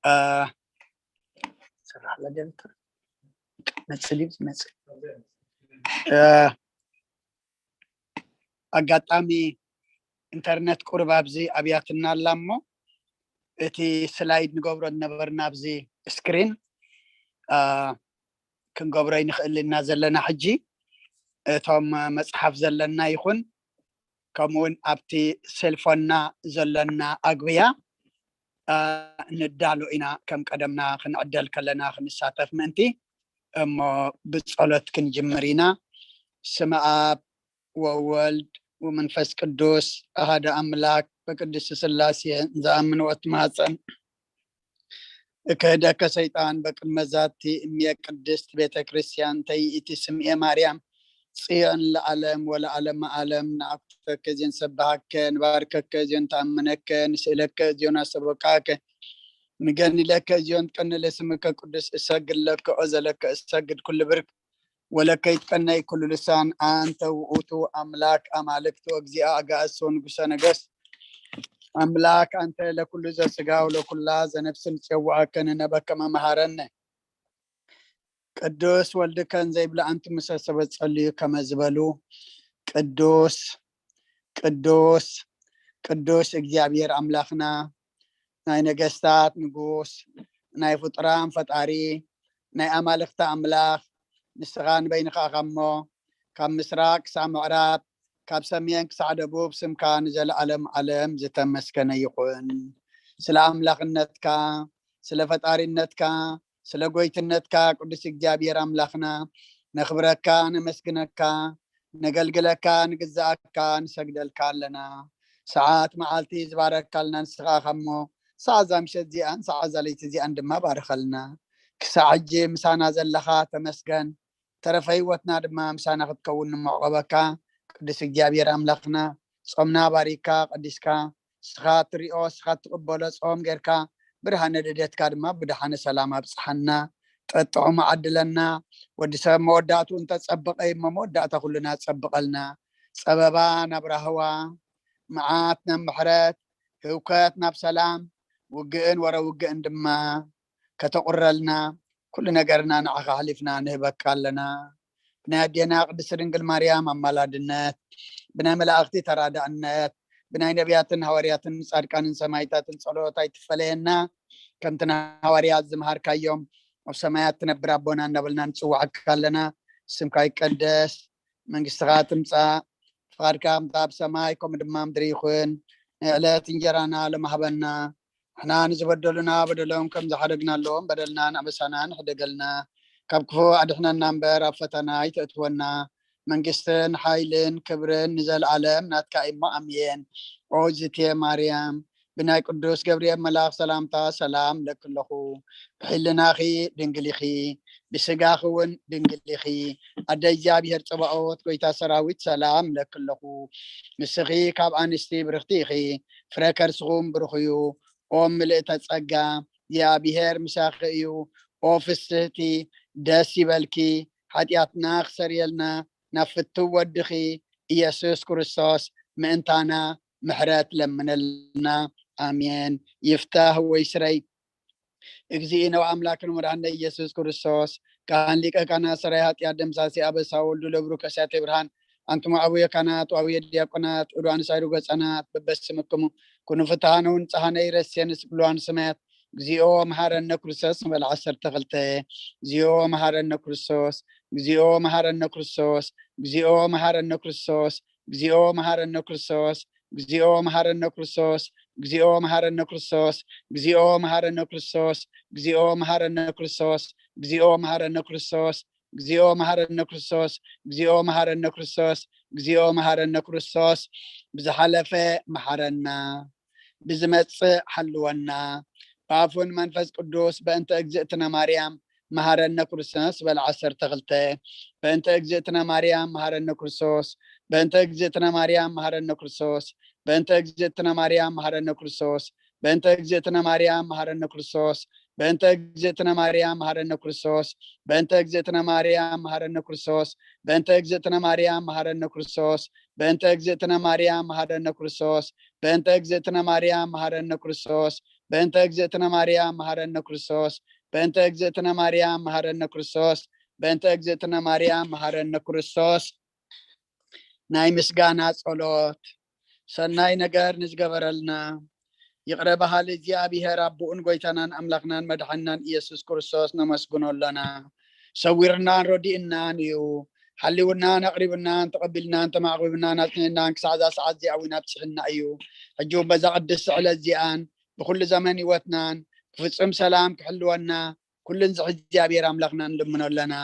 እ፣ ስራሕ ለደልታ መጽእ ድዩ ዝመጽእ? እ፣ ኣጋጣሚ ኢንተርነት ቁሩብ ኣብዚ ኣብያትና ኣላ እሞ፣ እቲ ስላይድ ንገብሮ ዝነበርና ኣብዚ ስክሪን፣ እ፣ ክንገብሮ ይንኽእል ኢና ዘለና። ሕጂ እቶም መጽሓፍ ዘለና ይኹን፣ ከምኡውን ኣብቲ ሴልፎንና ዘለና ኣግብያ፣ እ፣ ንዳሎ ኢና፣ ከም ቀደምና ክንዕደል ከለና ክንሳተፍ ምእንቲ። እሞ ብጸሎት ክንጅምር ኢና። ስመ ኣብ ወወልድ ወመንፈስ ቅዱስ ኣሃደ ኣምላክ በቅድስት ስላሴ ዝኣምን ወትማጸን፣ እክህደከ ሰይጣን በቅድመ ዛቲ እምየ ቅድስት ቤተ ክርስቲያን ተይእቲ ስምኤ ማርያም ጽዮን ለዓለም ወለዓለመ ዓለም። ንኣኩተከ እዝዮን ሰብሃከ፣ ንባርከከ እዝዮን ተኣምነከ፣ ንስእለከ እዝዮን ኣሰበቃከ፣ ንገኒለከ እዝዮን ትቀንለ ስምከ ቅዱስ እሰግድ ለከ ኦ ዘለከ እሰግድ ኩሉ ብርክ ወለከ ይትቀነይ ኩሉ ልሳን። ኣንተ ውእቱ ኣምላክ ኣማልክት ወእግዚኣ ኣጋእስ ወንጉሰ ነገስት ኣምላክ ኣንተ ለኩሉ ዘስጋ ወለኩላ ዘነፍስ ንጽውዓከ ንነበከ መምሃረነ። ቅዱስ ወልድከን ዘይብሉ ኣንቲ ምሰ ሰበት ጸልዩ ከመ ዝበሉ ቅዱስ ቅዱስ ቅዱስ እግዚኣብሔር ኣምላኽና ናይ ነገስታት ንጉስ ናይ ፍጡራን ፈጣሪ ናይ ኣማልኽቲ ኣምላኽ ንስኻ ንበይንኻ ኢኻ እሞ ካብ ምስራቅ ክሳዕ ምዕራብ ካብ ሰሜን ክሳዕ ደቡብ ስምካ ንዘለዓለም ዓለም ዝተመስገነ ይኹን። ስለ ኣምላኽነትካ ስለ ፈጣሪነትካ ስለ ጎይትነትካ ቅዱስ እግዚኣብሔር ኣምላኽና ነኽብረካ ነመስግነካ ነገልግለካ ንግዛኣካ ንሰግደልካ ኣለና። ሰዓት መዓልቲ ዝባረካልና ንስኻ ኢኻ እሞ ሰዓት እዛ ምሸት እዚኣን ሰዓት እዛ ለይቲ እዚኣን ድማ ባርኸልና። ክሳዕ ሕጂ ምሳና ዘለኻ ተመስገን። ተረፈ ህይወትና ድማ ምሳና ክትከውን ንመዕቆበካ ቅዱስ እግዚኣብሔር ኣምላኽና ጾምና ባሪካ ቀዲስካ ንስኻ ትሪኦ ንስኻ ትቕበሎ ጾም ጌርካ ብርሃነ ልደትካ ድማ ብድሓነ ሰላም ኣብፅሓና። ጠጥዑም ዓድለና። ወዲ ሰብ መወዳእቱ እንተጸበቐ እሞ መወዳእታ ኩልና ጸብቐልና። ጸበባ ናብ ራህዋ፣ መዓት ናብ ምሕረት፣ ህውከት ናብ ሰላም፣ ውግእን ወረ ውግእን ድማ ከተቑረልና ኩሉ ነገርና ንዓኻ ኣሕሊፍና ንህበካ ኣለና። ብናይ ኣዴና ቅድስቲ ድንግል ማርያም ኣማላድነት፣ ብናይ መላእኽቲ ተራዳእነት፣ ብናይ ነቢያትን ሃዋርያትን ጻድቃንን ሰማይታትን ጸሎት ኣይትፈለየና። ከምቲ ንሃዋርያት ዝመሃርካዮም ኣብ ሰማያት ትነብር ኣቦና እናበልና ንጽውዓካ ኣለና። ስምካ ይቀደስ፣ መንግስትኻ ትምጻእ፣ ፍቓድካ ከምታ ኣብ ሰማይ ከምኡ ድማ ምድሪ ይኹን። ናይ ዕለት እንጀራና ሎሚ ሃበና። ንሕና ንዝበደሉና በደሎም ከም ዝሓደግናሎም በደልናን ኣበሳናን ሕደገልና። ካብ ክፉ ኣድሕነና እምበር ኣብ ፈተና ኣይተእትወና። መንግስትን ሓይልን ክብርን ንዘለኣለም ናትካ እሞ ኣሜን። ኦ ዝቴ ማርያም ብናይ ቅዱስ ገብርኤል መልኣኽ ሰላምታ ሰላም ለኪ ኣለኹ። ብሕልናኺ ድንግል ኢኺ፣ ብስጋኺ እውን ድንግል ኢኺ። ኣደ እግዚኣብሔር ጸባኦት ጎይታ ሰራዊት ሰላም ለኪ ኣለኹ። ንስኺ ካብ ኣንስቲ ብርኽቲ ኢኺ፣ ፍረ ከርስኹም ብሩኽ እዩ። ኦ ምልእተ ጸጋ እግዚኣብሔር ምሳኺ እዩ። ኦ ፍስህቲ ደስ ይበልኪ፣ ሓጢኣትና ክሰርየልና ናብ ፍትው ወድኺ ኢየሱስ ክርስቶስ ምእንታና ምሕረት ለምነልና። ኣሜን። ይፍታህ ወይ ስረይ። እግዚእነ ወኣምላክነ ወመድኃኒነ ኢየሱስ ክርስቶስ ካህን ሊቀ ካህናት ሰራይ ኃጢአት ደምሳሴ ኣበሳ ወልዱ ለብሩ ከሳቴ ብርሃን ኣንቱም ኣቡየ ካህናት ወኣቡየ ዲያቆናት ዕዱ ኣንሳይዱ ገጸናት በበስምክሙ ኩኑ ፍትሃነ ወንጽሃነ ይረሴ ንስብሉ ኣንስማያት እግዚኦ መሐረነ ክርስቶስ ንበል ዓሰርተ ክልተ። እግዚኦ መሐረነ ክርስቶስ፣ እግዚኦ መሐረነ ክርስቶስ፣ እግዚኦ መሐረነ ክርስቶስ፣ እግዚኦ መሐረነ ክርስቶስ፣ እግዚኦ መሐረነ ክርስቶስ፣ እግዚኦ መሐረነ ክርስቶስ፣ እግዚኦ መሐረነ ክርስቶስ፣ እግዚኦ መሐረነ ክርስቶስ፣ እግዚኦ መሐረነ ክርስቶስ፣ እግዚኦ መሐረነ ክርስቶስ፣ እግዚኦ መሐረነ ክርስቶስ፣ እግዚኦ መሐረነ ክርስቶስ። ብዝሓለፈ መሐረና፣ ብዝመጽእ ሓልወና። ብኣፉን መንፈስ ቅዱስ በእንተ እግዝእትነ ማርያም መሐረነ ክርስቶስ በል ዓሰርተ ክልተ። በእንተ እግዝእትነ ማርያም መሐረነ ክርስቶስ፣ በእንተ እግዝእትነ ማርያም መሐረነ ክርስቶስ፣ በእንተ እግዝእትነ ማርያም መሐረነ ክርስቶስ፣ በእንተ እግዝእትነ ማርያም መሐረነ ክርስቶስ፣ በእንተ እግዝእትነ ማርያም መሐረነ ክርስቶስ፣ በእንተ እግዝእትነ ማርያም መሐረነ ክርስቶስ፣ በእንተ እግዝእትነ ማርያም መሐረነ ክርስቶስ፣ በእንተ እግዝእትነ ማርያም መሐረነ ክርስቶስ፣ በእንተ እግዝእትነ ማርያም መሐረነ ክርስቶስ፣ በእንተ እግዝእትነ ማርያም መሃረነ ክርስቶስ። በእንተ እግዝእትነ ማርያም መሃረነ ክርስቶስ። በእንተ እግዝእትነ ማርያም መሃረነ ክርስቶስ። ናይ ምስጋና ጸሎት። ሰናይ ነገር ንዝገበረልና ይቕረ በሃሊ እግዚኣብሔር ኣቦኡን ጎይታናን ኣምላኽናን መድሓንናን ኢየሱስ ክርስቶስ ነመስግኖ ኣለና። ሰዊርናን ረዲእናን እዩ። ሓሊውናን ኣቕሪብናን ተቐቢልናን ተማዕቂብናን ኣጽኒዕናን ክሳዕ እዛ ሰዓት እዚኣ እውን ኣብጺሕና እዩ። ሕጂ እውን በዛ ቅድስቲ ዕለት እዚኣን ብኩሉ ዘመን ህይወትናን ብፍጹም ሰላም ክሕልወና ኩሉ ንዝሕዝ እግዚኣብሔር ኣምላኽና ንልምኖ ኣለና።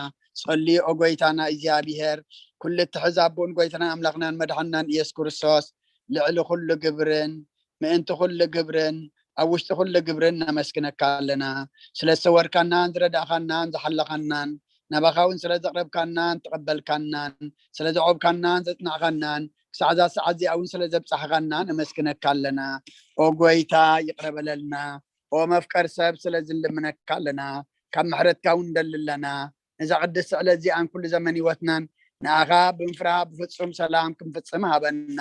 ጸልዩ ኦ ጎይታና እግዚኣብሔር፣ ኩሉ እትሕዝ ኣቦኡን ጎይታና ኣምላኽናን መድሓንናን ኢየሱስ ክርስቶስ፣ ልዕሊ ኩሉ ግብርን ምእንቲ ኩሉ ግብርን ኣብ ውሽጢ ኩሉ ግብርን ነመስግነካ ኣለና። ስለ ዝሰወርካናን ዝረዳእካናን ዝሓለኻናን፣ ናባኻ እውን ስለ ዘቕረብካናን ተቐበልካናን፣ ስለ ዘዕቆብካናን ዘጽናዕካናን፣ ክሳዕ እዛ ሰዓት እዚኣ እውን ስለ ዘብጻሕካና ነመስግነካ ኣለና። ኦ ጎይታ ይቕረ በለልና። ኦ መፍቀር ሰብ፣ ስለ ዝልምነካ ኣለና። ካብ ምሕረትካ እውን ንደሊ ኣለና። ነዛ ቅድስቲ ዕለት እዚኣን ኩሉ ዘመን ህይወትናን ንኣኻ ብምፍራህ ብፍጹም ሰላም ክንፍጽም ሃበና።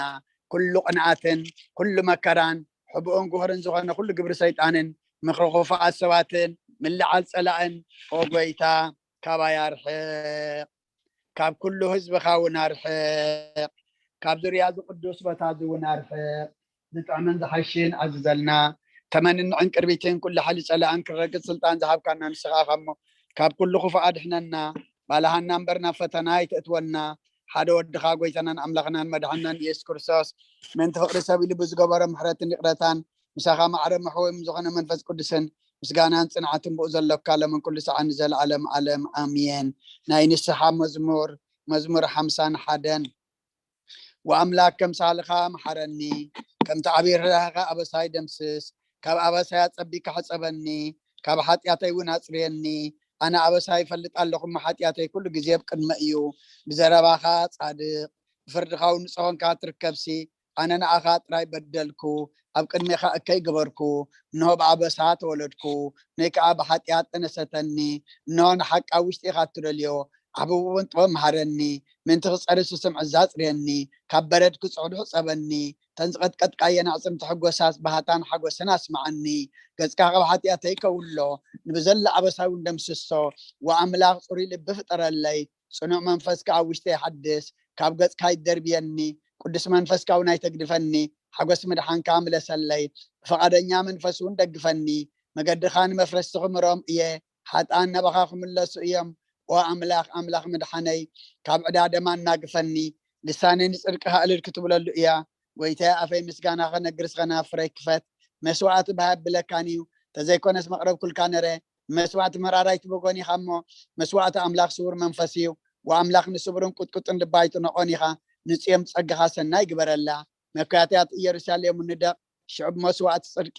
ኩሉ ቅንኣትን ኩሉ መከራን ሕቡእን ጉህርን ዝኾነ ኩሉ ግብሪ ሰይጣንን ምኽሪ ክፉኣት ሰባትን ምልዓል ጸላእን ኦ ጎይታ ካባይ ኣርሕቕ። ካብ ኩሉ ህዝብኻ እውን ኣርሕቕ። ካብ ዙርያ እዚ ቅዱስ ቦታ እዚ እውን ኣርሕቕ። ዝጥዕምን ዝሓሽን ኣዝዘልና። ተመንን ዕንቅርቢትን ኩሉ ሓይሊ ጸላእን ክረግጽ ስልጣን ዝሃብካና ንስኻ ኢኻ እሞ፣ ካብ ኩሉ ክፉእ ኣድሕነና። ባልሃና እምበር ናብ ፈተና ኣይተእትወና። ሓደ ወድኻ ጎይታናን ኣምላኽናን መድሓንናን ኢየሱስ ክርስቶስ፣ ምእንቲ ፍቕሪ ሰብ ኢሉ ብዝገበሮ ምሕረትን ይቕረታን፣ ምሳኻ ማዕረ መሕወዮም ዝኾነ መንፈስ ቅዱስን ምስጋናን ጽንዓትን ብኡ ዘሎካ፣ ሎምን ኩሉ ሰዓት ንዘለዓለም ዓለም ኣሜን። ናይ ንስሓ መዝሙር፣ መዝሙር ሓምሳን ሓደን። ወኣምላክ ከምሳልኻ መሓረኒ፣ ከምቲ ዓብዪ ርህራሄኻ ኣበሳይ ደምስስ። ካብ ኣበሳይ ኣጸቢካ ሕጸበኒ፣ ካብ ሓጢኣተይ እውን ኣጽርየኒ። ኣነ ኣበሳይ ይፈልጥ ኣለኹ፣ እሞ ሓጢኣተይ ኩሉ ግዜ ኣብ ቅድመ እዩ። ብዘረባኻ ጻድቕ፣ ብፍርድኻ እውን ንጹህ ኮንካ ትርከብሲ። ኣነ ንኣኻ ጥራይ በደልኩ፣ ኣብ ቅድሜኻ እከይ ገበርኩ። እንሆ ብኣበሳ ተወለድኩ፣ ነይ ከኣ ብሓጢኣት ጠነሰተኒ። እንሆ ንሓቂ ኣብ ውሽጢ ኢኻ እትደልዮ፣ ዓብብውን ጥበብ መሃረኒ። ምእንቲ ክጸሪ ስስምዒ ኣጽርየኒ፣ ካብ በረድ ክጽዕዱ ሕጸበኒ። እተን ዝቐጥቀጥካየን ኣዕጽምቲ ሕጎሳስ ባህታን ሓጎስን ኣስምዓኒ። ገጽካ ካብ ሓጢኣተይ ከውሎ፣ ንብዘላ ኣበሳይ እውን ደምስሶ። ወኣምላኽ ጽሩይ ልቢ ፍጠረለይ፣ ጽኑዕ መንፈስ ከኣ ኣብ ውሽጠይ ሓድስ። ካብ ገጽካ ኣይትደርብየኒ፣ ቅዱስ መንፈስካ እውን ኣይተግድፈኒ። ሓጎስ ምድሓንካ ምለሰለይ፣ ብፍቓደኛ መንፈስ እውን ደግፈኒ። መገድኻ ንመፍረስቲ ክምህሮም እየ፣ ሓጥኣን ናባኻ ክምለሱ እዮም። ኦ ኣምላኽ፣ ኣምላኽ ምድሓነይ፣ ካብ ዕዳ ደም ኣናግፈኒ። ልሳነይ ንጽድቅኻ እልል ክትብለሉ እያ። ጎይታየ፣ ኣፈይ ምስጋና ክነግር፣ ስኸና ፍረይ ክፈት። መስዋእቲ ብሃብለካን እዩ፣ ተዘይኮነስ መቕረብኩልካ ነረ። መስዋእቲ መራራይ ትበጎን ኢኻ እሞ፣ መስዋእቲ ኣምላኽ ስውር መንፈስ እዩ። ወኣምላኽ ንስቡርን ቁጥቁጥን ልባ ኣይትንዖን ኢኻ፣ ንጽዮም ጸጋኻ ሰናይ ግበረላ። መካትያት ኢየሩሳሌም ንደቕ፣ ሽዑ ብመስዋእቲ ጽድቂ፣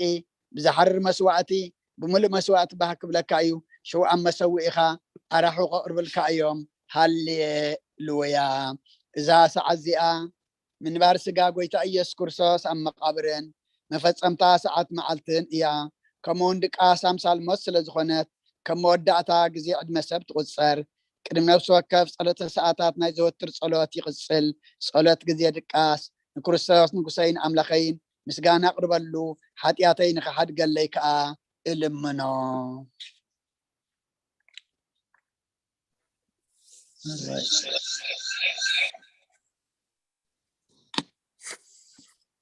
ብዝሓርር መስዋእቲ፣ ብምሉእ መስዋእቲ ባህ ክብለካ እዩ። ሽዑ ኣብ መሰውኢኻ ኣራሑ ከቕርብልካ እዮም። ሃሌሉያ። እዛ ሰዓት እዚኣ ምንባር ስጋ ጎይታ ኢየሱስ ክርስቶስ ኣብ መቓብርን መፈጸምታ ሰዓት መዓልትን እያ። ከምኡ እውን ድቃስ ኣምሳል ሞት ስለ ዝኾነት፣ ከም መወዳእታ ግዜ ዕድመ ሰብ ትቑጸር። ቅድሚ ነፍሲ ወከፍ ጸሎተ ሰዓታት ናይ ዘወትር ጸሎት ይቕጽል። ጸሎት ግዜ ድቃስ ንክርስቶስ ንጉሰይን ኣምላኸይን ምስጋና ኣቕርበሉ፣ ሓጢኣተይ ንኽሓድገለይ ከኣ እልምኖ።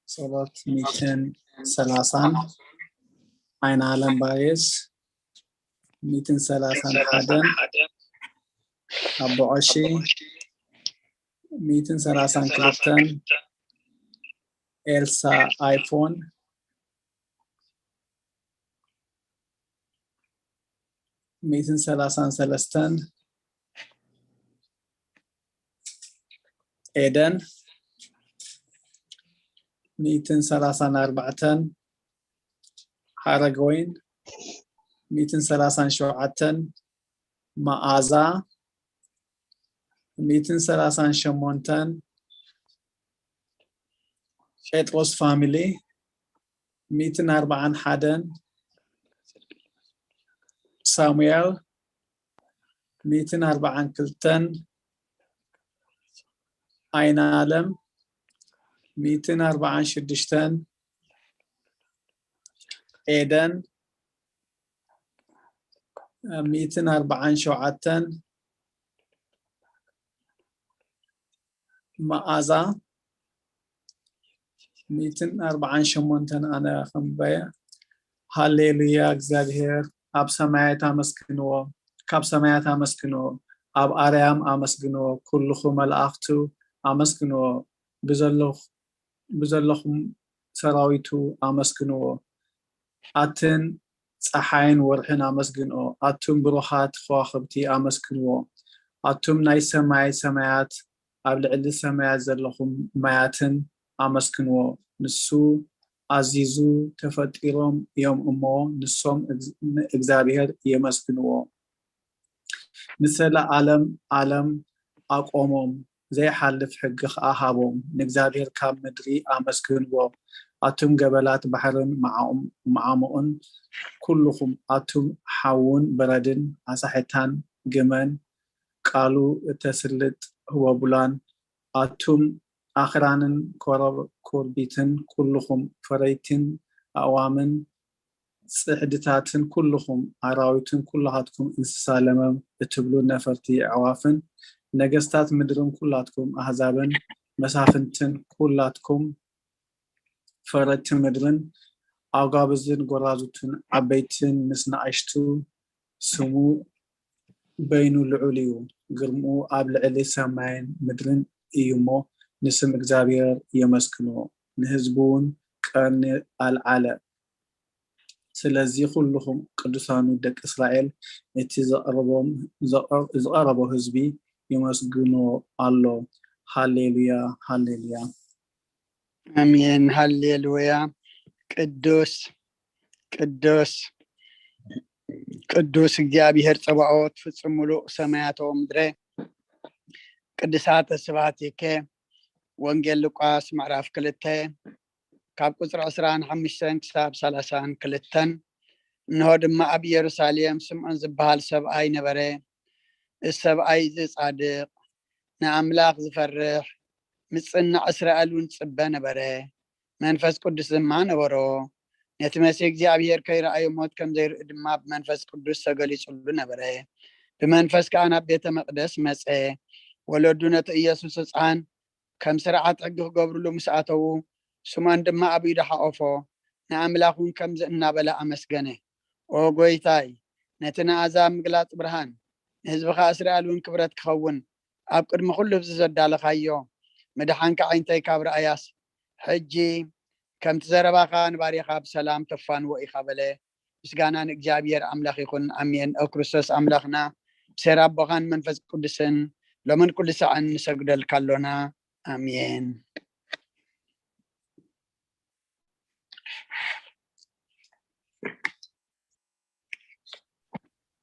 ጸሎት ሚእትን ሰላሳን ዓይነ ኣለም ባሬስ፣ ሚእትን ሰላሳን ሓደን ኣቦ ቐሺ፣ ሚእትን ሰላሳን ክልተን ኤልሳ ኣይፎን፣ ሚእትን ሰላሳን ሰለስተን ኤደን፣ ሚእትን ሰላሳን ኣርባዕተን ሓረገወይን፣ ሚእትን ሰላሳን ሸውዓተን መኣዛ፣ ሚእትን ሰላሳን ሸሞንተን ጴጥሮስ ፋሚሊ፣ ሚእትን ኣርባዓን ሓደን ሳሙኤል፣ ሚእትን ኣርባዓን ክልተን ኣይነ ኣለም፣ ሚእትን ኣርባዓን ሽዱሽተን ኤደን፣ ሚእትን ኣርባዓን ሸውዓተን፣ መኣዛ፣ ሚእትን ኣርባዓን ሸሞንተን፣ ኣነ ከንብበየ። ሃሌሉያ፣ እግዚኣብሔር ኣብ ሰማያት ኣመስግንዎ፣ ካብ ሰማያት ኣመስግንዎ፣ ኣብ ኣርያም ኣመስግንዎ፣ ኩልኹ መላእኽቱ ኣመስግንዎ፣ ብዘለኹ-፣ ብዘለኹም ሰራዊቱ ኣመስግንዎ። ኣትን ጸሓይን ወርሕን ኣመስግንኦ፣ ኣቱም ብሩኻት ከዋኽብቲ ኣመስግንዎ። ኣቱም ናይ ሰማይ ሰማያት፣ ኣብ ልዕሊ ሰማያት ዘለኹም ማያትን ኣመስግንዎ። ንሱ ኣዚዙ፣ ተፈጢሮም እዮም እሞ፣ ንሶም እግ-፣ ንእግዚኣብሔር የመስግንዎ። ንዘለዓለም ዓለም ኣቆሞም፣ ዘይሓልፍ ሕጊ ኸኣ ሃቦም። ንእግዚኣብሔር ካብ ምድሪ ኣመስግንዎ፣ ኣቱም ገበላት ባሕርን መዓኦም-፣ መዓሙኡን፣ ኩልኹም ኣቱም ሓውን በረድን፣ ኣሳሕታን ግመን፣ ቃሉ እተስልጥ ህቦብላን፣ ኣቱም ኣኽራንን ኮረብ-፣ ኮርቢትን፣ ኩልኹም ፈረይትን ኣእዋምን፣ ጽሕድታትን ኩልኹም ኣራዊትን ኩላኻትኩም እንስሳ ለመም እትብሉ ነፈርቲ ኣዕዋፍን፣ ነገስታት ምድርን ኩላትኩም ኣህዛብን መሳፍንትን ኩላትኩም ፈረድቲ ምድርን፣ ኣጓብዝን ጎራዙትን ዓበይትን ምስ ንኣሽቱ፣ ስሙ በይኑ ልዑል እዩ፣ ግርምኡ ኣብ ልዕሊ ሰማይን ምድርን እዩ እሞ፣ ንስም እግዚኣብሔር የመስግንዎ፣ ንህዝቡ እውን ቀርኒ ኣልዓለ። ስለዚ ኩልኹም ቅዱሳኑ ደቂ እስራኤል፣ እቲ ዘቕረቦም-፣ ዘቐ-፣ ዝቐረቦ ህዝቢ የመስግኖ ኣሎ። ሃሌሉያ፣ ሃሌሉያ። ኣሜን። ሃሌሉያ። ቅዱስ፣ ቅዱስ፣ ቅዱስ እግዚኣብሔር ጸባኦት፣ ፍጹም ምሉእ ሰማያት ወምድረ፣ ቅድሳተ ስብሐቲከ። ወንጌል ሉቃስ ምዕራፍ ክልተ ካብ ቁጽሪ ዕስራን ሓሙሽተን ክሳብ ሰላሳን ክልተን። እንሆ ድማ ኣብ ኢየሩሳሌም ስምዖን ዝበሃል ሰብኣይ ነበረ። እዚ ሰብኣይ እዚ ጻድቕ፣ ንኣምላኽ ዝፈርሕ፣ ምጽናዕ እስራኤል እውን ዝጽበ ነበረ። መንፈስ ቅዱስ ድማ ነበሮ። ነቲ መሲህ እግዚኣብሔር ከይረኣዮ ሞት ከም ዘይርኢ ድማ ብመንፈስ ቅዱስ ተገሊጹሉ ነበረ። ብመንፈስ ከኣ ናብ ቤተ መቕደስ መጸ። ወለዱ ነቲ ኢየሱስ ህጻን ከም ስርዓት ሕጊ ክገብርሉ ምስ ኣተዉ፣ ስምዖን ድማ ኣብ ኢዱ ሓቖፎ፣ ንኣምላኽ እውን ከምዚ እናበለ ኣመስገነ። ኦ ጐይታይ፣ ነቲ ንኣሕዛብ ምግላጽ ብርሃን፣ ንህዝብኻ እስራኤል እውን ክብረት ክኸውን፣ ኣብ ቅድሚ ኩሉ ህዝቢ ዘዳለኻዮ ምድሓንካ ዓይንተይ ካብ ረኣያስ፣ ሕጂ ከምቲ ዘረባኻ ንባርያኻ ብሰላም ተፋንዎ ኢኻ በለ። ምስጋና ንእግዚኣብሔር ኣምላኽ ይኹን። ኣሜን። ኦ ክርስቶስ ኣምላኽና፣ ብሴር ኣቦኻን መንፈስ ቅዱስን ሎምን ኩሉ ሳዕን ንሰግደልካ ኣሎና። ኣሜን።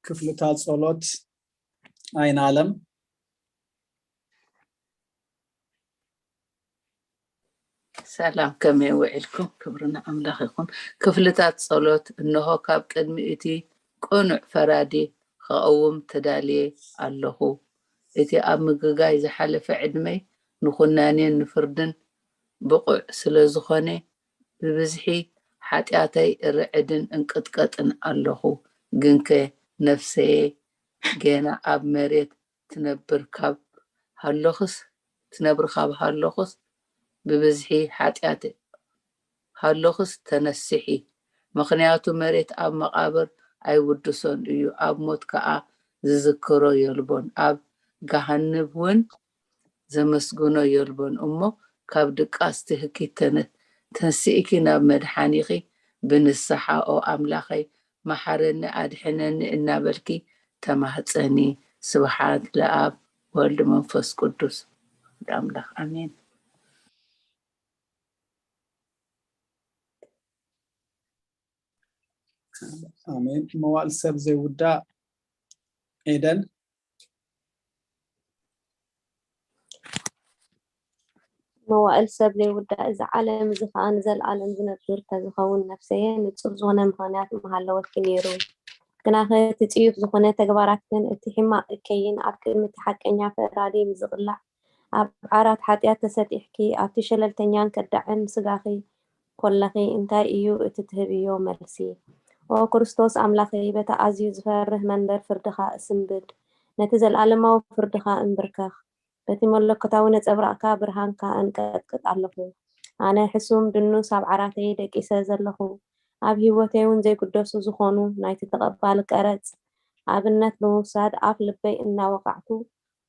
ክፍልታት ጸሎት ኣይን ኣለም። ሰላም፣ ከመይ ውዒልኩም? ክብሪ ንኣምላኽ ይኹን። ክፍልታት ጸሎት። እንሆ፣ ካብ ቅድሚ እቲ ቅኑዕ ፈራዲ ኸቐውም ተዳልየ ኣለኹ። እቲ ኣብ ምግጋይ ዝሓለፈ ዕድመይ ንኹናኔን ንፍርድን ብቑዕ ስለ ዝኾነ፣ ብብዝሒ ሓጢኣተይ እርዕድን እንቅጥቀጥን ኣለኹ። ግንከ ነፍሰየ ጌና ኣብ መሬት ትነብር ካብ ሃሎኽስ፣ ትነብር ካብ ሃሎኽስ፣ ብብዝሒ ሓጢኣት ሃሎኽስ ተነስሒ። ምኽንያቱ መሬት ኣብ መቓብር ኣይውድሶን እዩ፣ ኣብ ሞት ከኣ ዝዝክሮ የልቦን፣ ኣብ ገሃንብ እውን ዘመስግኖ የልቦን። እሞ ካብ ድቃስ ትህኪ ተነ-፣ ተንስእኪ ናብ መድሓኒኺ ብንስሓ፣ ኦ ኣምላኸይ፣ መሓረኒ፣ ኣድሕነኒ እናበልኪ ተማህፀኒ። ስብሓት ለኣብ ወልድ መንፈስ ቅዱስ ወልድ ኣምላኽ፣ ኣሜን። ኣሜን። መዋእል ሰብ ዘይውዳእ። ኤደን። መዋእል ሰብ ዘይውዳእ፣ እዚ ዓለም እዚ ኸኣ ንዘለኣለም ዝነብር ተዝኸውን፣ ነፍሰየ፣ ንጹር ዝኾነ ምኽንያት ምሃለወኪ ነይሩ። ግናኸ እቲ ጽዩፍ ዝኾነ ተግባራትክን እቲ ሕማቕ እከይን ኣብ ቅድሚ እቲ ሓቀኛ ፈራዲ ምስ ዝቕላዕ፣ ኣብ ዓራት ሓጢኣት ተሰጢሕኪ፣ ኣብቲ ሸለልተኛን ከዳዕን ስጋኺ ኮለኺ እንታይ እዩ እቲ ትህብዮ መልሲ? ኦ ክርስቶስ ኣምላኸይ፣ በቲ ኣዝዩ ዝፈርህ መንበር ፍርድኻ እስንብድ፣ ነቲ ዘለኣለማዊ ፍርድኻ እንብርከኽ። በቲ መለኮታዊ ነጸብራቕካ ብርሃንካ እንቀጥቅጥ ኣለኹ። ኣነ ሕሱም ድኑስ ኣብ ዓራተይ ደቂሰ ዘለኹ፣ ኣብ ህይወተይ እውን ዘይግደሱ ዝኾኑ ናይቲ ተቐባሊ ቀረጽ ኣብነት ብምውሳድ ኣፍ ልበይ እናወቓዕኩ፣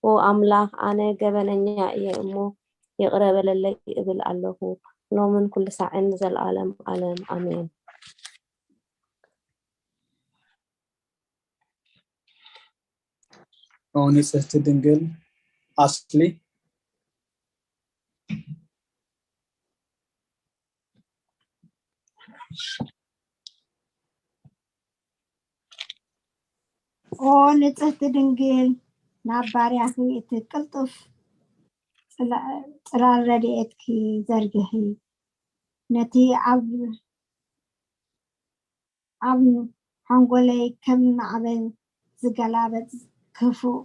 ኦ ኣምላኽ፣ ኣነ ገበነኛ እየ እሞ ይቕረ በለለይ እብል ኣለኹ። ሎምን ኩሉ ሳዕን ንዘለኣለም ኣለም ኣሜን። ኦ ንጽህቲ ድንግል ኣስሊ። ኦ ንጽህቲ ድንግል፣ ናብ ባርያኺ እቲ ቅልጡፍ ጽላ- ጽላል ረድኤትኪ ዘርግሒ። ነቲ ኣብ ኣብ ሓንጎለይ ከም ማዕበል ዝገላበጥ ክፉእ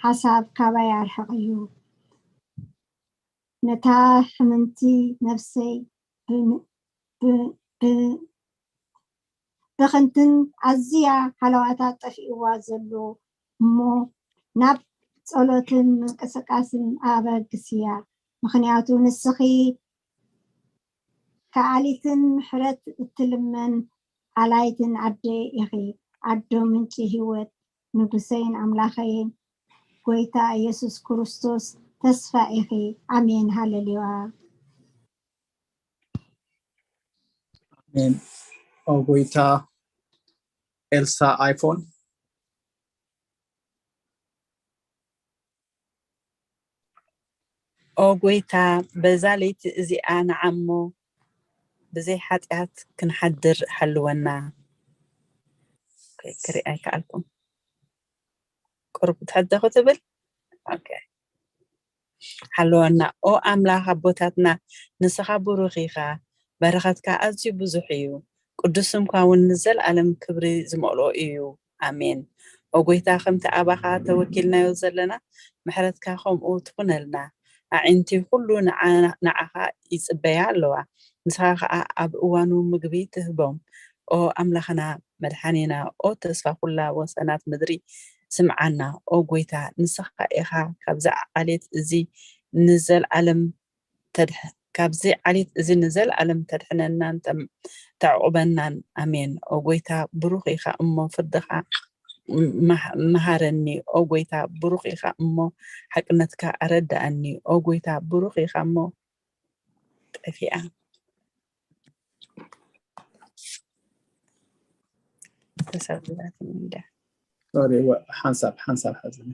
ሓሳብ ካባይ ኣርሕቕ እዩ። ነታ ሕምምቲ ነፍሰይ ብ- ብ- ብ- ብኽንትን ኣዝያ ሃለዋታ ጠፊእዋ ዘሎ እሞ ናብ ጸሎትን ምንቅስቃስን ኣበግስያ። ምኽንያቱ ንስኺ ከኣሊትን ምሕረት እትልምን ኣላይትን ኣደ ኢኺ። ኣዶ ምንጪ ህይወት፣ ንጉሰይን ኣምላኸይን፣ ጎይታ ኢየሱስ ክርስቶስ ተስፋ ኢኺ። ኣሜን። ሃሌሉያ። ኣሜን። ኦ ጎይታ። ኤልሳ ኣይፎን። ኦ ጎይታ፣ በዛ ለይቲ እዚኣ ንዓሞ ብዘይ ሓጢኣት ክንሓድር ሓልወና። ኦኬ፣ ክርኢ ኣይከኣልኩን። ቁሩብ ትሕት ዶ ክትብል? ኦኬ። ሓልወና። ኦ ኣምላኽ ኣቦታትና፣ ንስኻ ብሩኽ ኢኻ፣ በረኸትካ ኣዝዩ ብዙሕ እዩ፣ ቅዱስ ስምካ እውን ንዘለኣለም ክብሪ ዝመልኦ እዩ። ኣሜን። ኦ ጎይታ፣ ከምቲ ኣባኻ ተወኪልናዮ ዘለና፣ ምሕረትካ ከምኡ ትኹነልና። ኣዒንቲ ኩሉ ንዓ- ንዓኻ ይጽበያ ኣለዋ፣ ንስኻ ኸኣ ኣብ እዋኑ ምግቢ ትህቦም። ኦ ኣምላኽና መድሓኒና፣ ኦ ተስፋ ኩላ ወሰናት ምድሪ፣ ስምዓና። ኦ ጎይታ፣ ንስኻ ኢኻ ካብዚ ዓሌት እዚ ንዘለኣለም ተድሕ- ካብዚ ዓሌት እዚ ንዘለኣለም ተድሕነናን ተም- ተዕቑበናን። ኣሜን። ኦ ጎይታ፣ ብሩኽ ኢኻ እሞ ፍርድኻ መሃረኒ። ኦ ጎይታ፣ ብሩኽ ኢኻ እሞ ሓቅነትካ ኣረድኣኒ። ኦ ጎይታ፣ ብሩኽ ኢኻ እሞ ጠፊኣ ተሰብላትኒ እንዳ ሶሪ፣ ሓንሳብ ሓንሳብ ሓዝኒ።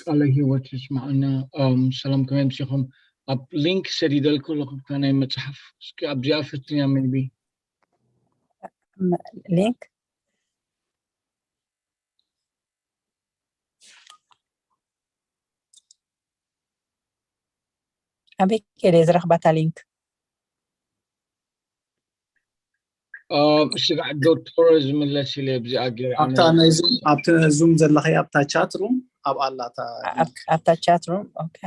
ቃለ ህይወት ይስማዕና። እም፣ ሰላም፣ ከመይ ኣምሲኹም? ኣብ ሊንክ ሰዲደልኩ ኣለኹ፣ እታ ናይ መጽሓፍ። እስኪ ኣብዚኣ ፈትንያ፣ maybe። ሊንክ ኣበይ ከይደ ዝረኽባታ ሊንክ? እ፣ ስጋዕ ዶክተር ዝምለስ ኢለ ኣብዚኣ ገይረ ኣነ። ኣብታ ናይ ዙም፣ ኣብቲ ዙም ዘለኸ ኣብታ ቻት ሩም ኣብ ኣላታ። ኣብ- ኣብታ ቻት ሩም። ኦኬ።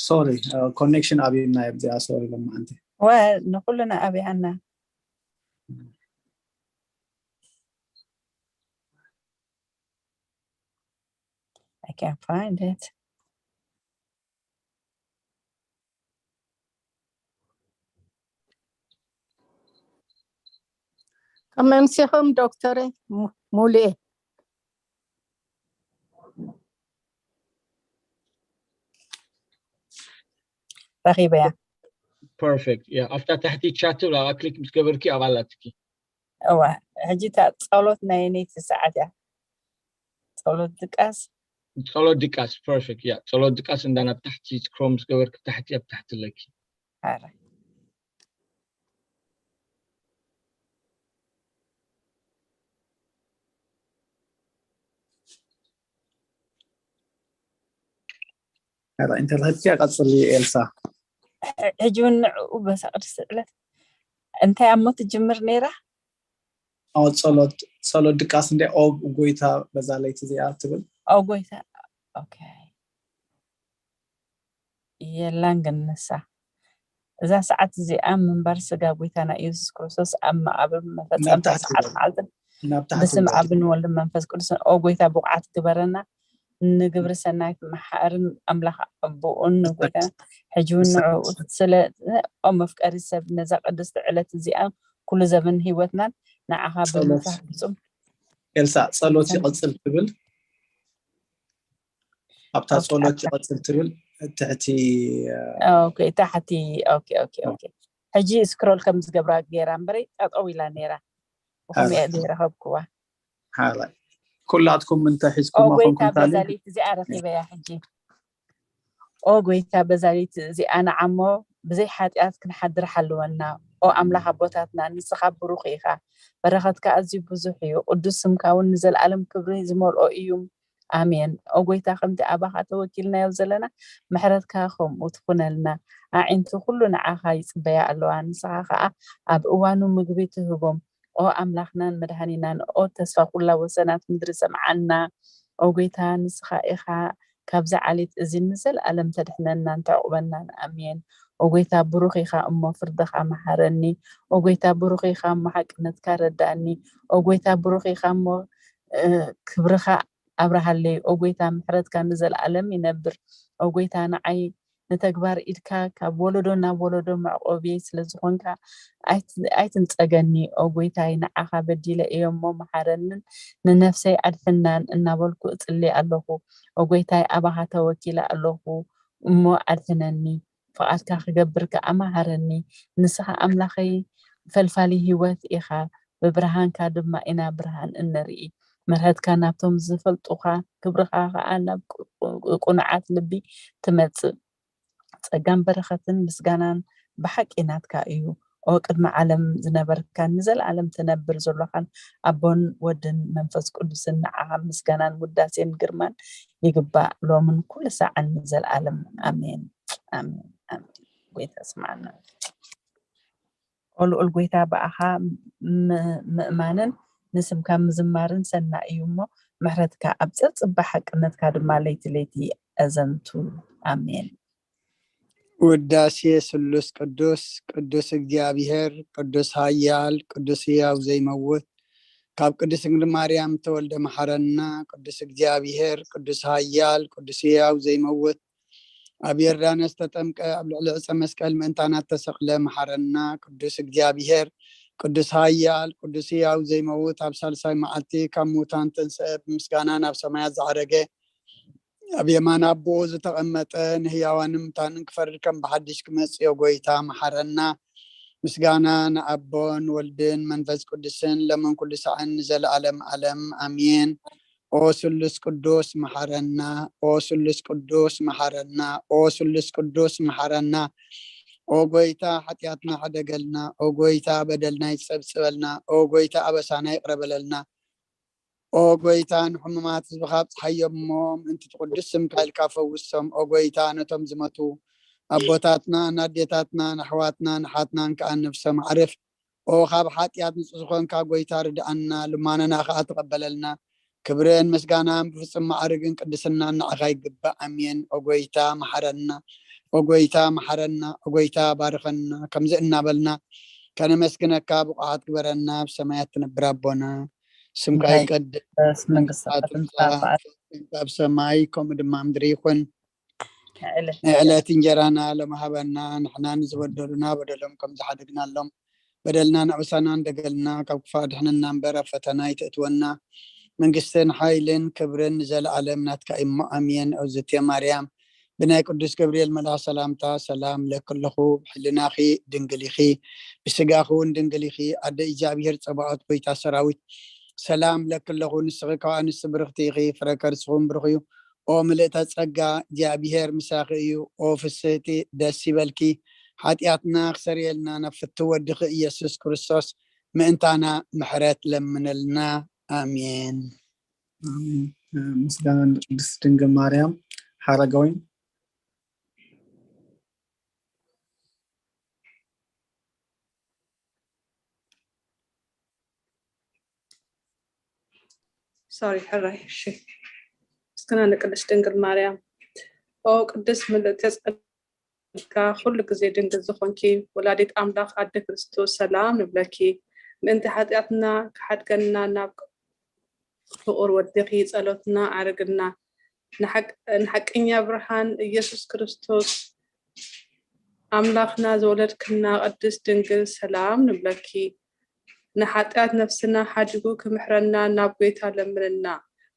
ሶሪ፣ ኮኔክሽን ኣብና ኣብዚኣ። ሶሪ ለማዓንቲ። ወ ንኩልና ኣብያና። I can't find it. ከመምሲኹም ዶክተር ሙሉኤ? ረኺበያ። ፐርፌክት። ያ፣ ኣብታ ታሕቲ ቻት ትብል ኣብኣ ክሊክ ምስ ገበርኪ ኣብኣ ኣላትኪ። እዋ፣ ሕጂ እታ ጸሎት ናይ ነይቲ ሰዓት እያ። ጸሎት ድቃስ። ጸሎት ድቃስ። ፐርፌክት። ያ፣ ጸሎት ድቃስ እንዳ ናብ ታሕቲ ስክሮል ምስ ገበርኪ ታሕቲ፣ ኣብ ታሕቲ ኣለኪ። ኣረ። ኢንተርኔት ቀጽሊ ኤልሳ። ሕጂ እውን ንዕኡ በዛ ቅድስቲ ዕለት እንታይ ኣሞ ትጅምር ነይራ? ኦ፣ ጸሎት፣ ጸሎት ድቃስ እንደ ኦ ጎይታ በዛ ለይቲ እዚኣ ትብል። ኦ ጎይታ። ኦኬ። የላን ግን ንሳ እዛ ሰዓት እዚኣ ምንባር ስጋ ጎይታና ኢየሱስ ክርስቶስ ኣብ መቓብር መፈጸምታ ናብታ ሰዓት መዓልትን ናብታ ብስም ትብል። ኣብን ወልድን መንፈስ ቅዱስን ኦ ጎይታ ብቑዓት ግበረና። ንግብሪ ሰናይት መሓርን ኣምላኽ ኣቦኡን ንጎይታ ሕጂ እውን ንዕኡ ስለ ኦ መፍቀሪ ሰብ ነዛ ቅድስቲ ዕለት እዚኣ ኩሉ ዘመን ህይወትናን ንዓኻ ጸሎት ብምፍራሕ ፍጹም ኤልሳ ጸሎት ሰን- ይቐጽል ትብል። ኣብታ ኦኬ፣ ጸሎት ኣብታ- ይቐጽል ትብል ትሕቲ። ኦኬ፣ ታሕቲ። ኦኬ፣ ኦኬ፣ ኦኬ። ሕጂ ስክሮል ከም ዝገብራ ገይራ እምበረይ ጠጠው ኢላ ነይራ። ብኸምኡ እየ ዘይረኸብክዋ። ሓራይ ኩላትኩም እንተ ኦ ሒዝኩማ ጎይታ ኮንኩም ታሊ በዛ ለይቲ እዚኣ ረኺበያ። ሕጂ ኦ ጎይታ በዛ ለይቲ እዚኣ ንዓሞ ብዘይ ሓጢኣት ክንሓድር ሓልወና። ኦ ኣምላኽ ኣቦታትና ንስኻ ብሩኽ ኢኻ። በረኸትካ ኣዝዩ ብዙሕ እዩ። ቅዱስ ስምካ እውን ንዘለኣለም ክብሪ ዝመልኦ እዩ። ኣሜን። ኦ ጎይታ ከምቲ ኣባኻ ተወኪልናዮ ዘለና ምሕረትካ ከምኡ ትኹነልና። ኣዒንቱ ኩሉ ንዓኻ ይጽበያ ኣለዋ። ንስኻ ኸኣ ኣብ እዋኑ ምግቢ ትህቦም። ኦ ኣምላኽናን መድሃኒናን ኦ ተስፋ ኩላ ወሰናት ምድሪ ሰምዓና። ኦ ጎይታ ንስኻ ኢኻ ካብዚ ዓሌት እዚ ንዘለኣለም ተድሕነናን ተዕቑበናን። ኣሜን። ኦ ጎይታ ብሩኽ ኢኻ እሞ ፍርድኻ መሓረኒ። ኦ ጎይታ ብሩኽ ኢኻ እሞ ሓቅነትካ ረዳእኒ። ኦ ጎይታ ብሩኽ ኢኻ እሞ እ፣ ክብርኻ ኣብርሃለይ። ኦ ጎይታ ምሕረትካ ንዘለኣለም ይነብር። ኦ ጎይታ ንዓይ ንተግባር ኢድካ ካብ ወለዶ ናብ ወለዶ መዕቆብየይ ስለ ዝኾንካ ኣይት- ኣይትንጸገኒ። ኦ ጎይታይ ንዓኻ በዲለ እየ እሞ መሓረንን ንነፍሰይ ኣድሕናን እናበልኩ እጽሊ ኣለኹ። ኦ ጎይታይ ኣባኻ ተወኪለ ኣለኹ እሞ ኣድሕነኒ። ፍቓድካ ክገብር ከኣ መሃረኒ። ንስኻ ኣምላኸይ ፈልፋሊ ህይወት ኢኻ። ብብርሃንካ ድማ ኢና ብርሃን እንርኢ። ምሕረትካ ናብቶም ዝፈልጡኻ ክብርኻ ከኣ ናብ ቁ- ቁ- ቁኑዓት ልቢ ትመጽእ። ጸጋን በረኸትን ምስጋናን ብሓቂ ናትካ እዩ። ኦ ቅድሚ ዓለም ዝነበርካን ንዘለኣለም ትነብር ዘሎኻን ኣቦን ወድን መንፈስ ቅዱስን ንዓኻ ምስጋናን ውዳሴን ግርማን ይግባእ ሎምን ኩሉ ሳዕን ንዘለኣለም ኣሜን። ኣሜን ኣሜን። ጎይታ ስምዓና። ኦ ልዑል ጎይታ ብኣኻ ም- ምእማንን ንስምካ ምዝማርን ሰናይ እዩ እሞ ምሕረትካ ኣብ ጸጽባ ሓቅነትካ ድማ ለይቲ ለይቲ ኣዘንቱ። ኣሜን። ውዳሴ ስሉስ ቅዱስ። ቅዱስ እግዚኣብሔር ቅዱስ ኃያል ቅዱስ ሕያው ዘይመውት ካብ ቅድስት ድንግል ማርያም ተወልደ መሐረና። ቅዱስ እግዚኣብሔር ቅዱስ ኃያል ቅዱስ ሕያው ዘይመውት ኣብ ዮርዳኖስ ተጠምቀ ኣብ ልዕሊ ዕፀ መስቀል ምእንታና ተሰቕለ መሐረና። ቅዱስ እግዚኣብሔር ቅዱስ ኃያል ቅዱስ ሕያው ዘይመውት ኣብ ሳልሳይ መዓልቲ ካብ ሙታን ተንስአ ብምስጋና ናብ ሰማያት ዝዓረገ ኣብ የማን ኣቦኡ ዝተቐመጠ ንህያዋንን ሙታንን ክፈርድ ከም ብሓድሽ ክመጽእ እዮ። ጎይታ መሓረና። ምስጋና ንኣቦን ወልድን መንፈስ ቅዱስን ለምን ኩሉ ሳዕን ንዘለዓለም ዓለም ኣሜን። ኦ ስሉስ ቅዱስ መሓረና፣ ኦ ስሉስ ቅዱስ መሓረና፣ ኦ ስሉስ ቅዱስ መሓረና። ኦ ጎይታ ሓጢኣትና ሕደገልና፣ ኦ ጎይታ በደልና ይጸብጽበልና፣ ኦ ጎይታ ኣበሳና ይቕረ በለልና። ኦ ጎይታ ንሕሙማት ህዝብኻ ኣብጽሓዮም እሞ ምእንቲ እቲ ቅዱስ ስምካ ኢልካ ፈውሶም። ኦ ጎይታ ነቶም ዝመቱ ኣቦታትና፣ ንኣዴታትና፣ ንኣሕዋትና፣ ንሓትናን ከኣ ነፍሶም ኣዕርፍ። ኦ ካብ ሓጢኣት ንጹህ ዝኾንካ ጎይታ ርድኣና፣ ልማኖና ከኣ ተቐበለልና። ክብርን ምስጋናን ብፍጹም ማዕርግን ቅድስናን ንዓኻ ይግባእ። ኣሜን። ኦ ጎይታ መሓረና፣ ኦ ጎይታ መሓረና፣ ኦ ጎይታ ባርኸና። ከምዚ እናበልና ከነመስግነካ ብቑዓት ግበረና። ኣብ ሰማያት ትነብር ኣቦና፣ ስምካ ይቀደስ፣ መንግስቲ ትምጻእ፣ ኣብ ሰማይ ከምኡ ድማ ምድሪ ይኹን። ንዕለት እንጀራና ሎሚ ሃበና፣ ንሕና ንዝበደሉና በደሎም ከም ዝሓደግናሎም በደልና ንዕውሳና እንደገልና፣ ካብ ክፋ ድሕንና እምበር ኣብ ፈተና ይትእትወና። መንግስትን ሓይልን ክብርን ንዘለኣለም ናትካ እሞ ኣሜን። እግዝእትየ ማርያም ብናይ ቅዱስ ገብርኤል መልኣኽ ሰላምታ ሰላም ለኪ ኣለኹ፣ ብሕልናኺ ድንግል ኢኺ፣ ብስጋኺ እውን ድንግል ኢኺ። ኣደ እግዚኣብሔር ጸባኦት ጎይታ ሰራዊት ሰላም ለኪ ኣለኹ፣ ንስኺ ካብ ኣንስቲ ብርኽቲ ኢኺ፣ ፍረ ከርስኺ እውን ብሩኽ እዩ። ኦ ምልእተ ጸጋ እግዚኣብሔር ምሳኺ እዩ። ኦ ፍስህቲ ደስ ይበልኪ፣ ሓጢኣትና ክሰርየልና ናብ ፍትው ወድኺ ኢየሱስ ክርስቶስ ምእንታና ምሕረት ለምነልና። ኣሜን። ኣሜን። ምስጋና ንቅድስት ድንግል ማርያም። ሓረጋዊን ሶሪ ሕራይ። እሺ፣ ምስጋና ንቅድስት ድንግል ማርያም። ኦ ቅድስት ምልእተ ጸጋ፣ ኩሉ ግዜ ድንግል ዝኾንኪ ወላዲት ኣምላኽ ኣደ ክርስቶስ ሰላም ንብለኪ። ምእንቲ ሓጢኣትና ክሓድገና ናብ ፍቑር ወድኺ ጸሎትና ኣዕርግልና። ንሓቅ- ንሓቀኛ ብርሃን ኢየሱስ ክርስቶስ ኣምላኽና ዝወለድክና ቅድስት ድንግል ሰላም ንብለኪ። ንሓጢኣት ነፍስና ሓዲጉ ክምሕረና ናብ ጎይታ ለምንና።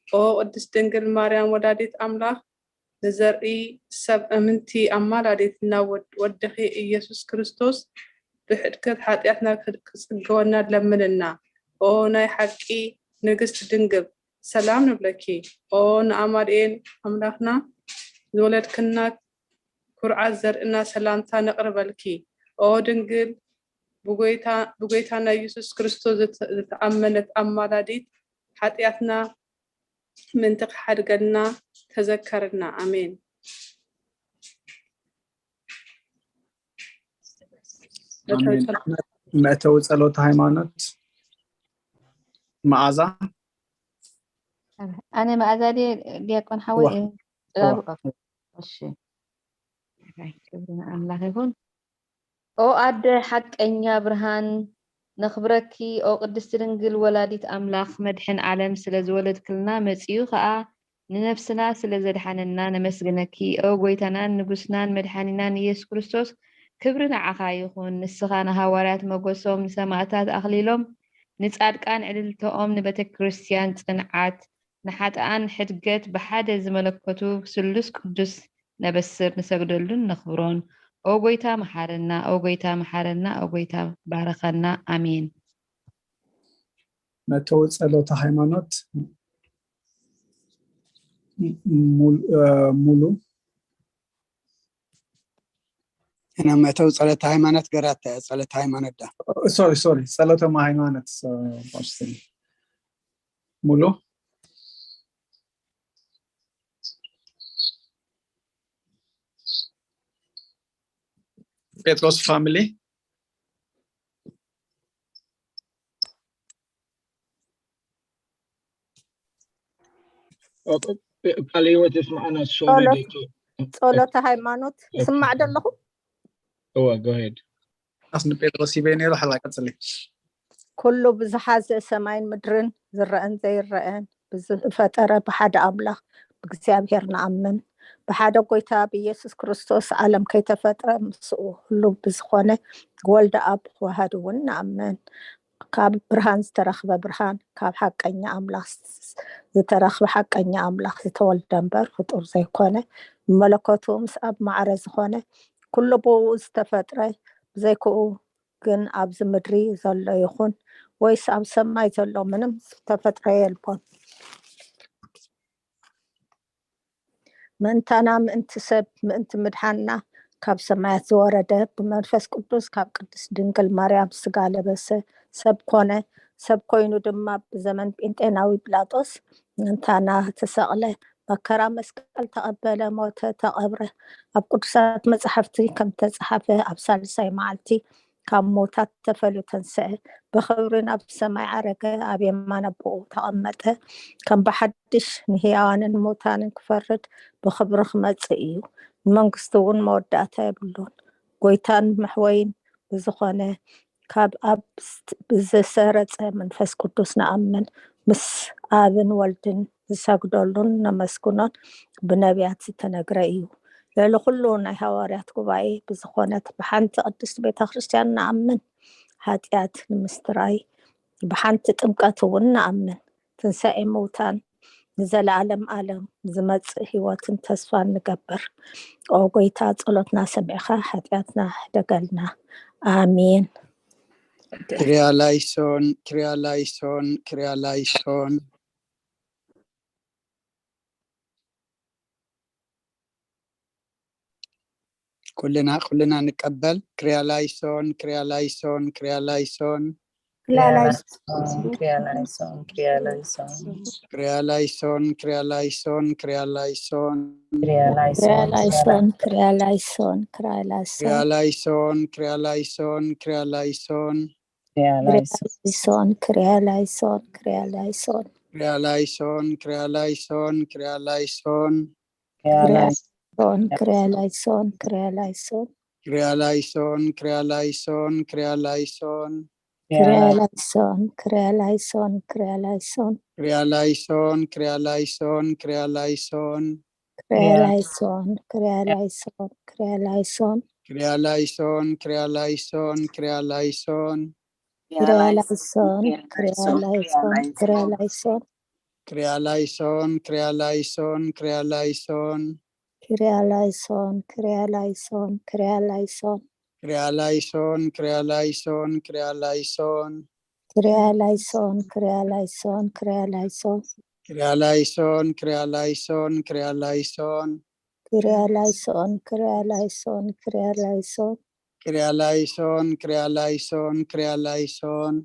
ኦ ቅድስት ድንግል ማርያም ወላዲት ኣምላኽ ንዘርኢ ሰብ እምንቲ ኣማላዲትና ወድኺ ኢየሱስ ክርስቶስ ብሕድገት ሓጢኣትና ክጽገወና ለምንና። ኦ ናይ ሓቂ ንግስት ድንግል ሰላም ንብለኪ። ኦ ንኣማኑኤል ኣምላኽና ዝወለድክና ኩርዓት ዘርእና ሰላምታ ነቕርበልኪ። ኦ ድንግል ብጎይታና ኢየሱስ ክርስቶስ ዝተኣመነት ኣማላዲት ሓጢኣትና ምእንቲ ክሓድገልና ተዘከርና። ኣሜን። መእተዊ ጸሎት ሃይማኖት መዓዛ። ኣነ መዓዛ ድየ ዲያቆን ሓወይ? እሺ። ክብሪ ንኣምላኽ ይኹን። ኦ ኣደ ሓቀኛ ብርሃን ነኽብረኪ፣ ኦ ቅድስቲ ድንግል ወላዲት ኣምላኽ መድሕን ዓለም ስለ ዝወለድክልና መጺኡ ኸኣ ንነፍስና ስለ ዘድሓነና ነመስግነኪ። ኦ ጎይታናን ንጉስናን መድሓኒናን ኢየሱስ ክርስቶስ ክብሪ ንዓኻ ይኹን። ንስኻ ንሃዋርያት መጎሶም፣ ንሰማእታት ኣኽሊሎም፣ ንጻድቃን ዕልልተኦም፣ ንቤተ ክርስትያን ጽንዓት፣ ንሓጥኣን ሕድገት ብሓደ ዝመለከቱ ስሉስ ቅዱስ ነበስር ንሰግደሉን ነኽብሮን። ኦ ጎይታ መሓረና፣ ኦ ጎይታ መሓረና፣ ኦ ጎይታ ባረኸና። ኣሜን። መተው ጸሎተ ሃይማኖት ሙሉ እነ መተው ጸሎተ ሃይማኖት ገራተ ጸሎተ ሃይማኖት ዳ ሶሪ ሶሪ ጸሎተ ሃይማኖት ሙሉ ጴጥሮስ ፋሚሊ ቃለ ህይወት የስማዕና። ሶሪ ጸሎተ ሃይማኖት ይስማዕ ደለኹ። እወ ጎሄድ ኣስ ንጴጥሮስ ሂበ ነይሩ። ሓላ ቀጽሊ። ኩሉ ብዝሓዘ ሰማይን ምድርን ዝረአን ዘይረአን ብዝፈጠረ ብሓደ ኣምላኽ ብእግዚኣብሔር ንኣምን። ብሓደ ጎይታ ብኢየሱስ ክርስቶስ ዓለም ከይተፈጥረ ምስኡ ሁሉ ብዝኾነ ወልደ ኣብ ዋሃድ እውን ንኣምን። ካብ ብርሃን ዝተረኽበ ብርሃን፣ ካብ ሓቀኛ ኣምላኽ ዝተረኽበ ሓቀኛ ኣምላኽ ዝተወልደ እምበር ፍጡር ዘይኮነ፣ ብመለኮቱ ምስ ኣብ ማዕረ ዝኾነ፣ ኩሉ ብኡ ዝተፈጥረ፣ ብዘይክኡ ግን ኣብዚ ምድሪ ዘሎ ይኹን ወይስ ኣብ ሰማይ ዘሎ ምንም ዝተፈጥረ የልቦን። ምእንታና፣ ምእንቲ ሰብ፣ ምእንቲ ምድሓንና ካብ ሰማያት ዝወረደ፣ ብመንፈስ ቅዱስ ካብ ቅድስት ድንግል ማርያም ስጋ ለበሰ፣ ሰብ ኮነ። ሰብ ኮይኑ ድማ ብዘመን ጴንጤናዊ ጲላጦስ ምእንታና ተሰቕለ፣ መከራ መስቀል ተቐበለ፣ ሞተ፣ ተቐብረ። ኣብ ቅዱሳት መጻሕፍቲ ከም ተጻሓፈ፣ ኣብ ሳልሳይ መዓልቲ ካብ ሞታት ተፈልዩ ተንስአ፣ ብኽብሪ ናብ ሰማይ ዓረገ፣ ኣብ የማን ኣቦኡ ተቐመጠ። ከም ብሓድሽ ንህያዋንን ሙታንን ክፈርድ ብኽብሪ ክመጽእ እዩ። ንመንግስቱ እውን መወዳእታ የብሉን። ጎይታን መሕወይን ብዝኾነ ካብ ኣብ ብዝሰረጸ መንፈስ ቅዱስ ንኣምን፣ ምስ ኣብን ወልድን ዝሰግደሉን ነመስግኖን ብነቢያት ዝተነግረ እዩ። ልዕሊ ኩሉ ናይ ሃዋርያት ጉባኤ ብዝኾነት ብሓንቲ ቅድስት ቤተ ክርስቲያን ንኣምን። ሓጢኣት ንምስትራይ ብሓንቲ ጥምቀት እውን ንኣምን። ትንሳኤ ምውታን ንዘለኣለም ኣለም ዝመጽእ ህይወትን ተስፋን ንገብር። ኦ ጎይታ፣ ጸሎትና ሰሚዕኻ ሓጢኣትና ሕደገልና። ኣሜን። ክሪያላይሶን፣ ክሪያላይሶን፣ ክሪያላይሶን። ኩልና፣ ኩልና ንቀበል። ክሪያላይሶን፣ ክሪያላይሶን፣ ክሪያላይሶን። ክሪያላይሶን፣ ክሪያላይሶን፣ ክሪያላይሶን። ክሪያላይሶን፣ ክሪያላይሶን፣ ክሪያላይሶን። ክሪያላይሶን፣ ክሪያላይሶን፣ ክሪያላይሶን፣ ክሪያላይሶን። ክሪያላይሶን፣ ክሪያላይሶን፣ ክሪያላይሶን። ክሪያላይሶን። ክሪያላይሶን፣ ክሪያላይሶን፣ ክሪያላይሶን። ክሪያላይሶን፣ ክሪያላይሶን፣ ክሪያላይሶን። ክሪያላይሶን። ክሪያላይሶን፣ ክሪያላይሶን፣ ክሪያላይሶን። ክሪያላይሶን፣ ክሪያላይሶን፣ ክሪያላይሶን። ክሪያላይሶን፣ ክሪያላይሶን፣ ክሪያላይሶን። ክሪያላይሶን፣ ክሪያላይሶን፣ ክሪያላይሶን። ክሪያላይሶን፣ ክሪያላይሶን፣ ክሪያላይሶን። ክሪያላይሶን፣ ክሪያላይሶን፣ ክሪያላይሶን። ክሪያላይሶን፣ ክሪያላይሶን፣ ክሪያላይሶን። ክሪያላይሶን፣ ክሪያላይሶን፣ ክሪያላይሶን። ክሪያላይሶን፣ ክሪያላይሶን፣ ክሪያላይሶን። ክሪያላይሶን፣ ክሪያላይሶን፣ ክሪያላይሶን። ክሪያላይሶን፣ ክሪያላይሶን፣ ክሪያላይሶን። ክሪያላይሶን፣ ክሪያላይሶን፣ ክሪያላይሶን። ክሪያላይሶን፣ ክሪያላይሶን፣ ክሪያላይሶን። ክሪያላይሶን፣ ክሪያላይሶን፣ ክሪያላይሶን።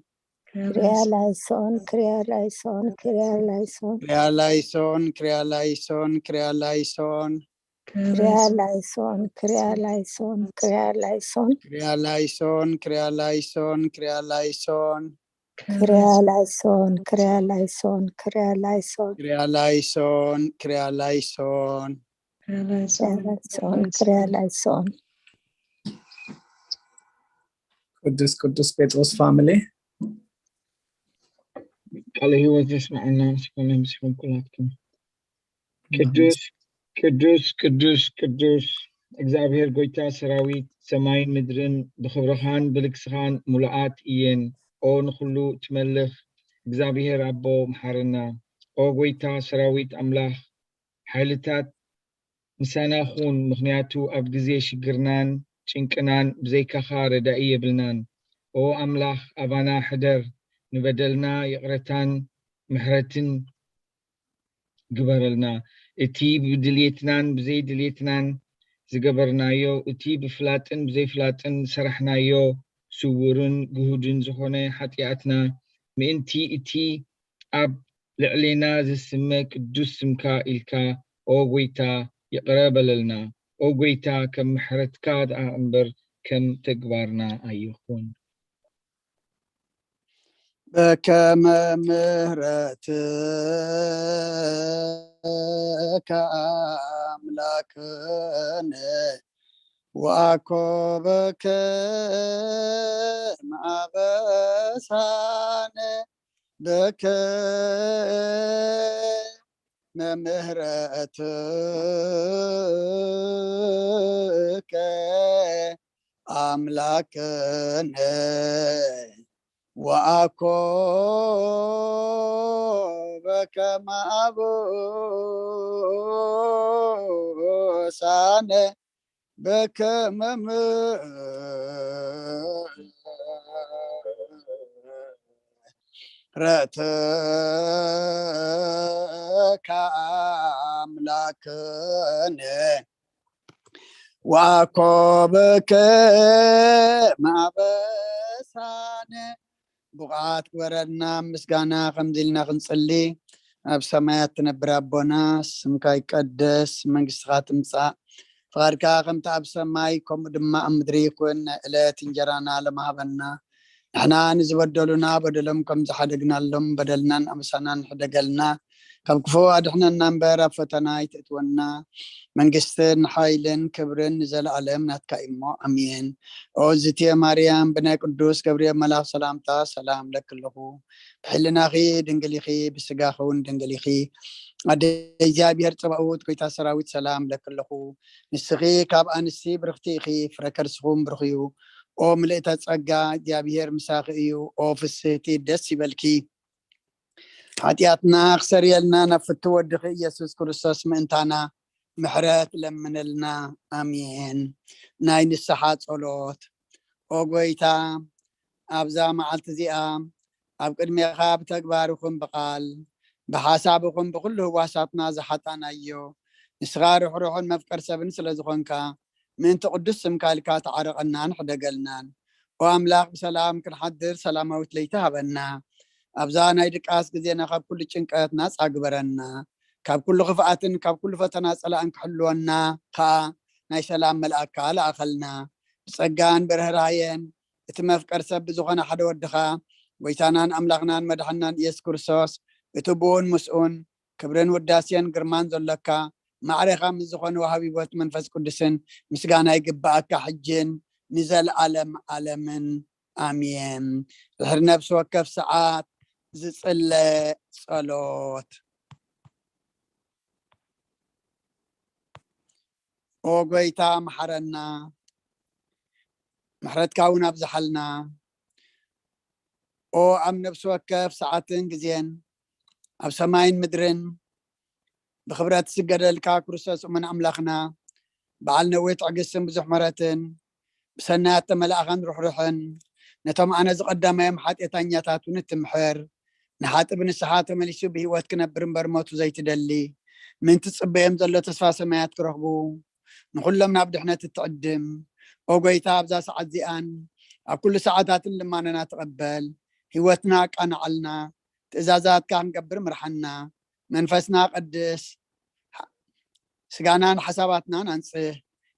ክሪያላይሶን፣ ክሪያላይሶን፣ ክሪያላይሶን። ክሪያላይሶን፣ ክሪያላይሶን፣ ክሪያላይሶን። ክሪያላይሶን፣ ክሪያላይሶን፣ ክሪያላይሶን። ክሪያላይሶን፣ ክሪያላይሶን፣ ክሪያላይሶን። ክሪያላይሶን፣ ክሪያላይሶን፣ ክሪያላይሶን። ክሪያላይሶን፣ ክሪያላይሶን። ክሪያላይሶን፣ ክሪያላይሶን። ቅዱስ ቅዱስ ጴጥሮስ ፋሚሊ። ቃለ ሕይወት የስምዐና ምስኮነ ምስኹም ኩላትኩም። ቅዱስ ቅዱስ ቅዱስ ቅዱስ እግዚኣብሔር ጎይታ ሰራዊት፣ ሰማይን ምድርን ብኽብርኻን ብልግስኻን ሙሉኣት እየን። ኦ ንኹሉ ትመልኽ እግዚኣብሔር ኣቦ፣ መሓረና። ኦ ጎይታ ሰራዊት ኣምላኽ፣ ሓይልታት ምሳና ኩን፣ ምኽንያቱ ኣብ ግዜ ሽግርናን ጭንቅናን ብዘይካኻ ረዳኢ የብልናን። ኦ ኣምላኽ፣ ኣባና ሕደር፣ ንበደልና ይቕረታን ምሕረትን ግበረልና። እቲ ብድልየትናን ብዘይድልየትናን ዝገበርናዮ፣ እቲ ብፍላጥን ብዘይፍላጥን ዝሰራሕናዮ፣ ስውርን ግሁድን ዝኾነ ሓጢኣትና፣ ምእንቲ እቲ ኣብ ልዕሌና ዝስመ ቅዱስ ስምካ ኢልካ፣ ኦ ጎይታ፣ ይቕረ በለልና። ኦ ጎይታ፣ ከም ምሕረትካ ደኣ እምበር ከም ተግባርና ኣይኹን። በከመ ምሕረትከ ኣምላክነ ወአኮ በከመ አበሳነ በከመ ምሕረትከ አምላክነ ወአኮ በከመ አበሳነ በከመ ምሕረትከ ኣምላክን ወኮብክ ማበሳን። ብቕዓት ግበረና ምስጋና ከምዚ ኢልና ክንጽሊ። ኣብ ሰማያት ትነብር ኣቦና፣ ስምካ ይቀደስ፣ መንግስትኻ ትምጻእ፣ ፍቓድካ ከምቲ ኣብ ሰማይ ከምኡ ድማ ኣብ ምድሪ ይኩን። ናይ ዕለት እንጀራና ለማሃበና፣ ንሕና ንዝበደሉና በደሎም ከም ዝሓደግናሎም በደልናን ኣበሳናን ሕደገልና፣ ካብ ክፉ ኣድሕነና እምበር ኣብ ፈተና ኣይትእትወና። መንግስትን ሓይልን ክብርን ንዘለኣለም ናትካ እሞ፣ ኣሜን። ኦ ዝትየ ማርያም፣ ብናይ ቅዱስ ገብርኤል መልኣኽ ሰላምታ ሰላም ለኪ ኣለኹ። ብሕልናኺ ድንግል ኢኺ፣ ብስጋኺ እውን ድንግል ኢኺ። ኣደ እግዚኣብሔር ጸባኦት፣ ጎይታ ሰራዊት፣ ሰላም ለኪ ኣለኹ። ንስኺ ካብ ኣንስቲ ብርኽቲ ኢኺ፣ ፍረ ከርስኹም ብሩኽ እዩ። ኦ ምልእተ ጸጋ፣ እግዚኣብሔር ምሳኺ እዩ። ኦ ፍስህቲ፣ ደስ ይበልኪ። ሓጢኣትና ክሰርየልና ናብ ፍቱ ወድኺ ኢየሱስ ክርስቶስ ምእንታና ምሕረት ለምነልና። ኣሜን። ናይ ንስሓ ጸሎት። ኦ ጎይታ፣ ኣብዛ መዓልቲ እዚኣ ኣብ ቅድሜኻ ብተግባር ይኹን ብቓል፣ ብሓሳብ ይኹን ብኹሉ ህዋሳትና ዝሓጣናዮ፣ ንስኻ ርሕሩሕን መፍቀር ሰብን ስለ ዝኾንካ፣ ምእንቲ ቅዱስ ስምካ ኢልካ ተዓረቐናን ሕደገልናን። ኦ ኣምላኽ፣ ብሰላም ክንሓድር ሰላማዊት ለይቲ ሃበና። ኣብዛ ናይ ድቃስ ግዜና ካብ ኩሉ ጭንቀት ናጻ ግበረና። ካብ ኩሉ ክፍኣትን ካብ ኩሉ ፈተና ጸላእን ክሕልወና ከኣ ናይ ሰላም መልኣካ ለኣኸልና። ብጸጋን ብርህራየን እቲ መፍቀር ሰብ ብዝኾነ ሓደ ወድኻ፣ ጎይታናን ኣምላኽናን መድሓንናን ኢየሱስ ክርስቶስ፣ እቲ ብኡን ምስኡን ክብርን ውዳሴን ግርማን ዘሎካ፣ ማዕሬኻ ምስ ዝኾነ ወሃቢ ህይወት መንፈስ ቅዱስን ምስጋና ይግብኣካ፣ ሕጅን ንዘለኣለም ዓለምን። ኣሜን። ድሕሪ ነፍሲ ወከፍ ሰዓት ዝጽለ ጸሎት። ኦ ጎይታ፣ መሓረና፣ ምሕረትካ እውን ኣብዝሓልና። ኦ ኣብ ነፍሲ ወከፍ ሰዓትን ግዜን፣ ኣብ ሰማይን ምድርን ብኽብረት ዝስገደልካ ክርስቶስ እሙን ኣምላኽና፣ በዓል ነዊሕ ትዕግስትን ብዙሕ ምሕረትን፣ ብሰናያት ተመላእኻን ርሕሩሕን፣ ነቶም ኣነ ዝቐዳማዮም ሓጢኣተኛታት እውን እትምሕር፣ ንሓጢእ ብንስሓ ተመሊሱ ብህይወት ክነብር እምበር ሞቱ ዘይትደሊ፣ ምእንቲ ትጽበዮም ዘሎ ተስፋ ሰማያት ክረኽቡ፣ ንኹሎም ናብ ድሕነት እትዕድም፣ ኦ ጎይታ፣ ኣብዛ ሰዓት እዚኣን ኣብ ኩሉ ሰዓታትን ልማነና ተቐበል፣ ህይወትና ኣቃንዓልና፣ ትእዛዛትካ ክንገብር ምርሓና፣ መንፈስና ቀድስ፣ ስጋናን ሓሳባትናን ኣንጽህ፣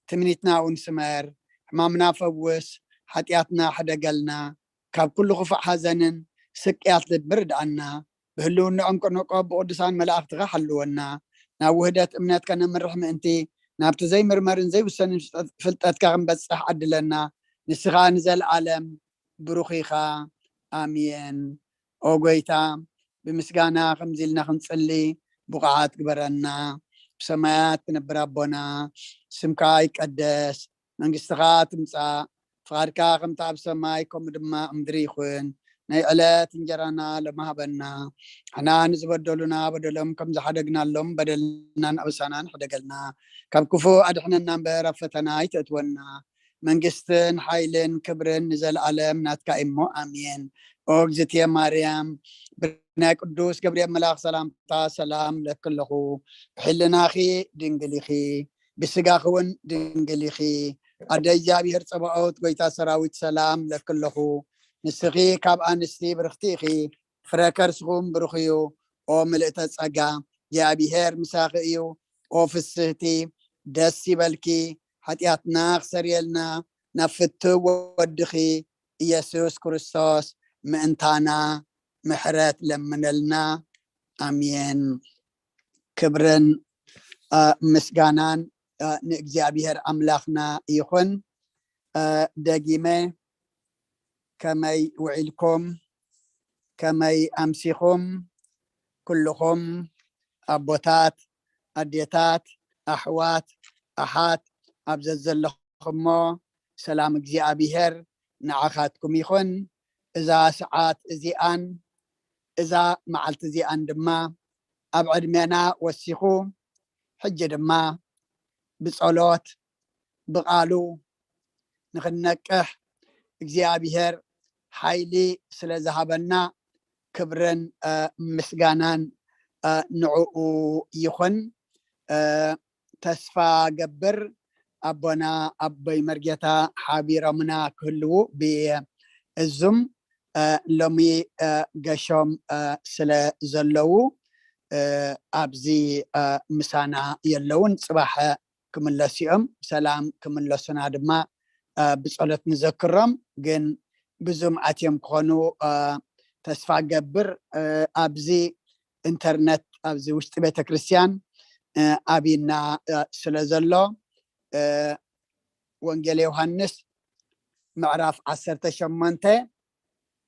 ትምኒትና እውን ስመር፣ ሕማምና ፈውስ፣ ሓጢኣትና ሕደገልና፣ ካብ ኩሉ ክፉእ ሓዘንን ስቅያት ልቢ ርድኣና፣ ብህልውንኦም ቅኑዕ ቆብ ብቅዱሳን መላእኽትኻ ሓልወና፣ ናብ ውህደት እምነት ከነምርሕ ምእንቲ፣ ናብቲ ዘይምርመርን ዘይውሰንን ፍልጠትካ ክንበጽሕ ዓድለና። ንስኻ ንዘለኣለም ብሩኽ ኢኻ። ኣሜን። ኦ ጎይታ፣ ብምስጋና ከምዚ ኢልና ክንጽሊ ብቑዓት ግበረና። ብሰማያት ትነብር ኣቦና፣ ስምካ ይቀደስ፣ መንግስትኻ ትምጻእ፣ ፍቓድካ ከምቲ ኣብ ሰማይ ከምኡ ድማ ኣብ ምድሪ ይኹን። ናይ ዕለት እንጀራና ሎሚ ሃበና። ንሕና ንዝበደሉና በደሎም ከም ዝሓደግናሎም በደልናን ኣበሳናን ሕደገልና። ካብ ክፉእ ኣድሕነና እምበር ኣብ ፈተና ኣይተእትወና። መንግስትን ሓይልን ክብርን ንዘለኣለም ናትካ እሞ፣ ኣሜን። ኦ እግዝእትየ ማርያም፣ ብናይ ቅዱስ ገብርኤል መልኣኽ ሰላምታ ሰላም ለኪ ኣለኹ። ብሕልናኺ ድንግል ኢኺ፣ ብስጋኺ እውን ድንግል ኢኺ። ኣደ እግዚኣብሔር ጸባኦት፣ ጎይታ ሰራዊት፣ ሰላም ለኪ ኣለኹ። ንስኺ ካብ ኣንስቲ ብርኽቲ ኢኺ፣ ፍረ ከርስኹም ብሩኽ እዩ። ኦ ምልእተ ጸጋ፣ እግዚኣብሔር ምሳኺ እዩ። ኦ ፍስህቲ፣ ደስ ይበልኪ። ሓጢኣትና ክሰርየልና ናብ ፍትው ወድኺ ኢየሱስ ክርስቶስ ምእንታና ምሕረት ለምነልና። ኣሜን። ክብርን፣ እ፣ ምስጋናን፣ እ፣ ንእግዚኣብሔር ኣምላኽና ይኹን። እ፣ ደጊመ ከመይ ውዒልኩም? ከመይ ኣምሲኹም? ኩልኹም ኣቦታት፣ ኣዴታት፣ ኣሕዋት፣ ኣሓት ኣብ ዘዘለኹሞ ሰላም እግዚኣብሔር ንዓኻትኩም ይኹን። እዛ ሰዓት እዚኣን እዛ መዓልቲ እዚኣን ድማ ኣብ ዕድሜና ወሲኹ፣ ሕጂ ድማ ብጸሎት፣ ብቓሉ ንኽንነቅሕ እግዚኣብሔር ሓይሊ ስለ ዝሃበና ክብርን፣ እ፣ ምስጋናን፣ እ፣ ንዕኡ ይኹን። ተስፋ ገብር ኣቦና ኣቦይ መርጌታ ሓቢሮምና ክህልዉ ብእዙም ሎሚ ገሾም ስለ ዘለዉ ኣብዚ ምሳና የለውን። ፅባሕ ክምለሱ እዮም። ብሰላም ክምለሱና ድማ ብፀሎት ንዘክሮም። ግን ብዙም ኣትዮም ክኾኑ ተስፋ ገብር። ኣብዚ ኢንተርነት ኣብዚ ውሽጢ ቤተክርስትያን ኣብና ስለ ዘሎ ወንጌል ዮሃንስ ምዕራፍ ዓሰርተ ሸሞንተ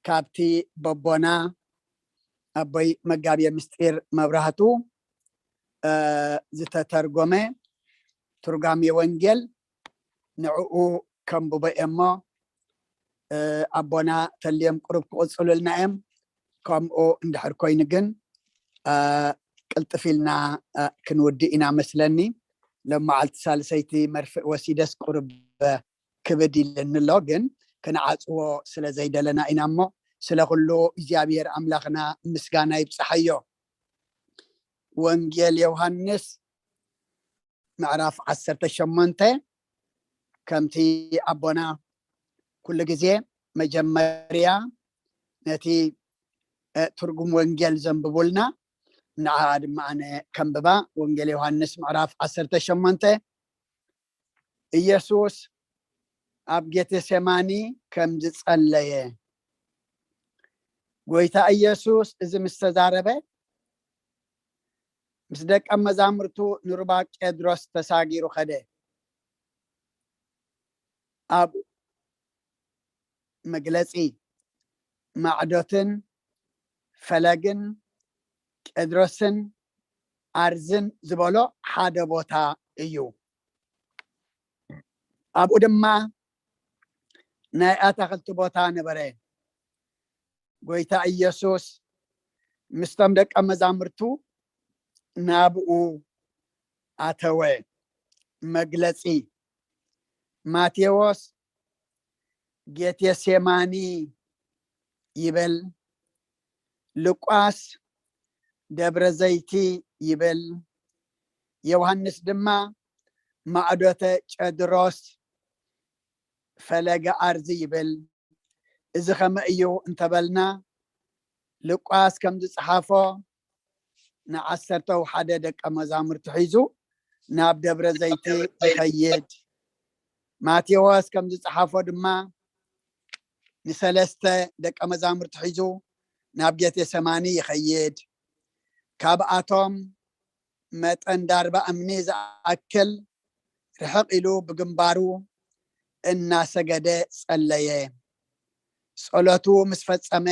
ካብቲ በቦና ኣቦይ መጋቢ ምስጢር መብራህቱ ዝተተርጎመ ትርጓሜ ወንጌል ንዕኡ ከምብቦ እየሞ ኣቦና ተልዮም ቁሩብ ክቕፅሉልና እዮም። ከምኡ እንድሕር ኮይኑ ግን ቅልጥፍ ኢልና ክንውድእ ኢና መስለኒ። ሎም መዓልቲ ሳልሰይቲ መርፍእ ወሲደስ ቁሩብ ክብድ ኢልኒ ኣሎ፣ ግን ክንዓፅዎ ስለ ዘይደለና ኢና እሞ ስለ ኩሉ እግዚኣብሔር ኣምላኽና ምስጋና ይብፅሓዮ። ወንጌል ዮሃንስ ምዕራፍ ዓሰርተ ሸሞንተ ከምቲ ኣቦና ኩሉ ግዜ መጀመርያ ነቲ ትርጉም ወንጌል ዘንብቡልና ንዓ ድማ ኣነ ከንብባ። ወንጌል ዮሃንስ ምዕራፍ ዓሰርተ ሸሞንተ ኢየሱስ ኣብ ጌቴሴማኒ ከም ዝጸለየ። ጎይታ ኢየሱስ እዚ ምስ ተዛረበ ምስ ደቀ መዛሙርቱ ንሩባ ቄድሮስ ተሳጊሩ ኸደ። ኣብ መግለጺ ማዕዶትን ፈለግን ቄድሮስን ኣርዝን ዝበሎ ሓደ ቦታ እዩ። ኣብኡ ድማ ናይ ኣታኽልቲ ቦታ ነበረ። ጎይታ ኢየሱስ ምስቶም ደቀ መዛሙርቱ ናብኡ ኣተወ። መግለጺ ማቴዎስ ጌቴሴማኒ ይብል፣ ሉቃስ ደብረ ዘይቲ ይብል፣ ዮሃንስ ድማ ማዕዶተ ጨድሮስ ፈለገ ኣርዚ ይብል። እዚ ከመይ እዩ እንተበልና ሉቃስ ከም ዝጸሓፎ ንዓሰርተ ሓደ ደቀ መዛሙርቲ ሒዙ ናብ ደብረ ዘይቲ ይኸይድ። ማቴዎስ ከም ዝጸሓፎ ድማ ንሰለስተ ደቀ መዛሙርቲ ሒዙ ናብ ጌቴሰማኒ ይኸይድ። ካብኣቶም መጠን ዳርባ እምኒ ዝኣክል ርሕቕ ኢሉ ብግንባሩ እናሰገደ ጸለየ። ጸሎቱ ምስ ፈጸመ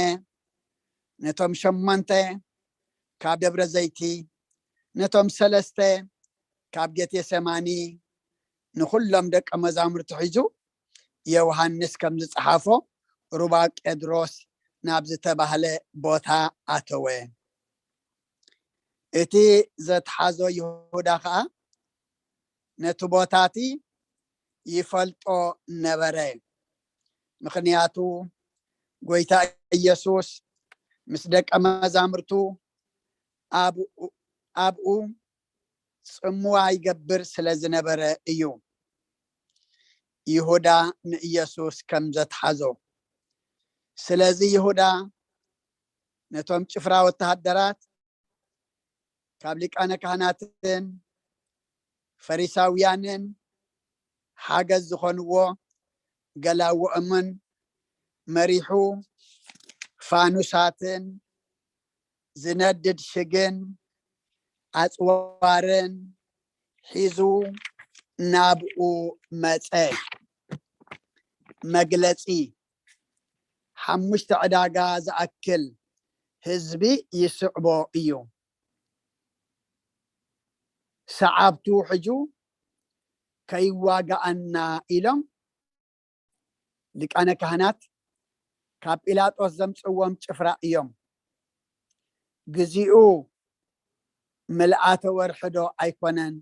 ነቶም ሸሞንተ ካብ ደብረ ዘይቲ ነቶም ሰለስተ ካብ ጌቴሰማኒ ንኹሎም ደቀ መዛሙርቲ ሒዙ ዮሃንስ ከም ዝጸሓፎ ሩባ ቄድሮስ ናብ ዝተባህለ ቦታ ኣተወ። እቲ ዘትሓዞ ይሁዳ ኸኣ ነቲ ቦታ እቲ ይፈልጦ ነበረ። ምኽንያቱ ጎይታ ኢየሱስ ምስ ደቀ መዛሙርቱ ኣብኡ ጽምዋ ይገብር ስለ ዝነበረ እዩ። ይሁዳ ንኢየሱስ ከም ዘትሓዞ። ስለዚ ይሁዳ ነቶም ጭፍራ ወተሃደራት ካብ ሊቃነ ካህናትን ፈሪሳውያንን ሓገዝ ዝኾንዎ ገላውኦምን መሪሑ ፋኑሳትን ዝነድድ ሽግን ኣጽዋርን ሒዙ ናብኡ መጸ። መግለጺ ሓሙሽተ ዕዳጋ ዝኣክል ህዝቢ ይስዕቦ እዩ። ሰዓብቱ ሕጁ ከይዋጋኣና ኢሎም ሊቃነ ካህናት ካብ ጲላጦስ ዘምጽዎም ጭፍራ እዮም። ግዚኡ ምልኣተ ወርሒ ዶ ኣይኮነን?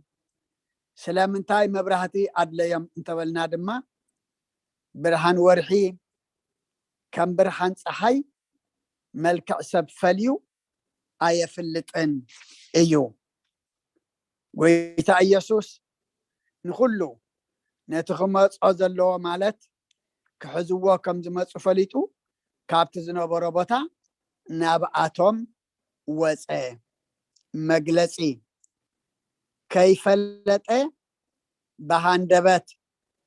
ስለምንታይ መብራህቲ ኣድለዮም እንተበልና ድማ ብርሃን ወርሒ ከም ብርሃን ፀሓይ መልክዕ ሰብ ፈልዩ ኣየፍልጥን እዩ። ጎይታ ኢየሱስ ንኹሉ ነቲ ክመጾ ዘለዎ ማለት ክሕዝዎ ከም ዝመጹ ፈሊጡ ካብቲ ዝነበሮ ቦታ ናብኣቶም ወጸ። መግለጺ ከይፈለጠ ብሃንደበት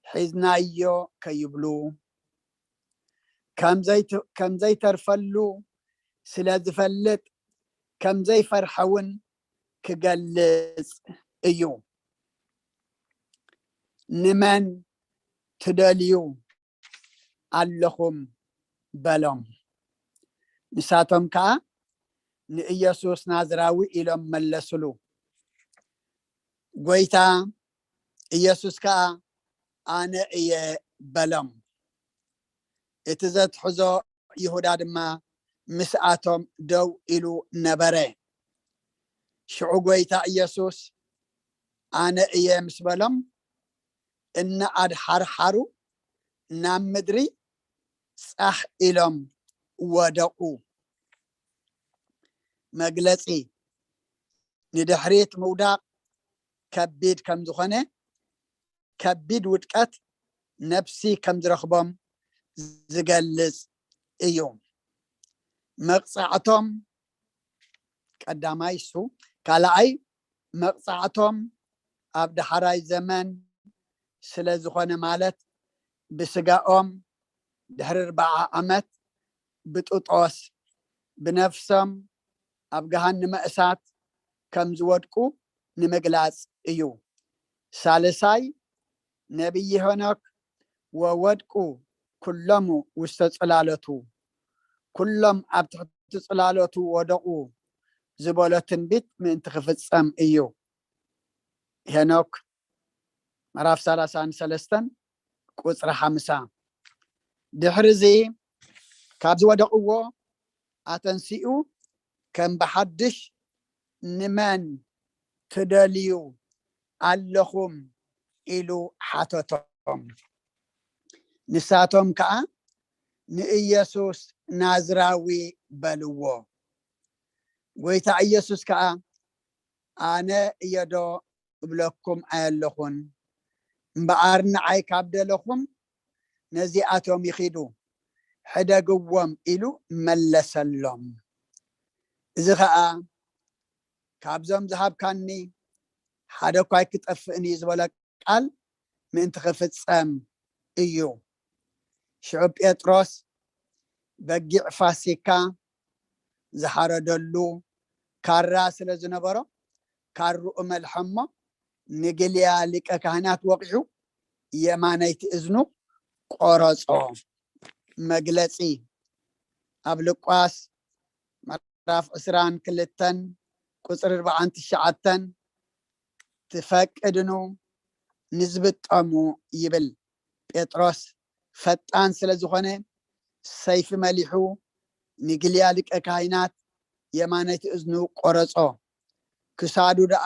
ሒዝናዮ ከይብሉ ከም ዘይተርፈሉ ስለ ዝፈልጥ ከም ዘይፈርሐ እውን ክገልጽ እዩ። ንመን ትደልዩ ኣለኹም በሎም። ንሳቶም ከኣ ንኢየሱስ ናዝራዊ ኢሎም መለስሉ። ጎይታ ኢየሱስ ከኣ ኣነ እየ በሎም። እቲ ዘትሕዞ ይሁዳ ድማ ምስኣቶም ደው ኢሉ ነበረ። ሽዑ ጎይታ ኢየሱስ ኣነ እየ ምስ በሎም፣ እናኣድሓርሓሩ ናብ ምድሪ ጻሕ ኢሎም ወደቑ። መግለጺ ንድሕሪት ምውዳቕ ከቢድ ከም ዝኾነ፣ ከቢድ ውድቀት ነፍሲ ከም ዝረኽቦም ዝገልጽ እዩ። መቕጻዕቶም ቀዳማይ እሱ፣ ካልኣይ መቕጻዕቶም ኣብ ዳሕራይ ዘመን ስለ ዝኾነ፣ ማለት ብስጋኦም ድሕሪ ኣርብዓ ዓመት ብጥጦስ፣ ብነፍሶም ኣብ ገሃንመ እሳት ከም ዝወድቁ ንምግላጽ እዩ። ሳልሳይ ነቢይ ሄኖክ ወወድቁ ኩሎሙ ውስተ ጽላሎቱ፣ ኩሎም ኣብ ትሕቲ ጽላሎቱ ወደቑ ዝበሎ ትንቢት ምእንቲ ክፍጸም እዩ። ሄኖክ ምዕራፍ ሰላሳን ሰለስተን ቁጽሪ ሓምሳ። ድሕርዚ ካብ ዝወደቕዎ ኣተንሲኡ ከም ብሓድሽ ንመን ትደልዩ ኣለኹም ኢሉ ሓተቶም። ንሳቶም ከኣ ንኢየሱስ ናዝራዊ በልዎ። ጎይታ ኢየሱስ ከኣ ኣነ እየዶ እብለኩም ኣየለኹን፣ እምበኣር ንዓይ ካብ ደለኹም ነዚኣቶም ይኺዱ ሕደግዎም ኢሉ መለሰሎም። እዚ ኸኣ ካብዞም ዝሃብካኒ ሓደ እኳ ኣይክጠፍእን እዩ ዝበለ ቃል ምእንቲ ክፍጸም እዩ። ሽዑ ጴጥሮስ በጊዕ ፋሲካ ዝሓረደሉ ካራ ስለ ዝነበሮ ካርኡ መልሐሞ ንግልያ ሊቀ ካህናት ወቒዑ የማነይቲ እዝኑ ቆረጾ። መግለጺ ኣብ ሉቃስ ምዕራፍ ዕስራን ክልተን ቁጽሪ ኣርባዓን ትሽዓተን ትፈቅድኑ ንዝብጠሙ ይብል። ጴጥሮስ ፈጣን ስለ ዝኾነ ሰይፊ መሊሑ ንግልያ ሊቀ ካህናት የማነይቲ እዝኑ ቆረጾ። ክሳዱ ደኣ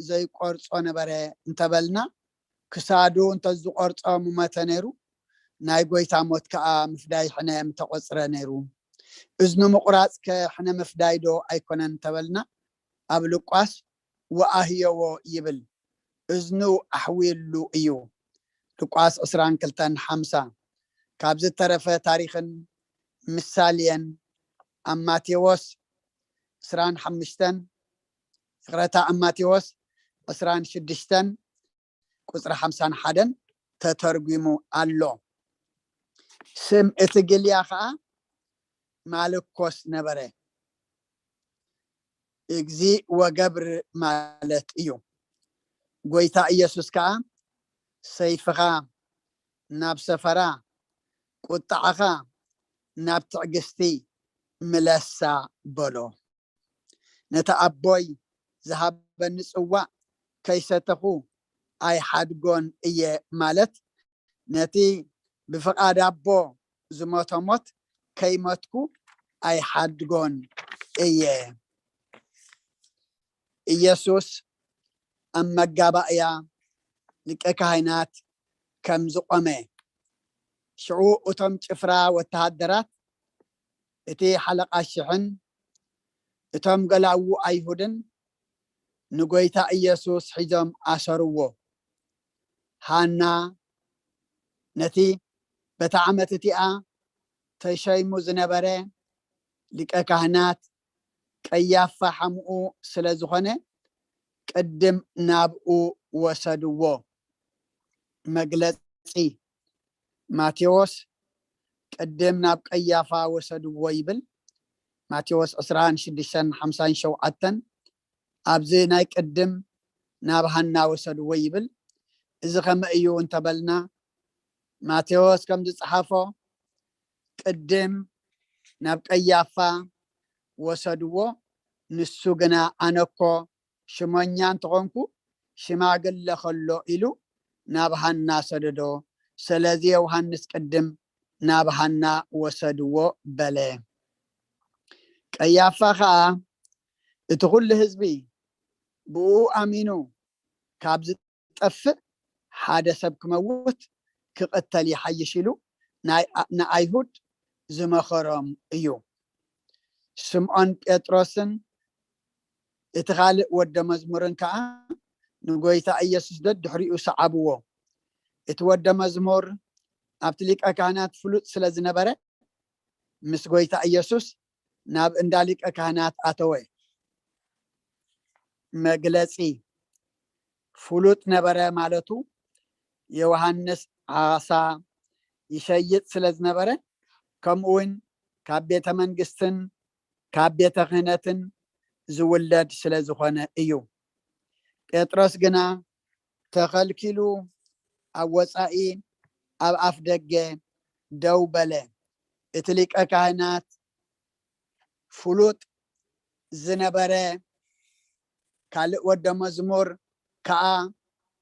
ዘይቆርጾ ነበረ እንተበልና፣ ክሳዱ እንተዝቆርጾ ምሞተ ነይሩ፣ ናይ ጎይታ ሞት ከኣ ምፍዳይ ሕነ ምተቆጽረ ነይሩ። እዝኑ ምቁራጽ ከ ሕነ ምፍዳይ ዶ ኣይኮነን እንተበልና፣ ኣብ ሉቃስ ወኣህየዎ ይብል፣ እዝኑ ኣሕዊሉ እዩ። ሉቃስ ዕስራን ክልተን ሓምሳ። ካብ ዝተረፈ ታሪኽን ምሳሌን ኣብ ማቴዎስ ዕስራን ሓሙሽተን፣ ይቕረታ፣ ኣብ ማቴዎስ ዕስራን ሽዱሽተን ቁጽሪ ሓምሳን ሓደን ተተርጒሙ ኣሎ። ስም እቲ ግልያ ኸኣ ማልኮስ ነበረ። እግዚእ ወገብር ማለት እዩ። ጎይታ ኢየሱስ ከኣ ሰይፍኻ ናብ ሰፈራ፣ ቁጥዓኻ ናብ ትዕግስቲ ምለሳ በሎ። ነቲ ኣቦይ ዝሃበኒ ጽዋእ ከይሰተኹ ኣይሓድጎን እየ ማለት ነቲ ብፍቓድ ኣቦ ዝሞተ ሞት ከይሞትኩ ኣይሓድጎን እየ። ኢየሱስ ኣብ መጋባእያ ሊቀ ካህናት ከም ዝቖመ፣ ሽዑ እቶም ጭፍራ ወተሃደራት፣ እቲ ሓለቓ ሽሕን እቶም ገላዉ ኣይሁድን ንጎይታ ኢየሱስ ሒዞም ኣሰርዎ። ሃና ነቲ በታ ዓመት እቲኣ ተሸይሙ ዝነበረ ሊቀ ካህናት ቀያፋ ሓምኡ ስለ ዝኾነ ቅድም ናብኡ ወሰድዎ። መግለጺ ማቴዎስ ቅድም ናብ ቀያፋ ወሰድዎ ይብል። ማቴዎስ ዕስራን ሽዱሽተን ሓምሳን ሸውዓተን ኣብዚ ናይ ቅድም ናብ ሃና ወሰድዎ ይብል። እዚ ከመይ እዩ እንተበልና ማቴዎስ ከም ዝጸሓፎ ቅድም ናብ ቀያፋ ወሰድዎ። ንሱ ግና ኣነኮ ሽመኛ እንተኾንኩ ሽማግለ ከሎ ኢሉ ናብ ሃና ሰደዶ። ስለዚ ዮሃንስ ቅድም ናብ ሃና ወሰድዎ በለ። ቀያፋ ኸዓ እቲ ኩሉ ህዝቢ ብኡ ኣሚኑ ካብ ዝጠፍእ ሓደ ሰብ ክመውት ክቕተል ይሓይሽ ኢሉ ናይ ንኣይሁድ ዝመኸሮም እዩ። ስምዖን ጴጥሮስን እቲ ካልእ ወደ መዝሙርን ከዓ ንጎይታ ኢየሱስ ደድሕሪኡ ሰዓብዎ። እቲ ወደ መዝሙር ኣብቲ ሊቀ ካህናት ፍሉጥ ስለ ዝነበረ ምስ ጎይታ ኢየሱስ ናብ እንዳ ሊቀ ካህናት ኣተወ። መግለጺ ፍሉጥ ነበረ ማለቱ ዮሃንስ ዓሳ ይሸይጥ ስለ ዝነበረ ከምኡውን ካብ ቤተ መንግስትን ካብ ቤተ ክህነትን ዝውለድ ስለ ዝኾነ እዩ። ጴጥሮስ ግና ተኸልኪሉ ኣብ ወጻኢ ኣብ ኣፍ ደገ ደው በለ። እቲ ሊቀ ካህናት ፍሉጥ ዝነበረ ካልእ ወደ መዝሙር ከኣ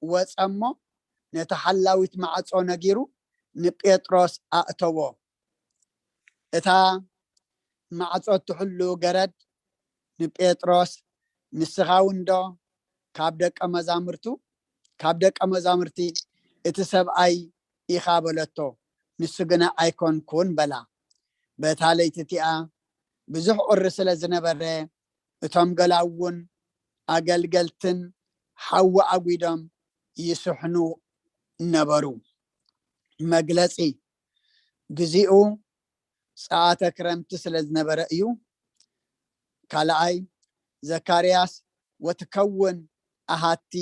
ወጸ እሞ ነታ ሓላዊት ማዕጾ ነጊሩ ንጴጥሮስ ኣእተዎ። እታ ማዕጾ እትሕሉ ገረድ ንጴጥሮስ ንስኻ እውን ዶ ካብ ደቀ መዛሙርቱ ካብ ደቀ መዛሙርቲ እቲ ሰብኣይ ኢኻ በለቶ። ንሱ ግና ኣይኮንኩን በላ። በታ ለይቲ እቲኣ ብዙሕ ቁሪ ስለ ዝነበረ እቶም ገላውን ኣገልገልትን ሓዊ ኣጒዶም ይስሕኑ ነበሩ። መግለጺ ግዜኡ ጸኣተ ክረምቲ ስለ ዝነበረ እዩ። ካልኣይ ዘካርያስ ወትከውን ኣሃቲ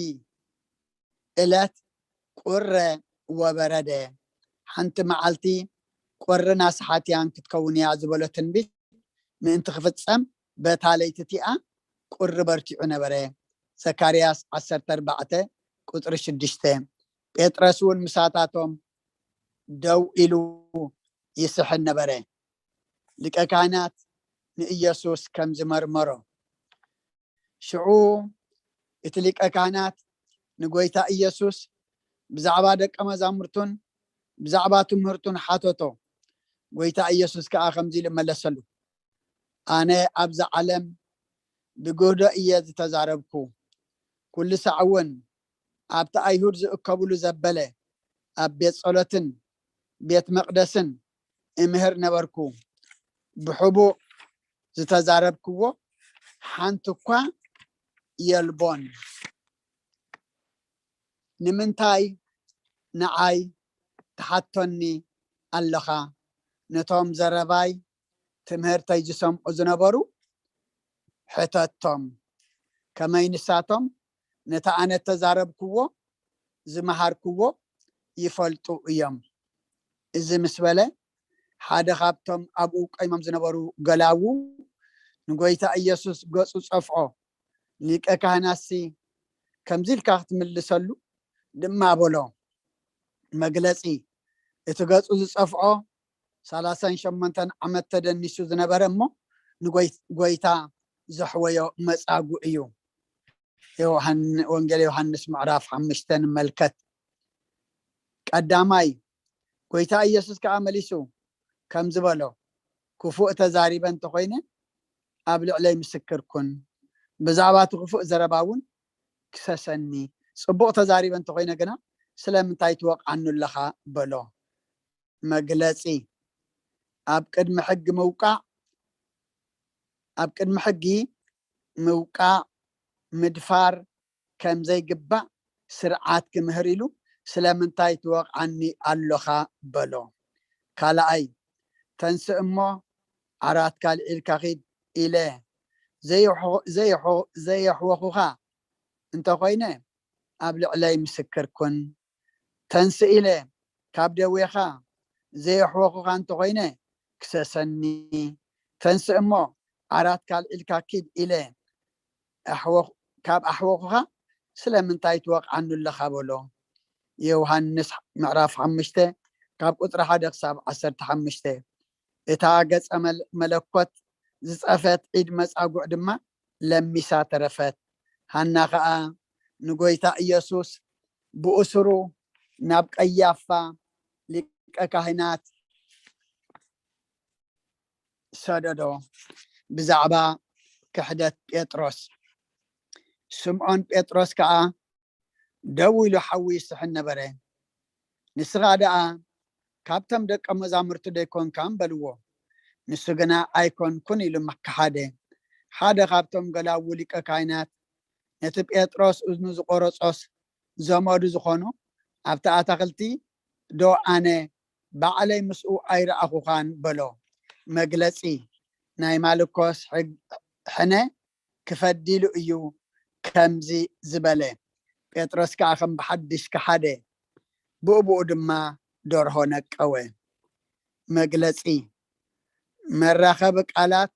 እለት ቁረ ወበረደ ሓንቲ መዓልቲ ቁርን ኣስሓትያን ክትከውን እያ ዝበሎ ትንቢት ምእንቲ ክፍጸም በታ ለይቲ እቲኣ ቁሪ በርቲዑ ነበረ። ዘካርያስ ዓሰርተ ኣርባዕተ ቁጽሪ ሽዱሽተ። ጴጥሮስ እውን ምሳታቶም ደው ኢሉ ይስሕን ነበረ። ሊቀ ካህናት ንኢየሱስ ከም ዝመርመሮ። ሽዑ እቲ ሊቀ ካህናት ንጎይታ ኢየሱስ ብዛዕባ ደቀ መዛሙርቱን ብዛዕባ ትምህርቱን ሓተቶ። ጎይታ ኢየሱስ ከኣ ከምዚ ኢሉ መለሰሉ፣ ኣነ ኣብዛ ዓለም ብግህዶ እየ ዝተዛረብኩ። ኩሉ ሳዕ እውን ኣብቲ ኣይሁድ ዝእከብሉ ዘበለ ኣብ ቤት ጸሎትን ቤት መቕደስን እምህር ነበርኩ። ብሕቡእ ዝተዛረብክዎ ሓንቲ እኳ የልቦን። ንምንታይ ንዓይ ትሓቶኒ ኣለኻ? ነቶም ዘረባይ ትምህርተይ ዝሰምዑ ዝነበሩ ሕተቶም። ከመይ ንሳቶም ነቲ ኣነ እተዛረብክዎ ዝመሃርክዎ ይፈልጡ እዮም። እዚ ምስ በለ ሓደ ካብቶም ኣብኡ ቆይሞም ዝነበሩ ገላዉ ንጎይታ ኢየሱስ ገጹ ጸፍዖ። ሊቀ ካህናትሲ ከምዚ ኢልካ ክትምልሰሉ ድማ በሎ። መግለጺ እቲ ገጹ ዝጸፍዖ ሰላሳን ሸሞንተን ዓመት ተደኒሱ ዝነበረ እሞ ንጎይታ ዘሕወዮ መጻጉ እዩ። ወንጌል ዮሃንስ ምዕራፍ ሓሙሽተ ንመልከት። ቀዳማይ ጎይታ ኢየሱስ ከኣ መሊሱ ከም ዝበሎ፣ ክፉእ ተዛሪበ እንተኾይነ ኣብ ልዕለይ ምስክር ኩን፣ ብዛዕባ እቲ ክፉእ ዘረባ እውን ክሰሰኒ፣ ጽቡቕ ተዛሪበ እንተኾይነ ግና ስለምንታይ ትወቕዓኒ ኣለኻ በሎ። መግለጺ ኣብ ቅድሚ ሕጊ ምውቃዕ ኣብ ቅድሚ ሕጊ ምውቃዕ ምድፋር ከም ዘይግባእ ስርዓት ክምህር ኢሉ ስለምንታይ ትወቕዓኒ ኣሎኻ? በሎ። ካልኣይ፣ ተንስእ እሞ ዓራትካ ኣልዒልካ ኺድ ኢለ ዘየሕወኹኻ እንተኾይነ ኣብ ልዕለይ ምስክር ኩን። ተንስእ ኢለ ካብ ደዌኻ ዘየሕወኹኻ እንተኾይነ ክሰሰኒ። ተንስእ እሞ ዓራትካ ኣልዒልካ ኪድ ኢለ ካብ ኣሕወኹኻ ስለምንታይ ትወቕዓኒ ኣለኻ? በሎ። ዮሃንስ ምዕራፍ ሓሙሽተ ካብ ቁፅሪ ሓደ ክሳብ ዓሰርተ ሓሙሽተ። እታ ገጸ መለኮት ዝጸፈት ኢድ መጻጉዕ ድማ ለሚሳ ተረፈት። ሃና ኸኣ ንጎይታ ኢየሱስ ብእሱሩ ናብ ቀያፋ ሊቀ ካህናት ሰደዶ ብዛዕባ ክሕደት ጴጥሮስ። ስምዖን ጴጥሮስ ከኣ ደው ኢሉ ሓዊ ይስሕን ነበረ። ንስኻ ደኣ ካብቶም ደቀ መዛሙርቱ ደይኮንካን በልዎ። ንሱ ግና ኣይኮንኩን ኢሉ ከሓደ። ሓደ ካብቶም ገላዉ ሊቀ ካህናት ነቲ ጴጥሮስ እዝኑ ዝቆረጾስ ዘመዱ ዝኾኑ ኣብቲ ኣታኽልቲ ዶ ኣነ ባዕለይ ምስኡ ኣይረኣኹኻን በሎ። መግለጺ ናይ ማልኮስ ሕነ ክፈዲሉ እዩ ከምዚ ዝበለ። ጴጥሮስ ከኣ ከም ብሓድሽ ከሓደ፣ ብኡብኡ ድማ ደርሆ ነቀወ። መግለጺ መራኸቢ ቃላት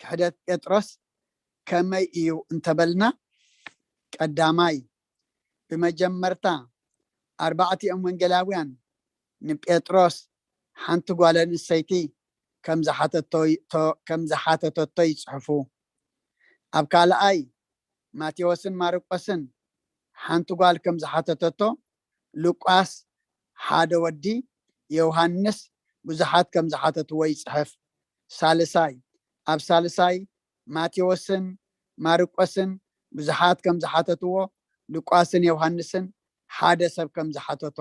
ክሕደት ጴጥሮስ ከመይ እዩ እንተበልና፣ ቀዳማይ ብመጀመርታ ኣርባዕቲኦም ወንጌላውያን ንጴጥሮስ ሓንቲ ጓል ኣንስተይቲ ከም ዝሓተተቶ ይጽሕፉ። ኣብ ካልኣይ ማቴዎስን ማርቆስን ሓንቲ ጓል ከም ዝሓተተቶ፣ ሉቃስ ሓደ ወዲ፣ ዮሃንስ ብዙሓት ከም ዝሓተትዎ ይጽሕፍ። ሳልሳይ ኣብ ሳልሳይ ማቴዎስን ማርቆስን ብዙሓት ከም ዝሓተትዎ፣ ሉቃስን ዮሃንስን ሓደ ሰብ ከም ዝሓተቶ።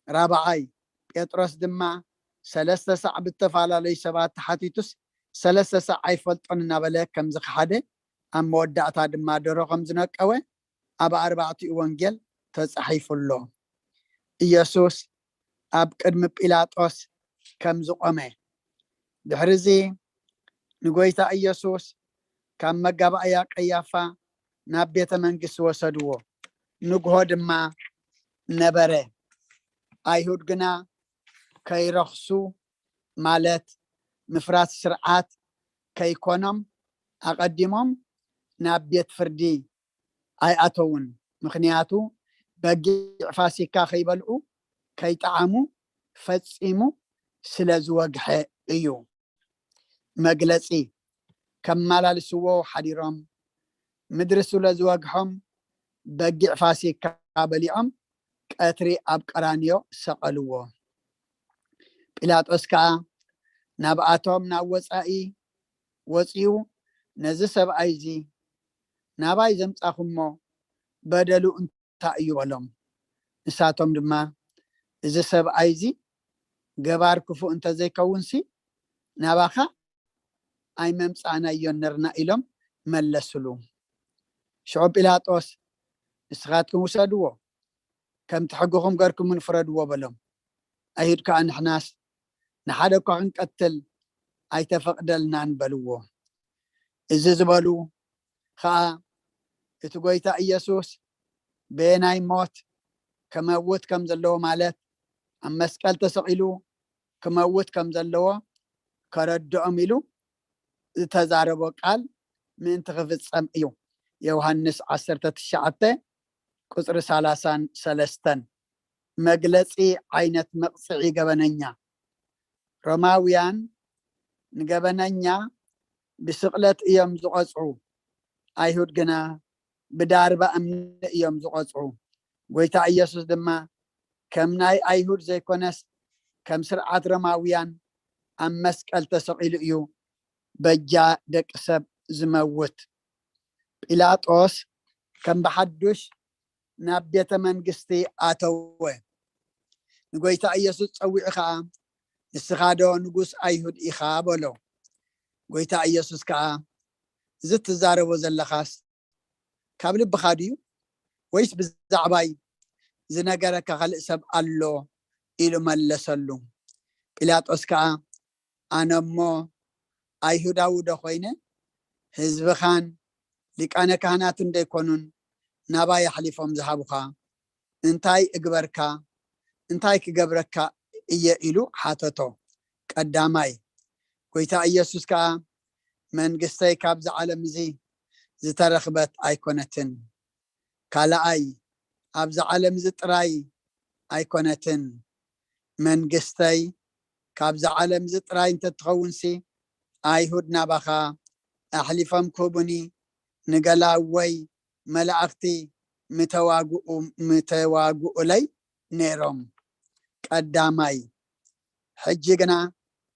ራብዓይ ጴጥሮስ ድማ ሰለስተ ሳዕ ብተፈላለዩ ሰባት ተሓቲቱስ ሰለስተ ሳዕ ኣይፈልጦን እናበለ ከም ዝኸሓደ፣ ኣብ መወዳእታ ድማ ደሮ ከም ዝነቀወ ኣብ ኣርባዕቲኡ ወንጌል ተጻሒፉ ኣሎ። ኢየሱስ ኣብ ቅድሚ ጲላጦስ ከም ዝቖመ። ድሕርዚ ንጎይታ ኢየሱስ ካብ መጋባእያ ቀያፋ ናብ ቤተ መንግስቲ ወሰድዎ። ንግሆ ድማ ነበረ። ኣይሁድ ግና ከይረኽሱ፣ ማለት ምፍራስ ስርዓት ከይኮኖም ኣቐዲሞም ናብ ቤት ፍርዲ ኣይኣተውን። ምኽንያቱ በጊዕ ፋሲካ ከይበልዑ ከይጠዓሙ ፈጺሙ ስለ ዝወግሐ እዩ። መግለጺ ከመላልስዎ ሓዲሮም ምድሪ ስለ ዝወግሖም በጊዕ ፋሲካ በሊዖም ቀትሪ ኣብ ቀራንዮ ሰቐልዎ። ጲላጦስ ከኣ ናብኣቶም ናብ ወጻኢ ወጺኡ ነዚ ሰብኣይ እዚ ናባይ ዘምጻኹሞ በደሉ እንታይ እዩ በሎም። ንሳቶም ድማ እዚ ሰብኣይ እዚ ገባር ክፉእ እንተዘይከውንሲ ናባኻ ኣይመምጻእናዮን ነርና ኢሎም መለስሉ። ሽዑ ጲላጦስ ንስኻትኩም ውሰድዎ፣ ከምቲ ሕግኹም ገርኩምን ፍረድዎ በሎም። ኣይሁድ ከኣ ንሕናስ ንሓደ እኳ ክንቀትል ኣይተፈቕደልናን በልዎ። እዚ ዝበሉ ኸኣ እቲ ጎይታ ኢየሱስ በየናይ ሞት ክመውት ከም ዘለዎ፣ ማለት ኣብ መስቀል ተሰቒሉ ክመውት ከም ዘለዎ ከረድኦም ኢሉ ዝተዛረቦ ቃል ምእንቲ ክፍጸም እዩ። ዮሃንስ ዓሰርተ ትሽዓተ ቁጽሪ ሰላሳን ሰለስተን። መግለጺ ዓይነት መቕጽዒ ገበነኛ። ሮማውያን ንገበነኛ ብስቕለት እዮም ዝቐጽዑ፣ ኣይሁድ ግና ብዳርባ እምኒ እዮም ዝቐጽዑ። ጎይታ ኢየሱስ ድማ ከም ናይ ኣይሁድ ዘይኮነስ ከም ስርዓት ሮማውያን ኣብ መስቀል ተሰቒሉ እዩ በጃ ደቂ ሰብ ዝመውት። ጲላጦስ ከም ብሓዱሽ ናብ ቤተ መንግስቲ ኣተወ። ንጎይታ ኢየሱስ ጸዊዑ ኸኣ ንስኻ ዶ ንጉስ ኣይሁድ ኢኻ በሎ። ጎይታ ኢየሱስ ከኣ እዚ ትዛረቦ ዘለኻስ ካብ ልብኻ ድዩ? ወይስ ብዛዕባይ ዝነገረካ ካልእ ሰብ ኣሎ? ኢሉ መለሰሉ። ጲላጦስ ከኣ፣ ኣነ እሞ ኣይሁዳዊ ዶ ኮይነ? ህዝብኻን ሊቃነ ካህናትን ዶ ኣይኮኑን ናባይ ኣሕሊፎም ዝሃቡኻ? እንታይ እግበርካ፣ እንታይ ክገብረካ እየ? ኢሉ ሓተቶ። ቀዳማይ፣ ጎይታ ኢየሱስ ከኣ፣ መንግስተይ ካብዚ ዓለም እዚ ዝተረኽበት ኣይኮነትን። ካልኣይ፣ ኣብዚ ዓለም እዚ ጥራይ ኣይኮነትን። መንግስተይ ካብዚ ዓለም እዚ ጥራይ እንተትኸውንሲ፣ ኣይሁድ ናባኻ ኣሕሊፎም ክህቡኒ፣ ንገላውወይ መላእኽቲ ምተዋግኡ-፣ ምተዋግኡለይ ነይሮም። ቀዳማይ፣ ሕጂ ግና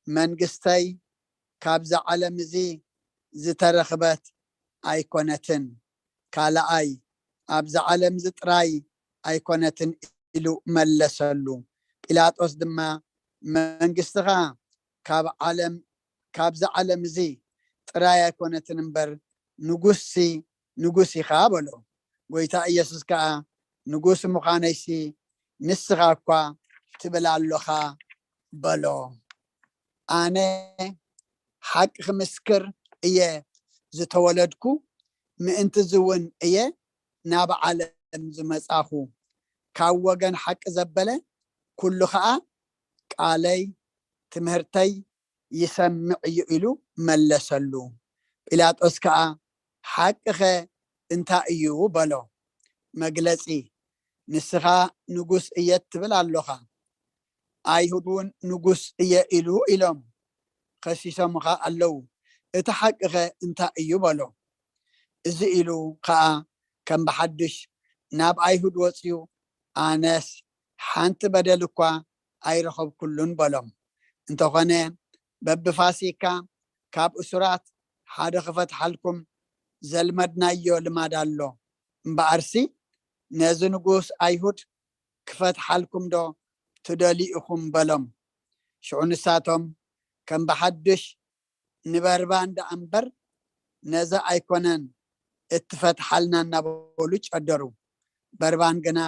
መንግስተይ ካብዚ ዓለም እዚ ዝተረኽበት ኣይኮነትን። ካልኣይ፣ ኣብዚ ዓለም እዚ ጥራይ ኣይኮነትን ኢሉ መለሰሉ። ጲላጦስ ድማ፣ መንግስትኻ ካብ ዓለም፣ ካብዚ ዓለም እዚ ጥራይ ኣይኮነትን እምበር፣ ንጉስሲ ንጉስ ኢኻ በሎ። ጎይታ ኢየሱስ ከኣ፣ ንጉስ ምዃነይሲ ንስኻ እኳ ትብል ኣሎኻ በሎ። ኣነ ሓቂ ክምስክር እየ ዝተወለድኩ፣ ምእንቲ እዚ እውን እየ ናብ ዓለም ዝመጻኹ። ካብ ወገን ሓቂ ዘበለ ኩሉ ኸኣ ቃለይ፣ ትምህርተይ ይሰምዕ እዩ ኢሉ መለሰሉ። ጲላጦስ ከኣ፣ ሓቅኸ እንታይ እዩ በሎ። መግለጺ፣ ንስኻ ንጉስ እየ ትብል ኣሎኻ፣ ኣይሁድ እውን ንጉስ እየ ኢሉ ኢሎም ከሲሶምኻ ኣለዉ፣ እቲ ሓቅኸ እንታይ እዩ በሎ። እዚ ኢሉ ከኣ ከም ብሓድሽ ናብ ኣይሁድ ወጺኡ፣ ኣነስ ሓንቲ በደል እኳ ኣይረኸብኩሉን በሎም። እንተኾነ በብፋሲካ ካብ እሱራት ሓደ ክፈትሓልኩም ዘልመድናዮ ልማድ ኣሎ። እምበኣርሲ ነዚ ንጉስ ኣይሁድ ክፈትሓልኩም ዶ ትደልዩ ኢኹም በሎም። ሽዑ ንሳቶም ከም ብሓድሽ ንበርባን ደኣ እምበር ነዚ ኣይኮነን እትፈትሓልና እናበሉ ጨደሩ። በርባን ግና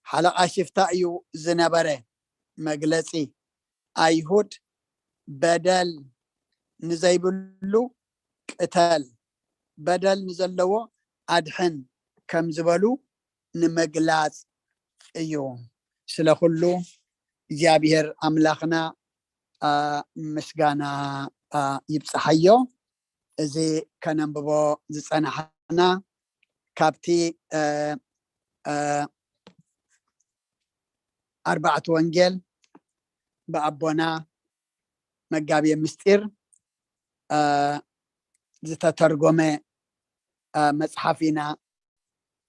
ሓለቓ ሽፍታ እዩ ዝነበረ። መግለጺ፣ ኣይሁድ በደል ንዘይብሉ ቅተል፣ በደል ንዘለዎ ኣድሕን ከም ዝበሉ ንምግላጽ እዩ። ስለ ኩሉ እግዚኣብሔር ኣምላኽና፣ ኣ፣ ምስጋና፣ ኣ፣ ይብጽሓዮ። እዚ ከነንብቦ ዝጸናሕና ካብቲ፣ እ፣ እ፣ ኣርባዕቲ ወንጌል ብኣቦና መጋቤ ምስጢር፣ እ፣ ዝተተርጎመ፣ እ፣ መጽሓፍ ኢና፣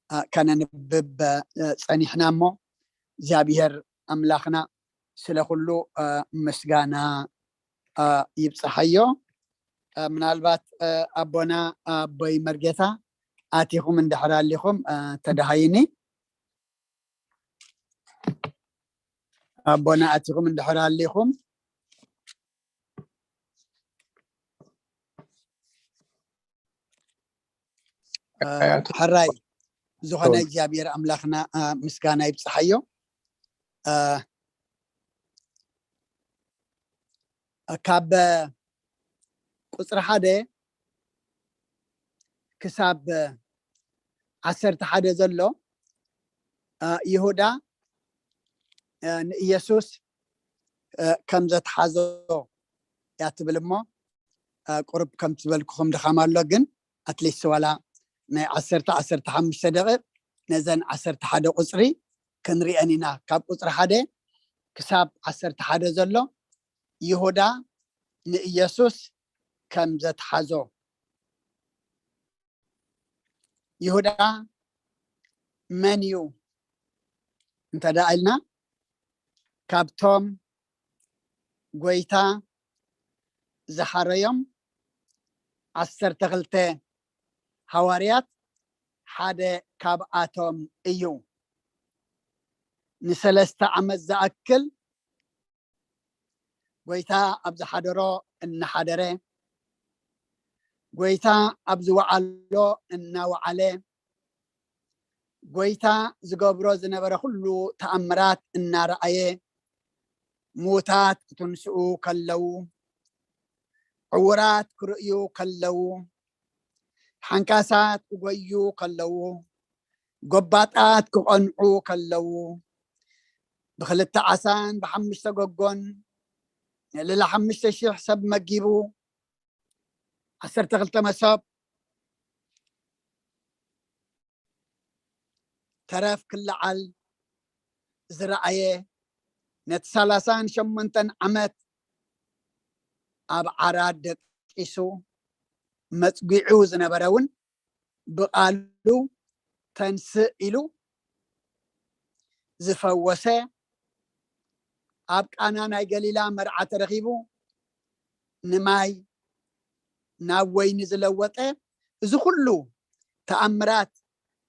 እ፣ ከነንብብ፣ እ፣ ጸኒሕና እሞ፣ እግዚኣብሔር ኣምላኽና ስለ ኩሉ፣ እ፣ ምስጋና፣ እ፣ ይብጽሓዮ። እ፣ ምናልባት፣ እ፣ ኣቦና ኣቦይ መርጌታ ኣቲኹም እንድሕር ኣሊኹም፣ እ፣ ተደሃይኒ። ኣቦና ኣቲኹም እንድሕር ኣሊኹም፣ እ፣ ሕራይ ዝኾነ እግዚኣብሔር ኣምላኽና፣ እ፣ ምስጋና ይብጽሓዮ። እ፣ ካብ ቁጽሪ ሓደ ክሳብ ዓሰርተ ሓደ ዘሎ፣ እ፣ ይሁዳ፣ እ፣ ንኢየሱስ፣ እ፣ ከም ዘትሓዞ እያ ትብል እሞ፣ እ፣ ቁሩብ ከም ዝበልኩኹም ድኻም ኣሎ፣ ግን ኣትሊስት ዋላ ናይ ዓሰርተ፣ ዓሰርተ ሓሙሽተ ደቂቕ ነዘን ዓሰርተ ሓደ ቁጽሪ ክንሪአን ኢና። ካብ ቁጽሪ ሓደ ክሳብ ዓሰርተ ሓደ ዘሎ ይሁዳ ንኢየሱስ ከም ዘትሓዞ። ይሁዳ መን እዩ እንተ ደኣ ኢልና፣ ካብቶም ጎይታ ዝሓረዮም ዓሰርተ ክልተ ሃዋርያት ሓደ ካብኣቶም እዩ። ንሰለስተ ዓመት ዝኣክል ጎይታ ኣብ ዝሓደሮ እናሓደረ፣ ጎይታ ኣብ ዝወዓሎ እናወዓለ፣ ጎይታ ዝገብሮ ዝነበረ ኩሉ ተኣምራት እናረኣየ፣ ምዉታት ክትንስኡ ከለዉ፣ ዕዉራት ክርእዩ ከለዉ፣ ሓንካሳት ክጎዩ ከለዉ፣ ጎባጣት ክቐንዑ ከለዉ፣ ብክልተ ዓሳን ብሓሙሽተ ጎጎን ንልዕሊ ሓሙሽተ ሽሕ ሰብ መጊቡ፣ ዓሰርተ ክልተ መሶብ ተረፍ ክለዓል ዝረኣየ፣ ነቲ ሰላሳን ሸሞንተን ዓመት ኣብ ዓራት ደቂሱ መጽጒዑ ዝነበረ እውን ብቓሉ ተንስእ ኢሉ ዝፈወሰ፣ ኣብ ቃና ናይ ገሊላ መርዓ ተረኺቡ ንማይ ናብ ወይኒ ዝለወጠ፣ እዚ ኩሉ ተኣምራት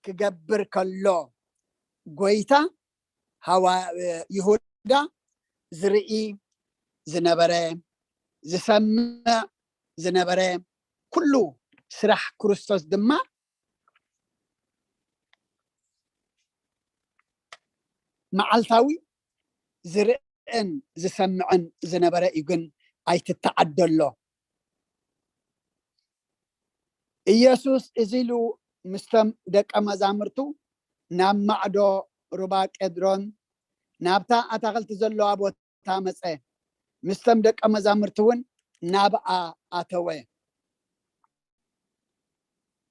ክገብር ከሎ፣ ጎይታ ሃዋ-፣ ይሁዳ ዝርኢ ዝነበረ፣ ዝሰምዕ ዝነበረ፣ ኩሉ ስራሕ ክርስቶስ ድማ መዓልታዊ ዝርእን ዝሰምዕን ዝነበረ እዩ። ግን ኣይትተዓደሎ። ኢየሱስ እዚ ኢሉ ምስቶም ደቀ መዛሙርቱ ናብ ማዕዶ ሩባ ቄድሮን፣ ናብታ ኣታኽልቲ ዘለዋ ቦታ መጸ። ምስቶም ደቀ መዛሙርቱ እውን ናብኣ ኣተወ።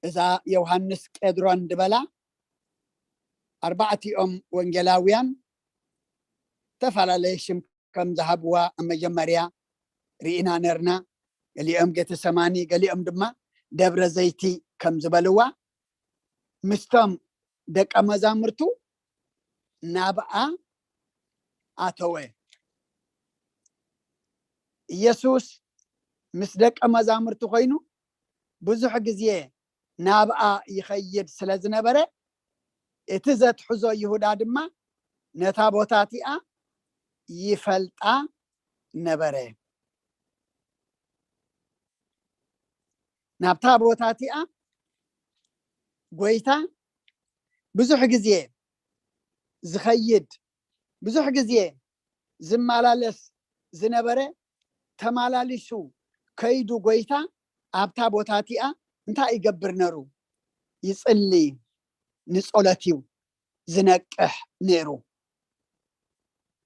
እዛ ዮሃንስ ቄድሮን ድበላ፣ ኣርባዕቲኦም ወንጌላውያን ዝተፈላለየ ሽም ከም ዝሃብዋ ኣብ መጀመርያ ርኢና ነርና። ገሊኦም ጌተሰማኒ፣ ገሊኦም ድማ ደብረ ዘይቲ ከም ዝበልዋ፣ ምስቶም ደቀ መዛሙርቱ ናብኣ ኣተወ። ኢየሱስ ምስ ደቀ መዛሙርቱ ኮይኑ ብዙሕ ግዜ ናብኣ ይኸይድ ስለ ዝነበረ፣ እቲ ዘትሕዞ ይሁዳ ድማ ነታ ቦታ እቲኣ ይፈልጣ ነበረ። ናብታ ቦታ እቲኣ ጎይታ ብዙሕ ግዜ ዝኸይድ፣ ብዙሕ ግዜ ዝመላለስ ዝነበረ፣ ተመላሊሱ ከይዱ ጎይታ ኣብታ ቦታ እቲኣ እንታይ ይገብር ነሩ? ይጽሊ፣ ንጸሎት እዩ ዝነቅሕ ነይሩ።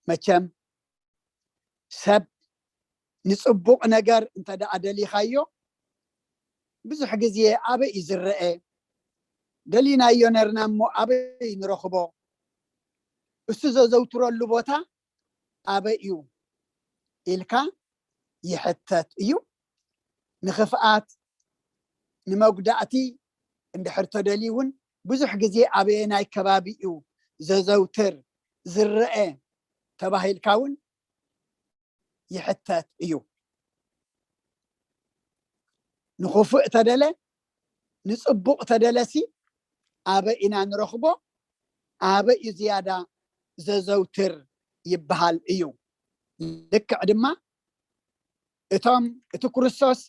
መቸም ሰብ ንጽቡቕ ነገር እንተ ደኣ ደሊኻዮ፣ ብዙሕ ግዜ ኣበይ እዩ ዝረአ? ደሊናዮ ነርና እሞ ኣበይ ንረኽቦ? እሱ ዘዘውትረሉ ቦታ ኣበይ እዩ? ኢልካ ይሕተት እዩ። ንኽፍኣት፣ ንመጉዳእቲ እንድሕር ተደልዩ እውን ብዙሕ ግዜ ኣበየናይ ከባቢ እዩ ዘዘውትር፣ ዝረአ ተባሂልካ እውን ይሕተት እዩ። ንኽፉእ ተደለ፣ ንጽቡቕ ተደለሲ ኣበይ ኢና ንረኽቦ? ኣበይ እዩ ዝያዳ ዘዘውትር ይበሃል እዩ። ልክዕ ድማ እቶም እቲ ክርስቶስ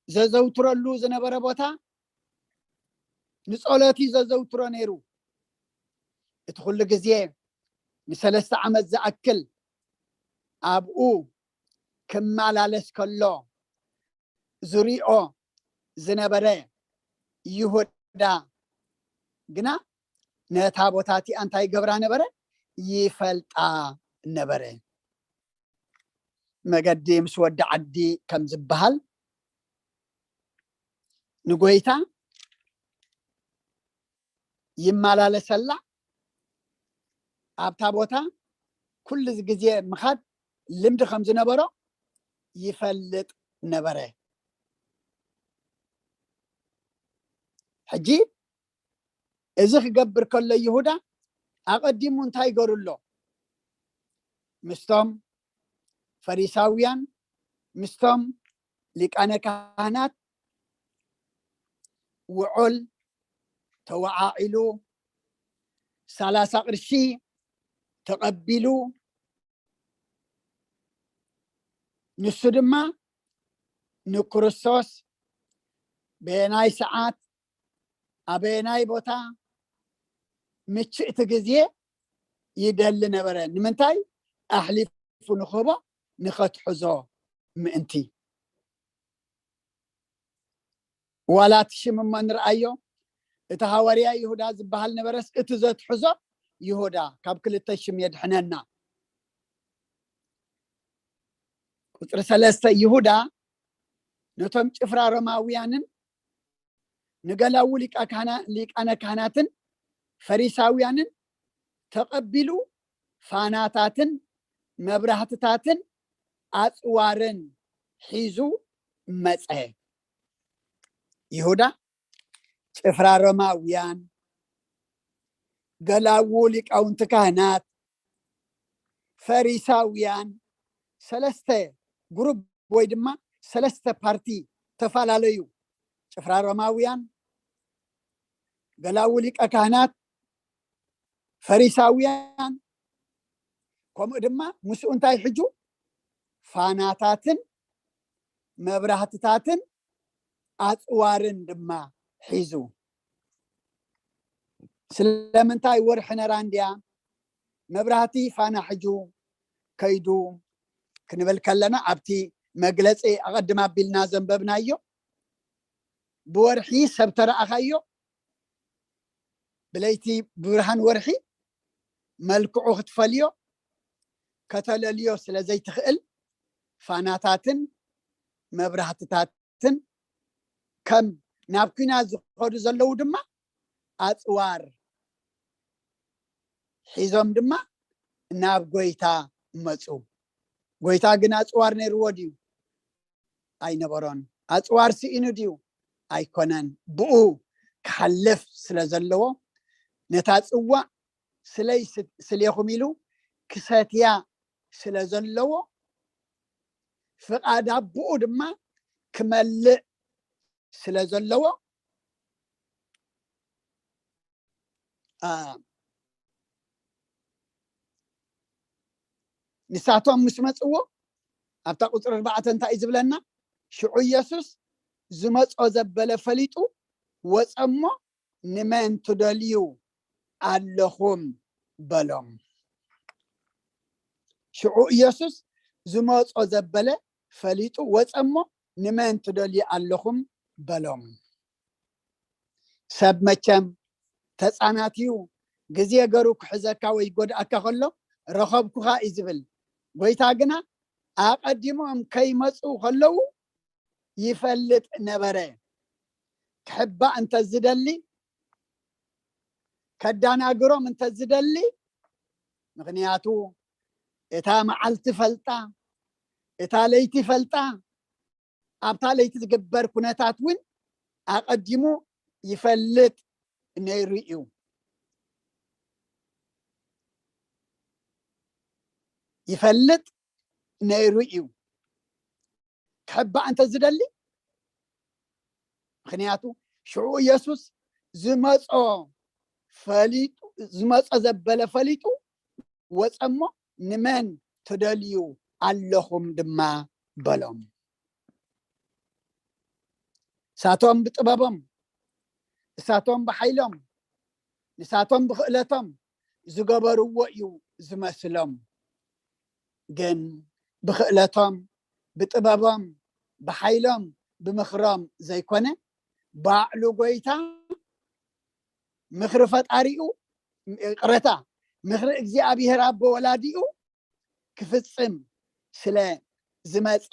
ዘዘውትረሉ ዝነበረ ቦታ ንጸሎት እዩ ዘዘውትሮ ነይሩ። እቲ ኩሉ ግዜ ንሰለስተ ዓመት ዝኣክል ኣብኡ ክመላለስ ከሎ ዝሪኦ ዝነበረ ይሁዳ ግና ነታ ቦታ እቲኣ እንታይ ይገብራ ነበረ? ይፈልጣ ነበረ። መገዲ ምስ ወዲ ዓዲ ከም ዝበሃል ንጎይታ ይመላለሰላ፣ ኣብታ ቦታ ኩሉ ግዜ ምኻድ ልምዲ ከም ዝነበሮ ይፈልጥ ነበረ። ሕጂ እዚ ክገብር ከሎ ይሁዳ ኣቐዲሙ እንታይ ይገሩ ኣሎ? ምስቶም ፈሪሳውያን፣ ምስቶም ሊቃነ ካህናት ውዑል ተወዓዒሉ፣ ሰላሳ ቅርሺ ተቐቢሉ፣ ንሱ ድማ ንክርስቶስ በየናይ ሰዓት፣ ኣበየናይ ቦታ፣ ምችእቲ ግዜ ይደሊ ነበረ። ንምንታይ? ኣሕሊፉ ንክህቦ፣ ንኸትሕዞ ምእንቲ። ዋላ እቲ ሽም እሞ ንርኣዮ፣ እቲ ሃዋርያ ይሁዳ ዝበሃል ነበረስ፣ እቲ ዘትሕዞ ይሁዳ ካብ ክልተ ሽም የድሕነና። ቁፅሪ ሰለስተ፣ ይሁዳ ነቶም ጭፍራ ሮማውያንን ንገላዉ ሊቃነ ካህናትን ፈሪሳውያንን ተቐቢሉ፣ ፋናታትን መብራህትታትን ኣፅዋርን ሒዙ መፀ። ይሁዳ ጭፍራ ሮማውያን፣ ገላዉ ሊቃውንቲ ካህናት፣ ፈሪሳውያን፣ ሰለስተ ግሩፕ ወይ ድማ ሰለስተ ፓርቲ ተፈላለዩ። ጭፍራ ሮማውያን፣ ገላዉ ሊቀ ካህናት፣ ፈሪሳውያን፣ ከምኡ ድማ ምስኡ እንታይ ሒዙ? ፋናታትን መብራህትታትን ኣፅዋርን ድማ ሒዙ። ስለምንታይ? ወርሒ ነራ እንድያ፣ መብራህቲ ፋና ሒዙ ከይዱ ክንብል ከለና፣ ኣብቲ መግለፂ ኣቐድም ኣቢልና ዘንበብናዮ፣ ብወርሒ ሰብ ተረኣኻዮ፣ ብለይቲ ብብርሃን ወርሒ መልክዑ ክትፈልዮ፣ ከተለልዮ ስለ ዘይትኽእል፣ ፋናታትን መብራህትታትን፣ ከም ናብ ኲናት ዝኸዱ ዘለዉ ድማ ኣፅዋር ሒዞም ድማ ናብ ጎይታ መፁ። ጎይታ ግን ኣፅዋር ነይርዎ ድዩ? ኣይነበሮን። ኣፅዋር ስኢኑ ድዩ? ኣይኮነን። ብኡ ክሓልፍ ስለ ዘለዎ፣ ነታ ፅዋዕ ስለይ ስ-፣ ስሌኹም ኢሉ ክሰትያ ስለ ዘለዎ፣ ፍቓድ ኣቦኡ ድማ ክመልእ ስለ ዘለዎ፣ አ፣ ንሳቶም ምስ መፅዎ፣ ኣብታ ቁፅሪ ኣርባዕተ እንታይ እዩ ዝብለና? ሽዑ ኢየሱስ ዝመጾ ዘበለ ፈሊጡ ወጸ እሞ፣ "ንመን ትደልዩ ኣለኹም?" በሎም። ሽዑ ኢየሱስ ዝመጾ ዘበለ ፈሊጡ ወጸ እሞ፣ "ንመን ትደልዩ ኣለኹም?" በሎም። ሰብ መቸም ተጻናትዩ፣ ግዜ ገሩ ክሕዘካ ወይ ጎድኣካ ከሎ፣ "ረኸብኩኻ" እዩ ዝብል። ጎይታ ግና ኣቐዲሞም ከይመጹ ከለዉ ይፈልጥ ነበረ። ክሕባእ እንተ ዝደሊ፣ ከዳናግሮም እንተ ዝደሊ፣ ምኽንያቱ እታ መዓልቲ ፈልጣ፣ እታ ለይቲ ፈልጣ፣ ኣብታ ለይቲ ዝግበር ኩነታት እውን ኣቐዲሙ ይፈልጥ ነይሩ እዩ። ይፈልጥ ነይሩ እዩ። ክሕባእ እንተ ዝደሊ፣ ምኽንያቱ ሽዑ ኢየሱስ ዝመጾ ፈሊጡ፣ ዝመጾ ዘበለ ፈሊጡ ወጸ እሞ፣ "ንመን ትደልዩ ኣለኹም?" ድማ በሎም። እሳቶም ብጥበቦም፣ እሳቶም ብሓይሎም፣ ንሳቶም ብኽእለቶም ዝገበርዎ እዩ ዝመስሎም። ግን ብኽእለቶም፣ ብጥበቦም፣ ብሓይሎም፣ ብምኽሮም ዘይኮነ፣ ባዕሉ ጎይታ ምኽሪ ፈጣሪኡ፣ ይቕረታ፣ ምኽሪ እግዚኣብሔር ኣቦ ወላዲኡ ክፍጽም ስለ ዝመጸ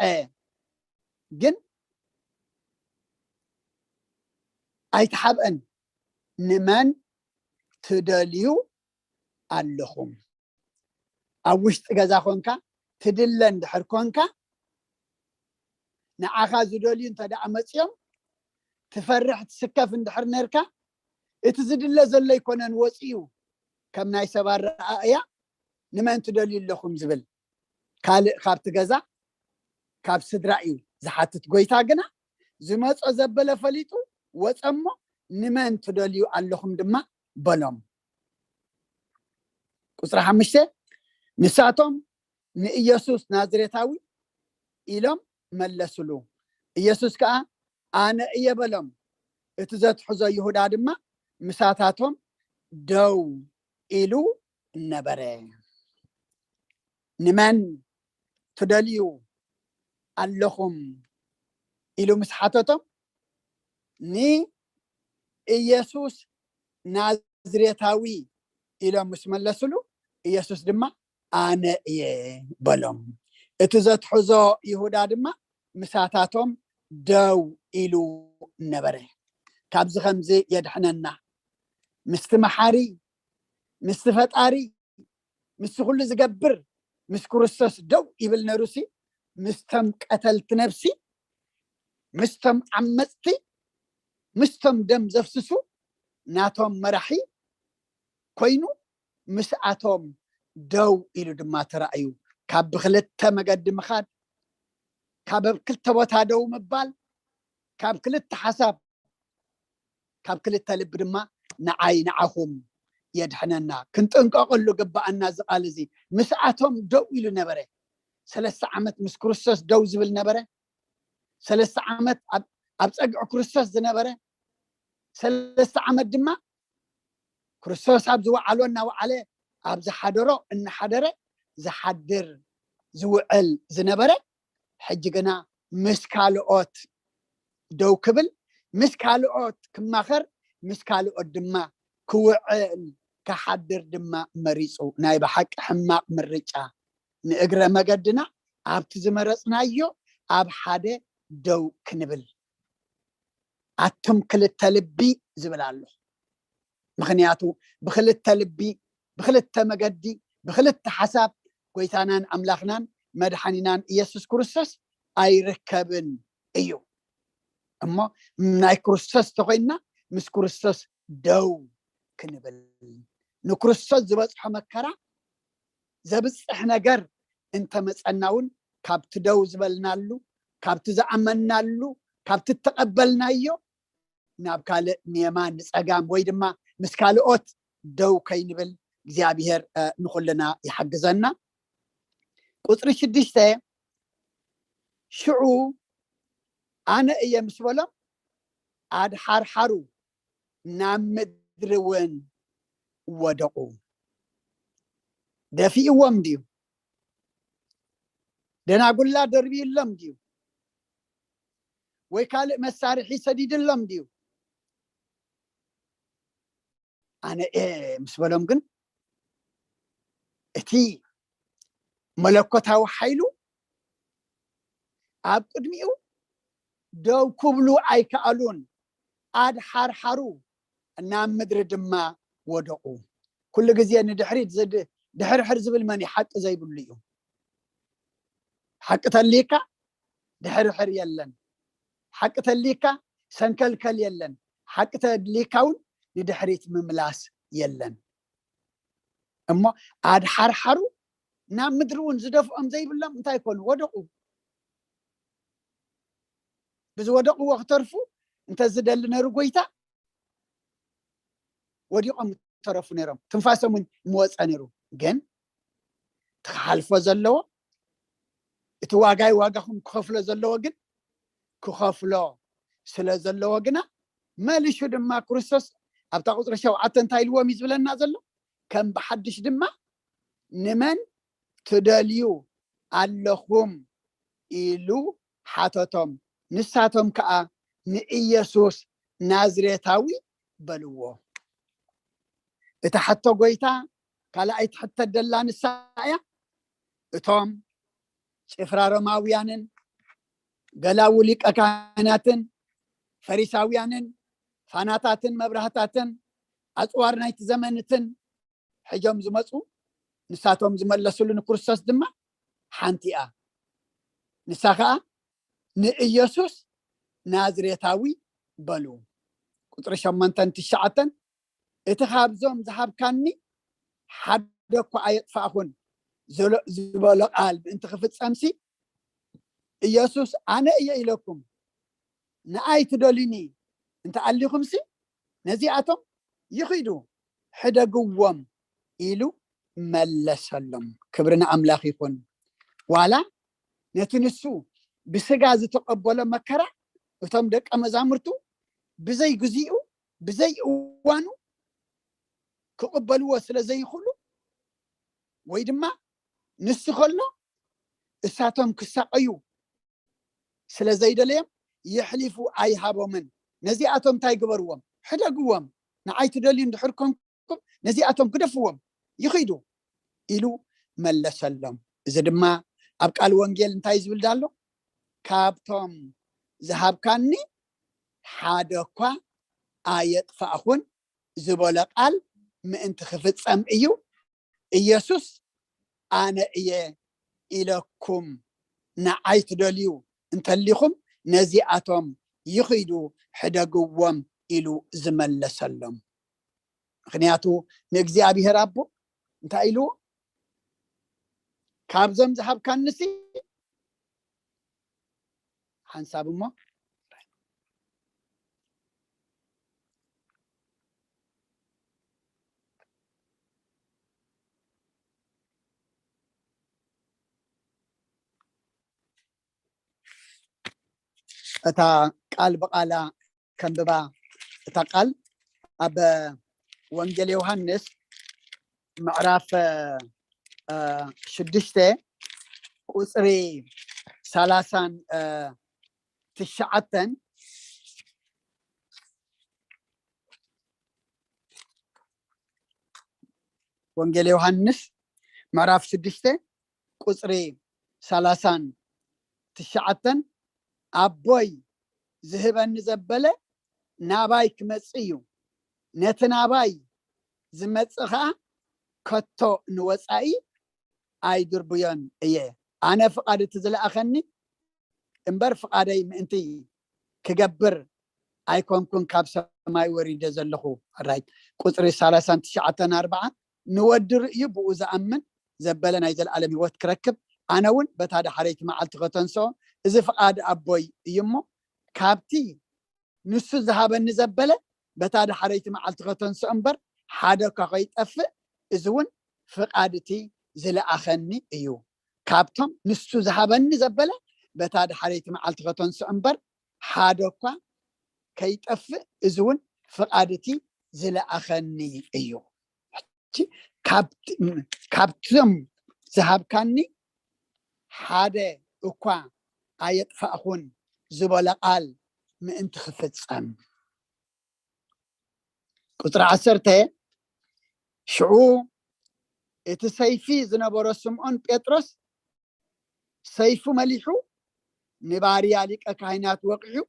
ግን ኣይተሓብአን። "ንመን ትደልዩ ኣለኹም?" ኣብ ውሽጢ ገዛ ኮንካ ትድለ እንድሕር ኮንካ፣ ንዓኻ ዝደልዩ እንተ ደኣ መጺኦም፣ ትፈርሕ ትስከፍ እንድሕር ነርካ፣ እቲ ዝድለ ዘሎ ኣይኮነን ወጺኡ። ከም ናይ ሰብ ኣረኣእያ "ንመን ትደልዩ ኣለኹም?" ዝብል ካልእ ካብቲ ገዛ፣ ካብ ስድራ እዩ ዝሓትት። ጎይታ ግና ዝመጾ ዘበለ ፈሊጡ ወጸ እሞ፣ "ንመን ትደልዩ ኣለኹም?" ድማ በሎም። ቁጽሪ ሓሙሽተ፣ ንሳቶም "ንኢየሱስ ናዝሬታዊ" ኢሎም መለስሉ። ኢየሱስ ከኣ "ኣነ እየ" በሎም። እቲ ዘትሕዞ ይሁዳ ድማ ምሳታቶም ደው ኢሉ ነበረ። ንመን ትደልዩ ኣለኹም ኢሉ ምስ ሓተቶም፣ ንኢየሱስ ናዝሬታዊ ኢሎም ምስ መለስሉ፣ ኢየሱስ ድማ ኣነ እየ በሎም። እቲ ዘትሕዞ ይሁዳ ድማ ምሳታቶም ደው ኢሉ ነበረ። ካብዚ ከምዚ የድሕነና። ምስቲ መሓሪ፣ ምስቲ ፈጣሪ፣ ምስቲ ኩሉ ዝገብር፣ ምስ ክርስቶስ ደው ይብል ነሩሲ፣ ምስቶም ቀተልቲ ነፍሲ፣ ምስቶም ዓመፅቲ፣ ምስቶም ደም ዘፍስሱ ናቶም መራሒ ኮይኑ ምስኣቶም ደው ኢሉ ድማ ተራእዩ። ካብ ብክልተ መገዲ ምኻድ፣ ካብ ኣብ ክልተ ቦታ ደው ምባል፣ ካብ ክልተ ሓሳብ፣ ካብ ክልተ ልቢ ድማ ንዓይ ንዓኹም የድሕነና። ክንጥንቀቐሉ ግባኣና። እዚ ቃል እዚ ምስኣቶም ደው ኢሉ ነበረ። ሰለስተ ዓመት ምስ ክርስቶስ ደው ዝብል ነበረ። ሰለስተ ዓመት ኣብ ኣብ ጸግዒ ክርስቶስ ዝነበረ፣ ሰለስተ ዓመት ድማ ክርስቶስ ኣብ ዝወዓሎ እናወዓለ፣ ኣብ ዝሓደሮ እናሓደረ ዝሓድር ዝውዕል ዝነበረ፣ ሕጂ ግና ምስ ካልኦት ደው ክብል፣ ምስ ካልኦት ክማኸር፣ ምስ ካልኦት ድማ ክውዕል ክሓድር ድማ መሪጹ። ናይ ብሓቂ ሕማቕ ምርጫ። ንእግረ መገድና ኣብቲ ዝመረጽናዮ ኣብ ሓደ ደው ክንብል። ኣቱም ክልተ ልቢ ዝብል ኣሎ። ምኽንያቱ ብክልተ ልቢ፣ ብክልተ መገዲ፣ ብክልተ ሓሳብ ጎይታናን ኣምላኽናን መድሓኒናን ኢየሱስ ክርስቶስ ኣይርከብን እዩ። እሞ ናይ ክርስቶስ ተኾይንና ምስ ክርስቶስ ደው ክንብል፣ ንክርስቶስ ዝበጽሖ መከራ ዘብጽሕ ነገር እንተመጸና እውን ካብቲ ደው ዝበልናሉ፣ ካብቲ ዝኣመንናሉ፣ ካብቲ እተቐበልናዮ ናብ ካልእ ንየማን ንጸጋም ወይ ድማ ምስ ካልኦት ደው ከይንብል እግዚኣብሔር ንኹልና ይሓግዘና። ቁፅሪ ሽዱሽተ፣ ሽዑ ኣነ እየ ምስ በሎም ኣድሓርሓሩ ናብ ምድሪ እውን ወደቑ። ደፊእዎም ድዩ? ደናጉላ ደርብዩሎም ድዩ? ወይ ካልእ መሳርሒ ሰዲድሎም ድዩ? ኣነ እየ ምስ በሎም ግን እቲ መለኮታዊ ሓይሉ ኣብ ቅድሚኡ ደው ክብሉ ኣይከኣሉን። ኣድሓርሓሩ ናብ ምድሪ ድማ ወደቑ። ኩሉ ግዜ ንድሕሪት ድሕርሕር ዝብል መን እዩ? ሓቂ ዘይብሉ እዩ። ሓቂ ተልይካ ድሕርሕር የለን። ሓቂ ተልይካ ሰንከልከል የለን። ሓቂ ተልይካ እውን ንድሕሪት ምምላስ የለን። እሞ ኣድሓርሓሩ ናብ ምድሪ እውን ዝደፍኦም ዘይብሎም እንታይ ይኮኑ? ወደቑ። ብዝወደቕዎ ክተርፉ እንተዝደሊ ነሩ ጎይታ ወዲቖም ተረፉ ነይሮም። ትንፋሶም እውን ምወፀ ነይሩ። ግን እቲ ክሓልፎ ዘለዎ፣ እቲ ዋጋይ ዋጋኹም ክኸፍሎ ዘለዎ ግን ክኸፍሎ ስለ ዘለዎ ግና መሊሹ ድማ ክርስቶስ ኣብታ ቁፅሪ ሸውዓተ እንታይ ኢልዎም እዩ ዝብለና ዘሎ? ከም ብሓድሽ ድማ ንመን ትደልዩ ኣለኹም ኢሉ ሓተቶም። ንሳቶም ከዓ ንኢየሱስ ናዝሬታዊ በልዎ። እታ ሕቶ ጎይታ ካልኣይ ትሕተት ደላ ንሳ እያ። እቶም ጭፍራ ሮማውያንን ገላዉ ሊቀ ካህናትን ፈሪሳውያንን ፋናታትን መብራህታትን ኣፅዋር ናይቲ ዘመንትን ሕጆም ዝመፁ፣ ንሳቶም ዝመለስሉ ንክርስቶስ ድማ ሓንቲ እያ። ንሳ ከዓ ንኢየሱስ ናዝሬታዊ በሉ። ቁፅሪ ሸሞንተን ትሽዓተን፣ እቲ ካብዞም ዝሃብካኒ ሓደ እኳ ኣየጥፋእኹን ዝሎ- ዝበሎ ቃል ምእንቲ ክፍጸምሲ፣ ኢየሱስ ኣነ እየ ኢለኩም፣ ንኣይ ትደልዩኒ እንተኣሊኹምሲ ነዚኣቶም ይኺዱ ሕደግዎም ኢሉ መለሰሎም። ክብሪ ንኣምላኽ ይኹን። ዋላ ነቲ ንሱ ብስጋ ዝተቐበሎ መከራ እቶም ደቀ መዛሙርቱ ብዘይ ግዚኡ ብዘይ እዋኑ ክቕበልዎ ስለ ዘይኽእሉ፣ ወይ ድማ ንሱ ከሎ እሳቶም ክሳቐዩ ስለ ዘይደለዮም የሕሊፉ ኣይሃቦምን። ነዚኣቶም እንታይ ግበርዎም? ሕደግዎም። ንዓይ ትደልዩ እንድሕር ኮንኩም ነዚኣቶም ግደፍዎም፣ ይኽይዱ ኢሉ መለሰሎም። እዚ ድማ ኣብ ቃል ወንጌል እንታይ ዝብል ዳሎ? ካብቶም ዝሃብካኒ ሓደ እኳ ኣየጥፋእኹን ዝበሎ ቃል ምእንቲ ክፍጸም እዩ። ኢየሱስ ኣነ እየ ኢለኩም ንዓይ ትደልዩ እንተሊኹም ነዚኣቶም ይኽይዱ ሕደግዎም ኢሉ ዝመለሰሎም። ምኽንያቱ ንእግዚኣብሔር ኣቦ እንታይ ኢልዎ? ካብዞም ዝሃብካንሲ ሓንሳብ እሞ እታ ቃል ብቓላ ከንብባ። እታ ቃል ኣብ ወንጌል ዮሃንስ ምዕራፍ ሽዱሽተ ቁፅሪ ሰላሳን ትሽዓተን። ወንጌል ዮሃንስ ምዕራፍ ሽዱሽተ ቁፅሪ ሰላሳን ትሽዓተን፣ ኣቦይ ዝህበኒ ዘበለ ናባይ ክመጽእ እዩ፣ ነቲ ናባይ ዝመጽእ ኸዓ ከቶ ንወጻኢ ኣይድርብዮን እየ። ኣነ ፍቓድ እቲ ዝለኣኸኒ እምበር ፍቓደይ ምእንቲ ክገብር ኣይኮንኩን ካብ ሰማይ ወሪደ ዘለኹ። ራይት ቁፅሪ ሰላሳን ትሽዓተን ኣርባዓ፣ ንወዲ ርእዩ ብኡ ዝኣምን ዘበለ ናይ ዘለኣለም ህይወት ክረክብ፣ ኣነ እውን በታ ዳሓረይቲ መዓልቲ ከተንስኦ እዚ ፍቓድ ኣቦይ እዩ እሞ፣ ካብቲ ንሱ ዝሃበኒ ዘበለ በታ ዳሓረይቲ መዓልቲ ከተንስኦ እምበር ሓደ እኳ ከይጠፍእ፣ እዚ እውን ፍቓድ እቲ ዝለኣኸኒ እዩ። ካብቶም ንሱ ዝሃበኒ ዘበለ በታ ዳሓረይቲ መዓልቲ ከተንስኦ እምበር ሓደ እኳ ከይጠፍእ፣ እዚ እውን ፍቓድ እቲ ዝለኣኸኒ እዩ። ካብቶም ዝሃብካኒ ሓደ እኳ ኣየጥፋእኹን ዝበለ ቃል ምእንቲ ክፍጸም። ቁፅሪ ዓሰርተ፣ ሽዑ እቲ ሰይፊ ዝነበሮ ስምዖን ጴጥሮስ ሰይፉ መሊሑ ንባርያ ሊቀ ካህናት ወቂዑ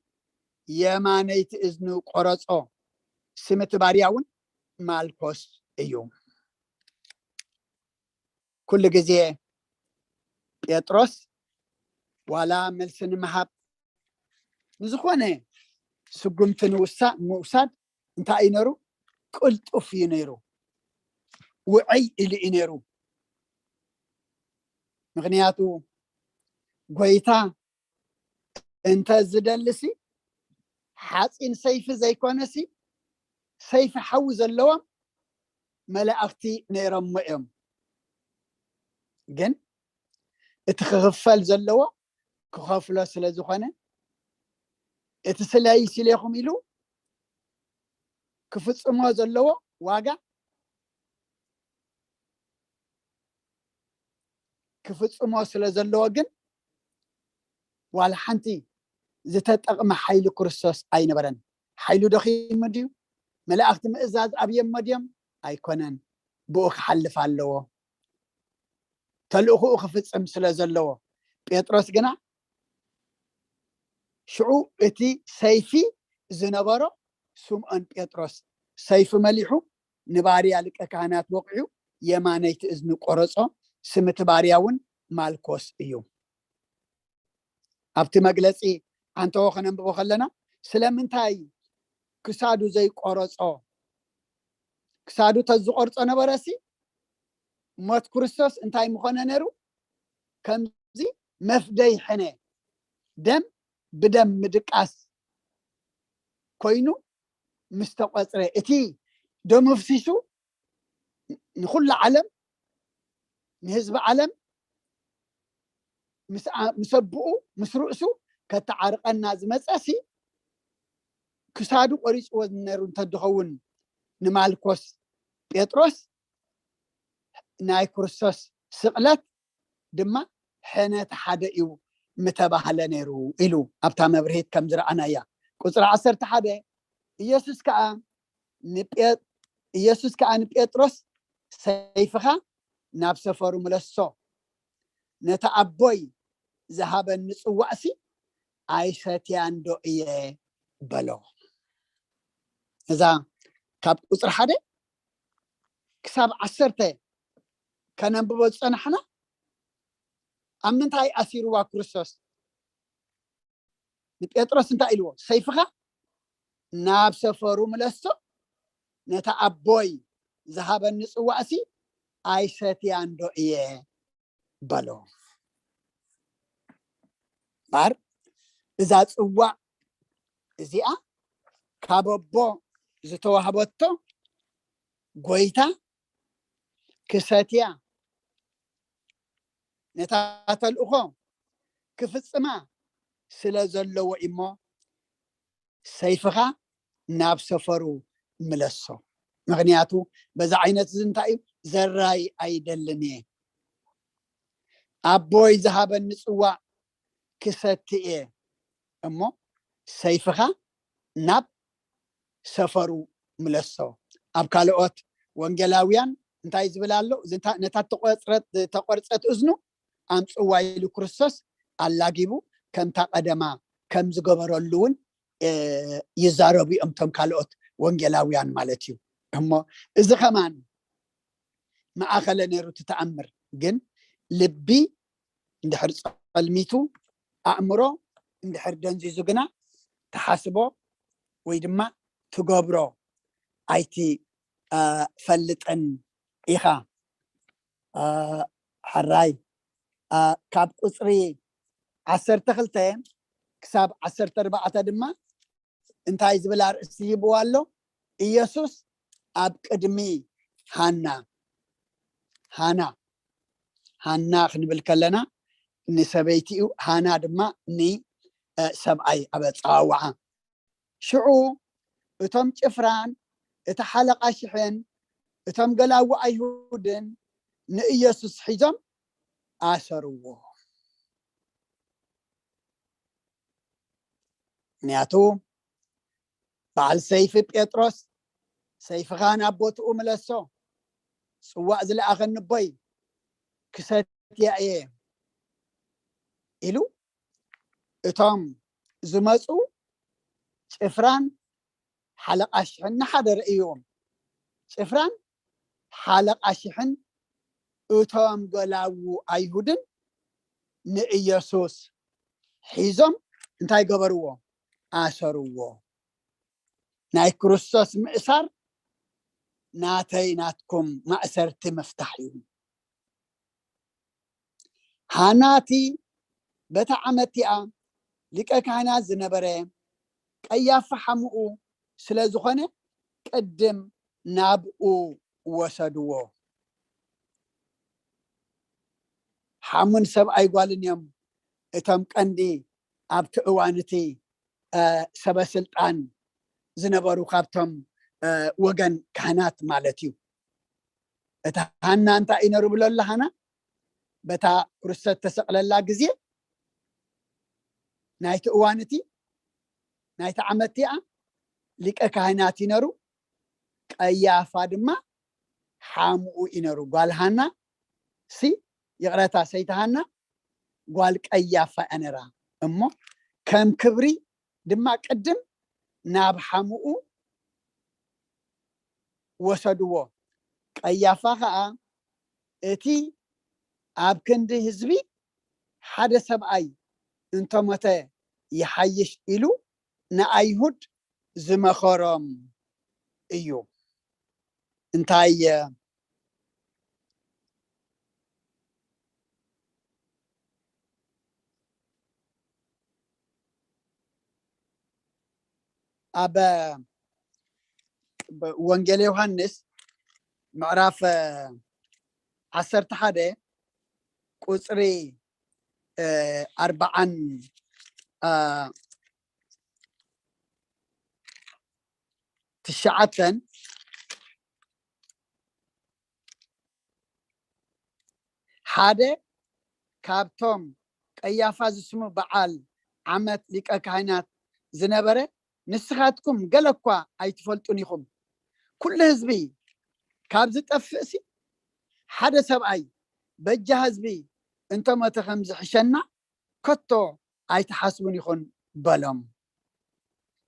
የማነይቲ እዝኑ ቆረጾ። ስም እቲ ባርያ እውን ማልኮስ እዩ። ኩሉ ግዜ ጴጥሮስ ዋላ መልሲ ንምሃብ ንዝኾነ ስጉምቲ ምውሳድ እንታይ እዩ ነሩ? ቅልጡፍ እዩ ነሩ፣ ውዕይ ኢሉ እዩ ነሩ። ምኽንያቱ ጎይታ እንተ ዝደልሲ ሓፂን ሰይፊ ዘይኮነሲ ሰይፊ ሓዊ ዘለዎም መላእኽቲ ነይሮሞ እዮም። ግን እቲ ክኽፈል ዘለዎ ክኸፍሎ ስለ ዝኾነ እቲ ስለይ ሲሌኹም ኢሉ ክፍፅሞ ዘለዎ ዋጋ ክፍፅሞ ስለ ዘለዎ ግን ዋላ ሓንቲ ዝተጠቕመ ሓይሊ ክርስቶስ ኣይነበረን። ሓይሉ ደኺሙ ድዩ? መላእኽቲ ምእዛዝ ኣብየሞ ድዮም? ኣይኮነን። ብኡ ክሓልፍ ኣለዎ፣ ተልእኽኡ ክፍፅም ስለ ዘለዎ። ጴጥሮስ ግና ሽዑ እቲ ሰይፊ ዝነበሮ ስምዖን ጴጥሮስ ሰይፊ መሊሑ ንባርያ ሊቀ ካህናት ወቂዑ የማነይቲ እዝኒ ቆረጾ። ስም እቲ ባርያ እውን ማልኮስ እዩ። ኣብቲ መግለፂ ዓንተቦ ከነንብቦ ከለና ስለምንታይ ክሳዱ ዘይቆረጾ? ክሳዱ ተዝቆርጾ ነበረሲ ሞት ክርስቶስ እንታይ ምኾነ ነሩ? ከምዚ መፍደይ ሕነ፣ ደም ብደም ምድቃስ ኮይኑ ምስ ተቆፅረ፣ እቲ ደሙ ፍሲሱ ንኩሉ ዓለም ንህዝቢ ዓለም ምስ ኣቦኡ ምስ ርእሱ ከተዓርቀና ዝመፀሲ ክሳዱ ቆሪፅዎ ነሩ እንተድኸውን ንማልኮስ ጴጥሮስ ናይ ክርስቶስ ስቕለት ድማ ሕነ ሓደ እዩ ምተባህለ ነይሩ ኢሉ ኣብታ መብርሂት ከም ዝረኣናያ። ቁፅሪ ዓሰርተ ሓደ ኢየሱስ ከዓ ንጴ- ኢየሱስ ከዓ ንጴጥሮስ ሰይፍኻ ናብ ሰፈሩ ምለሶ፣ ነቲ ኣቦይ ዝሃበኒ ጽዋእሲ ኣይሰትያን ዶ እየ በሎ። እዛ ካብ ቁፅሪ ሓደ ክሳብ ዓሰርተ ከነንብቦ ዝፀናሕና ኣብ ምንታይ ኣሲርዋ ክርስቶስ? ንጴጥሮስ እንታይ ኢልዎ? ሰይፍኻ ናብ ሰፈሩ ምለሶ፣ ነታ ኣቦይ ዝሃበኒ ጽዋእሲ ኣይሰትያን ዶ እየ በሎ። ባር እዛ ጽዋእ እዚኣ ካብ ኣቦ ዝተዋህበቶ ጎይታ ክሰትያ ነታ ተልእኾ ክፍጽማ ስለ ዘለዎ እሞ ሰይፍኻ ናብ ሰፈሩ ምለሶ። ምኽንያቱ በዛ ዓይነት እዚ እንታይ እዩ? ዘራይ ኣይደልን እየ። ኣቦይ ዝሃበኒ ጽዋእ ክሰቲ እየ እሞ ሰይፍኻ ናብ ሰፈሩ ምለሶ። ኣብ ካልኦት ወንጌላውያን እንታይ ዝብል ኣሎ? እዚ እንታ- ነታ ተቆጽረት- ተቆርጸት እዝኑ ኣምጽዋ ኢሉ ክርስቶስ ኣላጊቡ ከምታ ቀደማ ከም ዝገበረሉ እውን እ፣ ይዛረቡ እዮም እቶም ካልኦት ወንጌላውያን ማለት እዩ። እሞ እዚ ከማን ማእኸለ ነይሩ እቲ ተኣምር። ግን ልቢ እንድሕር ጸልሚቱ፣ ኣእምሮ እንድሕር ደንዚዙ ግና ትሓስቦ ወይ ድማ ትገብሮ ኣይቲ አ፣ ፈልጥን ኢኻ። አ፣ ሕራይ አ፣ ካብ ቁፅሪ ዓሰርተ ክልተ ክሳብ ዓሰርተ ኣርባዕተ ድማ እንታይ ዝብል ኣርእስቲ ሂብዋ ኣሎ? ኢየሱስ ኣብ ቅድሚ ሃና። ሃና ሃና ክንብል ከለና ንሰበይቲ እዩ። ሃና ድማ ንሰብኣይ ኣብ ኣጸዋውዓ። ሽዑ እቶም ጭፍራን እቲ ሓለቓ ሽሕን እቶም ገላዉ ኣይሁድን ንኢየሱስ ሒዞም ኣሰርዎ። ምክንያቱ በዓል ሰይፊ ጴጥሮስ ሰይፍኻ ናብ ቦትኡ ምለሶ፣ ጽዋእ ዝለኣኸኒ ኣቦይ ክሰትያ እየ ኢሉ እቶም ዝመፁ ጭፍራን ሓለቓ ሽሕን ንሓደ ርእይዎም። ጭፍራን ሓለቓ ሽሕን እቶም ገላዉ ኣይሁድን ንኢየሱስ ሒዞም እንታይ ገበርዎ? ኣሰርዎ። ናይ ክርስቶስ ምእሳር ናተይ ናትኩም ማእሰርቲ ምፍታሕ እዩ። ሃናቲ በታ ዓመት እቲኣ ሊቀ ካህናት ዝነበረ ቀያፋ ሓሙኡ ስለ ዝኾነ ቅድም ናብኡ ወሰድዎ። ሓሙን ሰብኣይ ጓልን እዮም እቶም ቀንዲ ኣብቲ እዋን እቲ ሰበ ስልጣን ዝነበሩ ካብቶም ወገን ካህናት ማለት እዩ። እታ ሃና እንታይ እዩ ነሩ ብሎ ኣለሃና በታ ክርስቶስ ተሰቕለላ ግዜ ናይቲ እዋን እቲ ናይቲ ዓመት እቲኣ ሊቀ ካህናት ይነሩ ቀያፋ ድማ ሓምኡ ይነሩ። ጓል ሃና ሲ ይቕረታ ሰይቲ ሃና ጓል ቀያፋ እያ ነራ እሞ ከም ክብሪ ድማ ቅድም ናብ ሓምኡ ወሰድዎ። ቀያፋ ከዓ እቲ ኣብ ክንዲ ህዝቢ ሓደ ሰብኣይ እንተሞተ ይሓይሽ ኢሉ ንኣይሁድ ዝመኸሮም እዩ። እንታይ ኣብ ወንጌል ዮሃንስ ምዕራፍ ዓሰርተ ሓደ ቁፅሪ ኣርባዓን ትሽዓተን ሓደ ካብቶም ቀያፋ ዝስሙ በዓል ዓመት ሊቀ ካህናት ዝነበረ፣ ንስኻትኩም ገለ እኳ ኣይትፈልጡን ኢኹም። ኩሉ ህዝቢ ካብ ዝጠፍእሲ ሓደ ሰብኣይ በጃ ህዝቢ እንተሞተ ከም ዝሕሸና ከቶ ኣይትሓስቡን ኢኹን በሎም።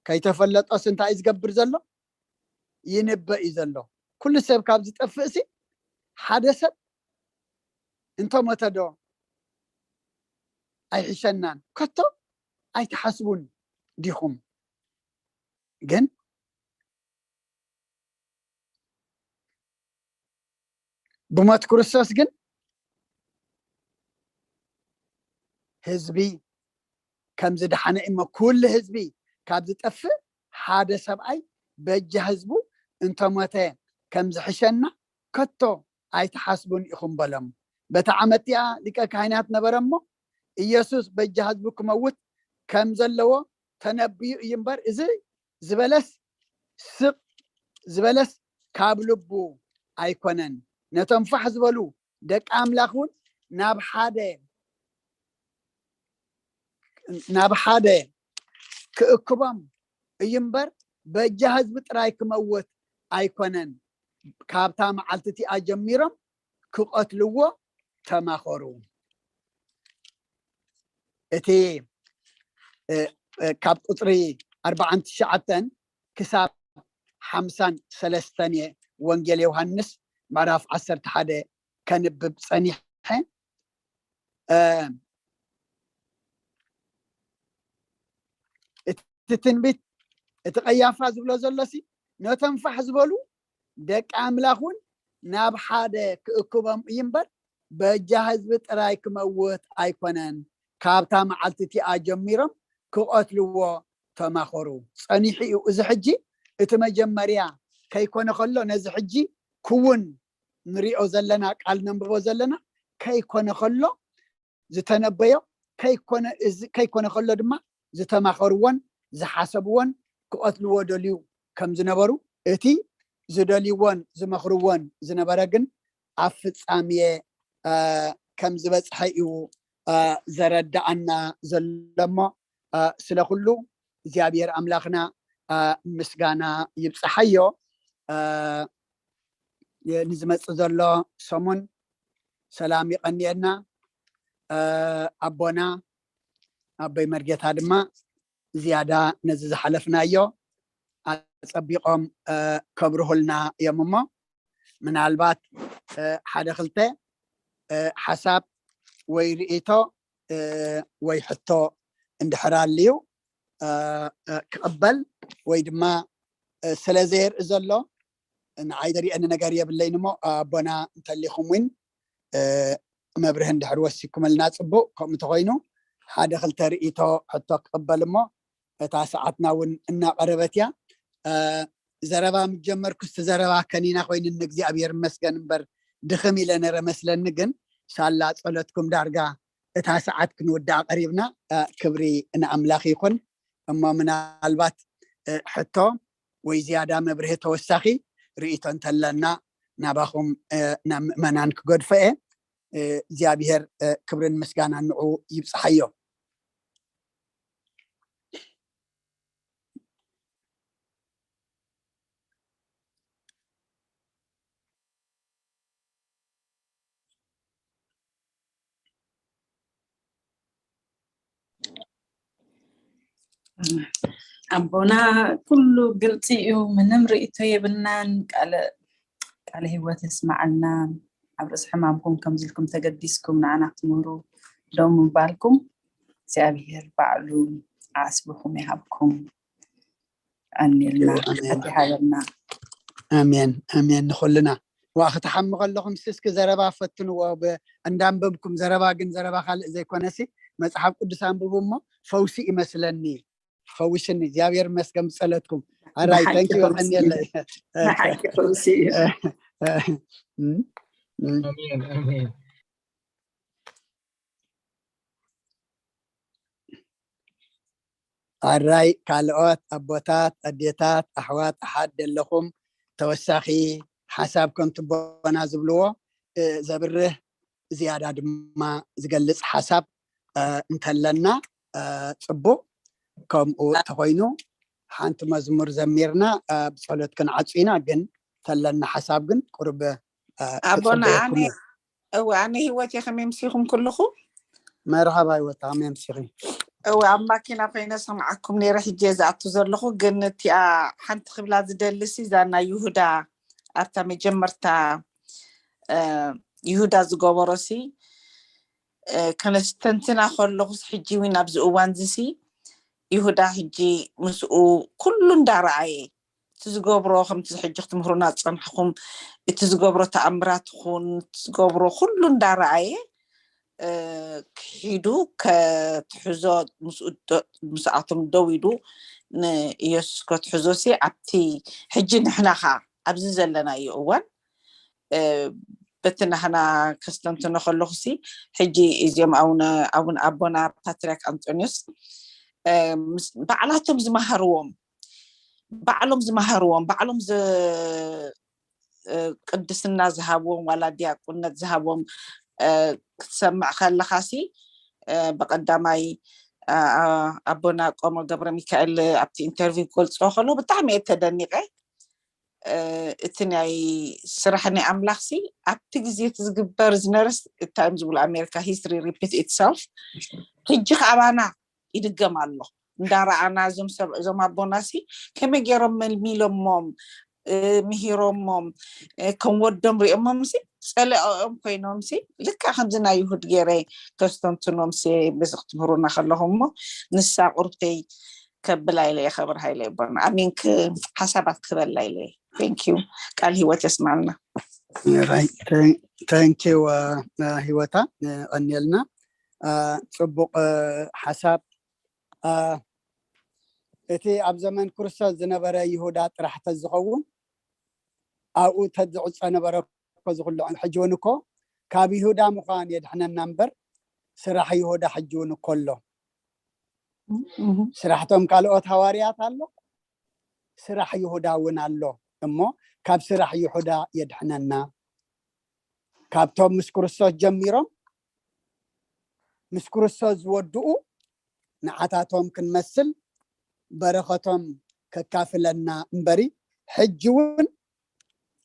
ከይተፈለጦስ እንታይ እዩ ዝገብር ዘሎ? ይንበእ እዩ ዘሎ። ኩሉ ሰብ ካብ ዝጠፍእሲ ሓደ ሰብ እንተሞተ ዶ ኣይሕሸናን? ከቶ ኣይትሓስቡን ዲኹም? ግን ብሞት ክርስቶስ ግን ህዝቢ ከም ዝደሓነ እሞ፣ ኩሉ ህዝቢ ካብ ዝጠፍእ ሓደ ሰብኣይ በጃ ህዝቡ እንተሞተ ከም ዝሕሸና ከቶ ኣይትሓስቡን ኢኹም በሎም። በታ ዓመት እቲኣ ሊቀ ካህናት ነበረ እሞ፣ ኢየሱስ በጃ ህዝቡ ክመውት ከም ዘለዎ ተነብዩ እዩ እምበር፣ እዚ ዝበለስ ስቕ ዝበለስ ካብ ልቡ ኣይኮነን። ነቶም ፋሕ ዝበሉ ደቂ ኣምላኽ እውን ናብ ሓደ ናብ ሓደ ክእክቦም እዩ እምበር፣ በጃ ህዝቢ ጥራይ ክመውት ኣይኮነን። ካብታ መዓልቲ እቲኣ ጀሚሮም ክቐትልዎ ተማኸሩ። እቲ፣ እ፣ እ፣ ካብ ቁጽሪ ኣርባዓን ትሽዓተን ክሳብ ሓምሳን ሰለስተን እየ ወንጌል ዮሃንስ ምዕራፍ ዓሰርተ ሓደ ከንብብ ጸኒሐ። እ፣ እቲ ትንቢት፣ እቲ ቀያፋ ዝብሎ ዘሎሲ፣ ነቶም ፋሕ ዝበሉ ደቂ ኣምላኽ እውን ናብ ሓደ ክእክቦም እዩ እምበር፣ በጃ ህዝቢ ጥራይ ክመውት ኣይኮነን። ካብታ መዓልቲ እቲኣ ጀሚሮም ክቐትልዎ ተማኸሩ። ጸኒሑ እዩ። እዚ ሕጂ እቲ መጀመርያ ከይኮነ ከሎ፣ ነዚ ሕጂ ክውን ንሪኦ ዘለና፣ ቃል ነንብቦ ዘለና ከይኮነ ከሎ፣ ዝተነበዮ ከይኮነ፣ እዚ ከይኮነ ከሎ ድማ ዝተማኸርዎን ዝሓሰብዎን ክቐትልዎ ደልዩ ከም ዝነበሩ፣ እቲ ዝደልይዎን ዝመኽርዎን ዝነበረ ግን ኣብ ፍጻሜ፣ እ፣ ከም ዝበጽሐ እዩ፣ እ፣ ዘረድኣና ዘሎ እሞ፣ እ፣ ስለ ኩሉ እግዚኣብሔር ኣምላኽና፣ እ፣ ምስጋና ይብጽሓዮ። እ፣ የ-፣ ንዝመጽእ ዘሎ ሰሙን ሰላም ይቐንየልና። እ፣ ኣቦና ኣቦይ መርጌታ ድማ ዝያዳ ነዚ ዝሓለፍናዮ ኣጸቢቖም፣ እ፣ ከብርሁልና እዮም እሞ፣ ምናልባት፣ እ፣ ሓደ ክልተ፣ እ፣ ሓሳብ ወይ ርእይቶ፣ እ፣ ወይ ሕቶ እንድሕር ኣልዩ፣ እ፣ እ፣ ክቕበል ወይ ድማ፣ እ፣ ስለ ዘየርኢ ዘሎ ንዓይ ዘርእየኒ ነገር የብለይን እሞ፣ ኣቦና እንተሊኹም እውን፣ እ፣ መብርሂ እንድሕር ወሲኩምልና ጽቡቕ። ከምኡ እንተኾይኑ ሓደ ክልተ ርእይቶ ሕቶ ክቕበል እሞ፣ እታ ሰዓትና እውን እናቐረበት እያ። እ፣ ዘረባ ምስ ጀመርኩስ እቲ ዘረባ ከኒና ኮይኑኒ እግዚኣብሔር ይመስገን እምበር ድኽም ኢለ ነረ መስለኒ። ግን ሳላ ጸሎትኩም ዳርጋ እታ ሰዓት ክንውድኣ ቀሪብና። እ፣ ክብሪ ንኣምላኽ ይኹን። እሞ ምናልባት፣ እ፣ ሕቶ ወይ ዝያዳ መብርሂ ተወሳኺ ርእይቶ እንተለና ናባኹም፣ እ፣ ናብ ምእመናን ክገድፎ እየ። እ፣ እግዚኣብሔር፣ እ፣ ክብርን ምስጋናን ንዑ ይብጽሓዮ። ኣቦና ኩሉ ግልፂ እዩ፣ ምንም ርእይቶ የብልናን። ቃለ ቃለ ህይወት የስማዓልና። ኣብ ርእሲ ሕማምኩም ከምዚ ኢልኩም ተገዲስኩም ንዓና ክትምህሩ ደው ምባልኩም እግዚኣብሔር ባዕሉ ዓስብኹም ይሃብኩም። ኣንልና ኣሜን። ሓቂ ሃበልና። ኣሜን፣ ኣሜን። ንኹልና ዋ ክትሓሙ ከለኹም እስኪ ዘረባ ፈትንዎ፣ ብ-፣ እንዳንበብኩም ዘረባ፣ ግን ዘረባ ካልእ ዘይኮነሲ መጽሓፍ ቅዱስ ኣንብቡ እሞ ፈውሲ ይመስለኒ። ፈውሽኒ። እግዚኣብሔር ይመስገን ብጸሎትኩም። ኣራይ፣ ብሓቂ thank you፣ ፈውሲ እዩ። የቐንየለይ። ብሓቂ ፈውሲ እዩ። እም፣ እም። ኣሜን፣ ኣሜን። ኣራይ፣ ካልኦት ኣቦታት፣ ኣዴታት፣ ኣሕዋት፣ ኣሓት ዘለኹም ተወሳኺ ሓሳብ ከም ትቦና ዝብልዎ፣ እ፣ ዘብርህ ዝያዳ ድማ ዝገልፅ ሓሳብ እንተለና ፅቡቅ። ከምኡ ተኮይኑ ሓንቲ መዝሙር ዘሚርና ብፀሎት ክንዓፁ ኢና። ግን ተለና ሓሳብ ግን ቁርብ ኣቦና ኣነ እወ ኣነ ህይወት እየ ከመይ ምሲኹም ኩልኹ መርሃባ ህይወት ከመይ ምሲኺ? እወ ኣብ ማኪና ኮይነ ሰምዓኩም ነይረ። ሕጂ እየ ዝኣቱ ዘለኹ ግን እቲኣ ሓንቲ ክብላ ዝደልሲ እዛ ናይ ይሁዳ ኣብታ መጀመርታ ይሁዳ ዝገበሮ ሲ ከነስተንትና ከለኹስ ሕጂ እውን ኣብዚ እዋን ዝሲ ይሁዳ ሕጂ ምስኡ ኩሉ እንዳረኣየ እቲ ዝገብሮ ከምቲ ሕጂ ክትምህሩና ዝፀናሕኩም እቲ ዝገብሮ ተኣምራት ኹን ዝገብሮ ኩሉ እንዳረኣየ ክሒዱ ከትሕዞ ምስኣቶም ደው ኢሉ ንኢየሱስ ከትሕዞ ሲ ኣብቲ ሕጂ ንሕና ኸዓ ኣብዚ ዘለናዮ እዋን በቲ ናህና ከስተንትኖ ከለኹ ሲ ሕጂ እዚኦም ኣቡን ኣቦና ፓትርያርክ ኣንጦንዮስ ባዕላቶም ዝመሃርዎም ባዕሎም ዝመሃርዎም ባዕሎም ቅድስና ዝሃብዎም ዋላ ዲያቁነት ዝሃብዎም ክትሰምዕ ከለኻ ሲ ብቀዳማይ ኣቦና ቆሞ ገብረ ሚካኤል ኣብቲ ኢንተርቪው ክገልፅዎ ከለዉ ብጣዕሚ እየ ተደኒቀ። እቲ ናይ ስራሕ ናይ ኣምላኽ ሲ ኣብቲ ግዜ እቲ ዝግበር ዝነረስ እንታይ እዮም ዝብሉ ኣሜሪካ history repeat itself ሕጂ ከኣባና ይድገም ኣሎ እንዳረኣና እዞም ሰብ እዞም ኣቦና ሲ ከመይ ገይሮም መልሚሎሞም ምሂሮሞም ከም ወዶም ሪኦሞም ሲ ፀለኦም ኮይኖም ሲ ልካ ከምዚ ናይ ይሁድ ገይረ ከስተንትኖም ሲ በዚ ክትምህሩና ከለኹም እሞ ንሳ ቁርብተይ ከብላ ኢለ እየ ከብርሃ ኢለ ኣቦና ኣሜን ሓሳባት ክበላ ኢለ thank you ቃል ህይወት የስማልና thank you ህይወታ ቀኒልና ፅቡቅ ሓሳብ እቲ ኣብ ዘመን ክርስቶስ ዝነበረ ይሁዳ ጥራሕ ተዝኸውን ኣብኡ ተዝዕፀ ነበረ እኮ ዝኩሉ ሕጂ እውን እኮ ካብ ይሁዳ ምዃን የድሕነና እምበር ስራሕ ይሁዳ ሕጂ እውን እኮ ኣሎ ስራሕቶም ካልኦት ሃዋርያት ኣሎ ስራሕ ይሁዳ እውን ኣሎ እሞ ካብ ስራሕ ይሁዳ የድሕነና ካብቶም ምስ ክርስቶስ ጀሚሮም ምስ ክርስቶስ ዝወድኡ ንዓታቶም ክንመስል በረኸቶም ከካፍለና እምበሪ ሕጂ እውን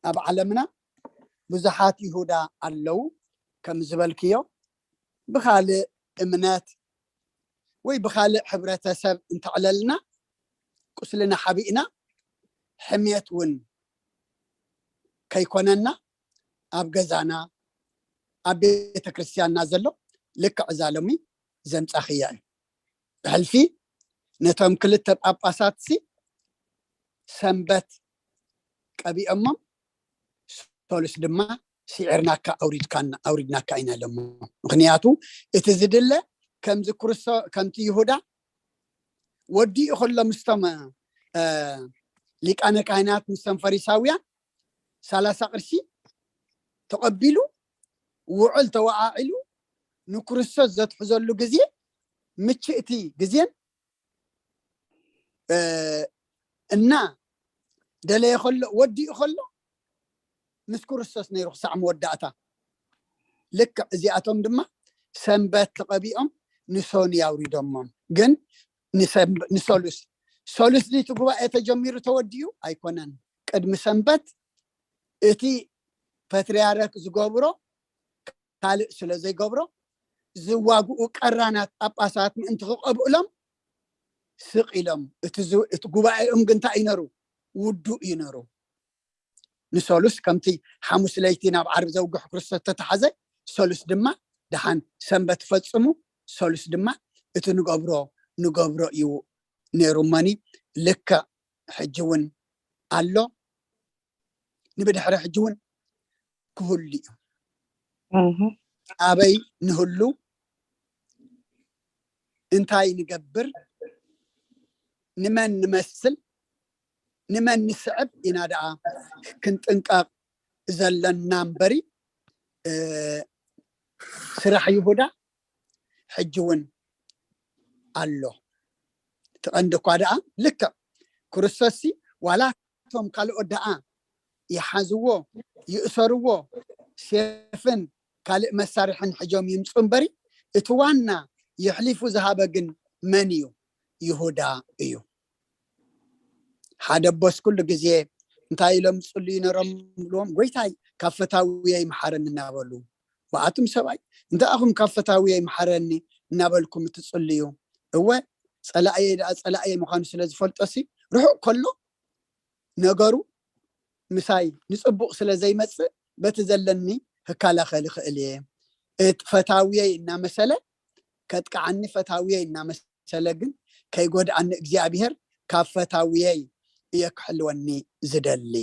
ኣብ ዓለምና ብዙሓት ይሁዳ ኣለዉ ከም ዝበልክዮ ብካልእ እምነት ወይ ብካልእ ሕብረተሰብ እንተዕለልና ቁስልና ሓቢእና ሕምየት እውን ከይኮነና ኣብ ገዛና ኣብ ቤተ ክርስቲያንና ዘሎ ልክዕ እዛ ሎሚ ዘምፃኽያ እዩ ብሕልፊ ነቶም ክልተ ጳጳሳት ሲ ሰንበት ቀቢኦሞም ሶሉስ ድማ ስዒርናካ ኣውሪድካና ኣውሪድናካ ኢና ኢሎሞ ምክንያቱ እቲ ዝድለ ከምዚ ክርስቶ ከምቲ ይሁዳ ወዲኡ ከሎ ምስቶም ሊቃነ ካህናት ምስቶም ፈሪሳውያን ሰላሳ ቅርሺ ተቐቢሉ ውዕል ተወዓዒሉ ንክርስቶስ ዘትሕዘሉ ግዜ ምችእቲ ግዜን እና ደለየ ከሎ ወዲኡ ከሎ ምስ ክርስቶስ ነይሩ ክሳዕ መወዳእታ ልክዕ እዚኣቶም ድማ ሰንበት ተቐቢኦም ንሶኒ ያውሪዶሞም ግን ንሰሉስ ሰሉስ ድቲ ጉባኤ ተጀሚሩ ተወዲኡ ኣይኮነን ቅድሚ ሰንበት እቲ ፓትርያርክ ዝገብሮ ካልእ ስለ ዘይገብሮ ዝዋግኡ ቀራናት ጳጳሳት ምእንቲ ክቐብእሎም ስቕ ኢሎም እቲ ጉባኤኦም ግን እንታይ እዩ ነሩ ውዱእ እዩ ነሩ ንሰሉስ ከምቲ ሓሙስ ለይቲ ናብ ዓርቢ ዘውግሕ ክርስቶስ ተተሓዘ ሰሉስ ድማ ደሓን ሰንበት ፈጽሙ ሰሉስ ድማ እቲ ንገብሮ ንገብሮ እዩ ነይሩ እሞኒ ልክዕ ሕጂ እውን ኣሎ ንብድሕሪ ሕጂ እውን ክህሉ እዩ ኣበይ ንህሉ እንታይ ንገብር ንመን ንመስል ንመን ንስዕብ ኢና ደኣ ክንጥንቀቕ ዘለና እምበሪ ስራሕ ይሁዳ ሕጂ እውን ኣሎ እቲ ቀንዲ እኳ ደኣ ልክዕ ክርስቶስ ዋላ እቶም ካልኦት ደኣ ይሓዝዎ ይእሰርዎ ሴፍን ካልእ መሳርሕን ሕጆም ይምፁ እምበሪ፣ እቲ ዋና የሕሊፉ ዝሃበ ግን መን እዩ? ይሁዳ እዩ። ሓደ ኣቦስ ኩሉ ግዜ እንታይ ኢሎም ዝፅልዩ ነሮም? ብልዎም፣ ጎይታይ ካብ ፈታውየይ መሓረኒ እናበሉ። ብኣቱም ሰብኣይ እንተ ኣኹም ካብ ፈታውየይ መሓረኒ እናበልኩም እትፅልዩ፣ እወ ፀላእየ ደኣ ፀላእየ ምዃኑ ስለ ዝፈልጦሲ፣ ርሑቕ ከሎ ነገሩ ምሳይ ንፅቡቕ ስለ ዘይመፅእ፣ በቲ ዘለኒ ክከላኸል ይኽእል እየ። እቲ ፈታውየይ እናመሰለ ከጥቅዓኒ፣ ፈታውየይ እናመሰለ ግን ከይጎድኣኒ እግዚኣብሔር ካብ ፈታውየይ እየ ክሕልወኒ ዝደሊ።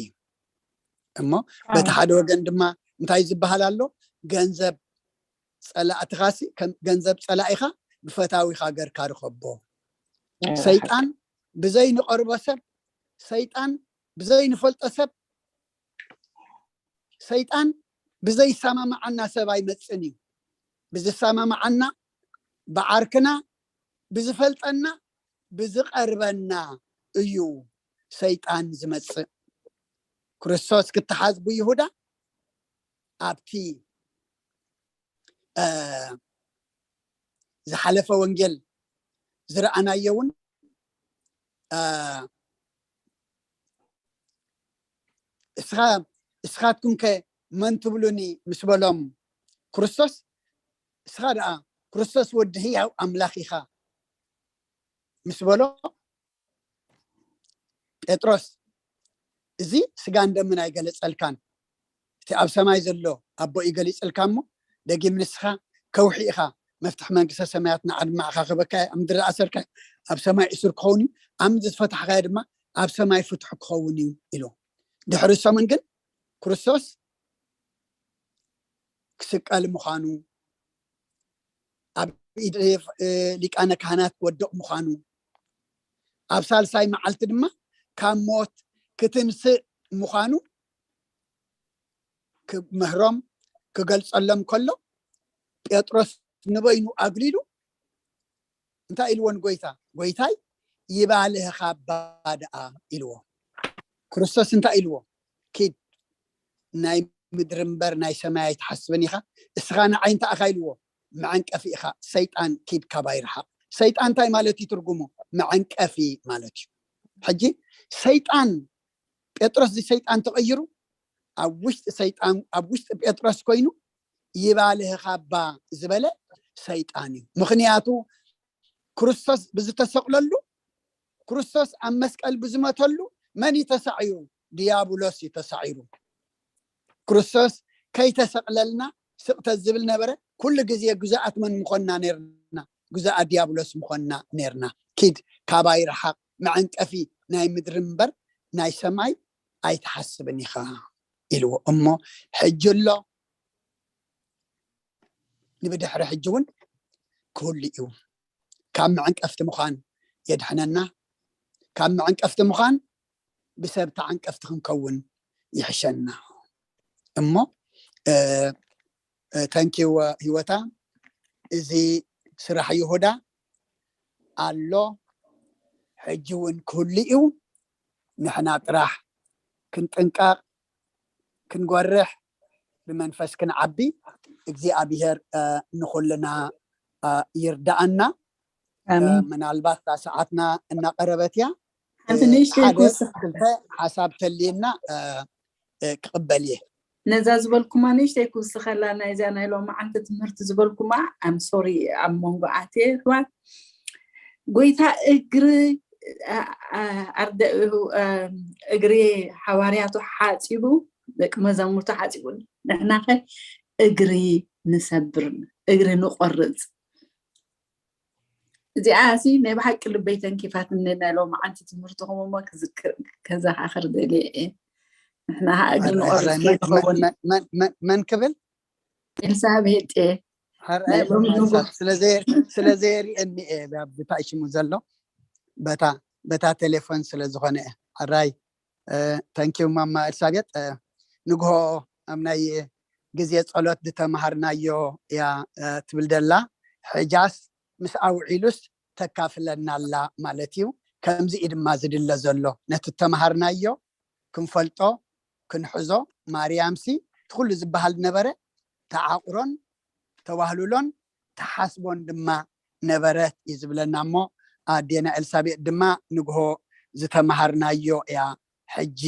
እሞ በቲ ሓደ ወገን ድማ እንታይ ዝበሃል ኣሎ? ገንዘብ ጸላእትኻሲ ከም ገንዘብ ጸላኢኻ ብፈታዊኻ ገርካ ርኸቦ። ሰይጣን ብዘይ ንቐርቦ ሰብ፣ ሰይጣን ብዘይ ንፈልጦ ሰብ፣ ሰይጣን ብዘይ ሰማማዓና ሰብ ኣይመጽእን እዩ። ብዝሰማማዓና፣ ብዓርክና፣ ብዝፈልጠና፣ ብዝቐርበና እዩ ሰይጣን ዝመጽእ። ክርስቶስ ክተሓዝ ብይሁዳ ኣብቲ ዝሓለፈ ወንጌል ዝረኣናዮ እውን እስኻ እስኻትኩም ከ መን ትብሉኒ ምስ በሎም ክርስቶስ፣ እስኻ ደኣ ክርስቶስ ወዲ ህያው ኣምላኽ ኢኻ ምስ በሎ፣ ጴጥሮስ እዚ ስጋን ደምን ኣይገለጸልካን፣ እቲ ኣብ ሰማይ ዘሎ ኣቦ እዩ ገሊጽልካ፣ እሞ ደጊም ንስኻ ከውሒ ኢኻ፣ መፍትሕ መንግስተ ሰማያት ንዓድማ ኣኻኽበካ ኣብ ምድሪ ኣሰርካ ኣብ ሰማይ እሱር ክኸውን እዩ፣ ኣብ ምድሪ ዝፈታሕካዮ ድማ ኣብ ሰማይ ፍትሑ ክኸውን እዩ ኢሉ። ድሕሪ ሰሙን ግን ክርስቶስ ክስቀል ምዃኑ፣ ኣብ ኢድ ሊቃነ ካህናት ክወድቕ ምዃኑ፣ ኣብ ሳልሳይ መዓልቲ ድማ ካብ ሞት ክትንስእ ምዃኑ ክምህሮም ክገልጸሎም ከሎ፣ ጴጥሮስ ንበይኑ ኣግሊሉ እንታይ ኢልዎ ንጎይታ? ጎይታይ ይባልህኻ እባ ደኣ ኢልዎ። ክርስቶስ እንታይ ኢልዎ? ኪድ ናይ ምድሪ እምበር ናይ ሰማይ ኣይትሓስብን ኢኻ፣ እስኻ ንዓይ እንታይ ኢኻ ኢልዎ? መዐንቀፊ ኢኻ፣ ሰይጣን ኪድ ካባይ ርሓቕ። ሰይጣን እንታይ ማለት እዩ ትርጉሙ? መዐንቀፊ ማለት እዩ። ሕጂ ሰይጣን ጴጥሮስ እዚ ሰይጣን ተቐይሩ ኣብ ውሽጢ ሰይጣን ኣብ ውሽጢ ጴጥሮስ ኮይኑ ይባልህኻ እባ ዝበለ ሰይጣን እዩ። ምኽንያቱ ክርስቶስ ብዝተሰቕለሉ፣ ክርስቶስ ኣብ መስቀል ብዝመተሉ መን እዩ ተሳዒሩ? ድያብሎስ እዩ ተሳዒሩ። ክርስቶስ ከይተሰቕለልና ስቕተት ዝብል ነበረ። ኩሉ ግዜ ግዛኣት መን ምኾንና ነርና? ግዛኣት ድያብሎስ ምኾንና ነርና። ኪድ ካባይ ረሓቕ፣ መዐንቀፊ ናይ ምድሪ እምበር ናይ ሰማይ ኣይትሓስብን ኢኻ ኢልዎ። እሞ ሕጂ ኣሎ ንብድሕሪ ሕጂ እውን ክህሉ እዩ። ካብ መዐንቀፍቲ ምዃን የድሕነና። ካብ መዐንቀፍቲ ምዃን ብሰብ ተዓንቀፍቲ ክንከውን ይሕሸና። እሞ ተንኪው ህይወታ፣ እዚ ስራሕ ይሁዳ ኣሎ፣ ሕጂ እውን ክህሉ እዩ። ንሕና ጥራሕ ክንጥንቀቕ፣ ክንጎርሕ፣ ብመንፈስ ክንዓቢ እግዚኣብሔር ንኹልና ይርዳኣና። ምናልባት እታ ሰዓትና እናቀረበት እያ። ሓንቲ ንእሽተይ ሓደ ክውስኽ ክልተ ሓሳብ ተልየና ክቕበል እየ። ነዛ ዝበልኩማ ንእሽተይ ክውስኸላ ናይዛ ናይ ሎማዓንቲ ትምህርቲ ዝበልኩማ፣ ኣም ሶሪ ኣብ መንጎ ኣትየ። ኣሕዋት፣ ጎይታ እግሪ ኣርደ እግሪ ሓዋርያቱ ሓፂቡ፣ ደቂ መዛሙርቱ ሓፂቡ፣ ንሕናኸ እግሪ ንሰብር፣ እግሪ ንቆርፅ። እዚኣ ሲ ናይ ብሓቂ ልበይ ተንኪፋትኒ፣ ናይ ሎማዓንቲ ትምህርትኹም እሞ ክዝክር ከዘኻኽር ደልየ እየ። ንሕና ኸዓ እግሪ ንቆርፅ ከይትኸውን። መን ክብል? ኤልሳቤጥ እየ። ሓራይ ናይ ሎም ንጉ- ኤልሳቤጥ ስለ ዘየ- ስለ ዘየርእየኒ እየ ብታይ ሽሙ ዘሎ በታ በታ ቴሌፎን ስለ ዝኾነ እየ። ሓራይ ተንኪዩ ማማ ኤልሳቤጥ። ንግሆ ኣብ ናይ ግዜ ጸሎት ዝተማሃርናዮ እያ ትብል ደላ። ሕጃስ ምስ ኣውዒሉስ ተካፍለና ኣላ ማለት እዩ። ከምዚ እዩ ድማ ዝድለ ዘሎ፣ ነቲ ተማሃርናዮ ክንፈልጦ ክንሕዞ። ማርያምሲ እቲ ኩሉ ዝበሃል ዝነበረ ተዓቑሮን ተባህልሎን ተሓስቦን ድማ ነበረት እዩ ዝብለና። እሞ ኣዴና ኤልሳቤጥ ድማ ንግሆ ዝተምሃርናዮ እያ ሕጂ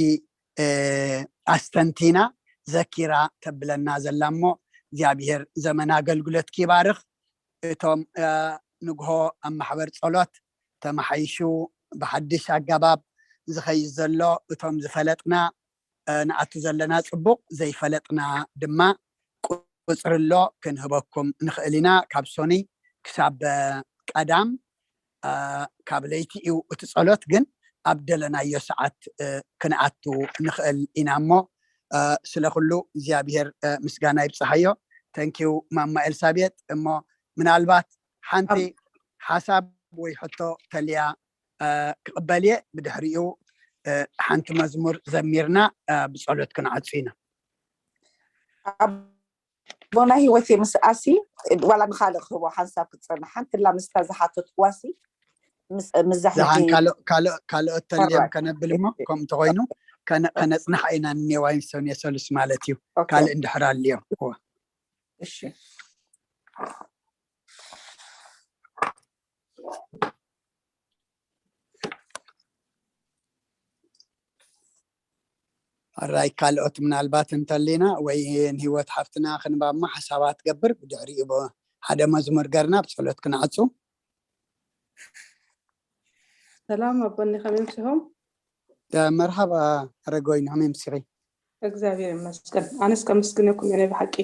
ኣስተንቲና ዘኪራ ተብለና ዘላ። እሞ እግዚኣብሔር ዘመን ኣገልግሎት ይባርኽ። እቶም ንግሆ ኣብ ማሕበር ጸሎት ተመሓይሹ ብሓድሽ ኣገባብ ዝኸይድ ዘሎ፣ እቶም ዝፈለጥና ንኣቱ ዘለና ጽቡቕ፣ ዘይፈለጥና ድማ ቁጽሪ ኣሎ ክንህበኩም ንኽእል ኢና። ካብ ሶኒ ክሳብ ቀዳም ካብ ለይቲ እዩ እቲ ጸሎት፣ ግን ኣብ ደለናዮ ሰዓት ክንኣቱ ንኽእል ኢና። እሞ ስለ ኩሉ እግዚኣብሔር ምስጋና ይብጽሓዮ። ተንኪው ማማ ኤልሳቤጥ። እሞ ምናልባት ሓንቲ ሓሳብ ወይ ሕቶ ተልያ ክቕበል እየ። ብድሕሪኡ ሓንቲ መዝሙር ዘሚርና ብጸሎት ክንዓጹ ኢና። ኣቦና ህይወት ምስኣሲ ዋላ ንኻልእ ክህቦ ሓንሳብ ክትጸንሕ ሓንቲ ላ ምስታ ዝሓተትኩዋሲ ምስዛ ሕጂ ካልኦት ተልዮም ከነብል እሞ ከምኡ ተኮይኑ ከነጽናሕ ኢና። እኔዋይ ሰሉስ ማለት እዩ። ካልእ እንድሕር ኣልዮ። እሺ ኣራይ ካልኦት ምናልባት እንተሊና ወይ ንህይወት ሓፍትና ክንባማ ሓሳባት ገብር። ብድሕሪኡ ሓደ መዝሙር ገርና ብጸሎት ክንዓጹ። ሰላም ኣቦኒ ከመይ ምሲኹም? መርሃባ ረጎይኑ ከመይ ምሲኺ? እግዚኣብሔር ይመስገን። ኣነስ ከመስግነኩም እየ ናይ ብሓቂ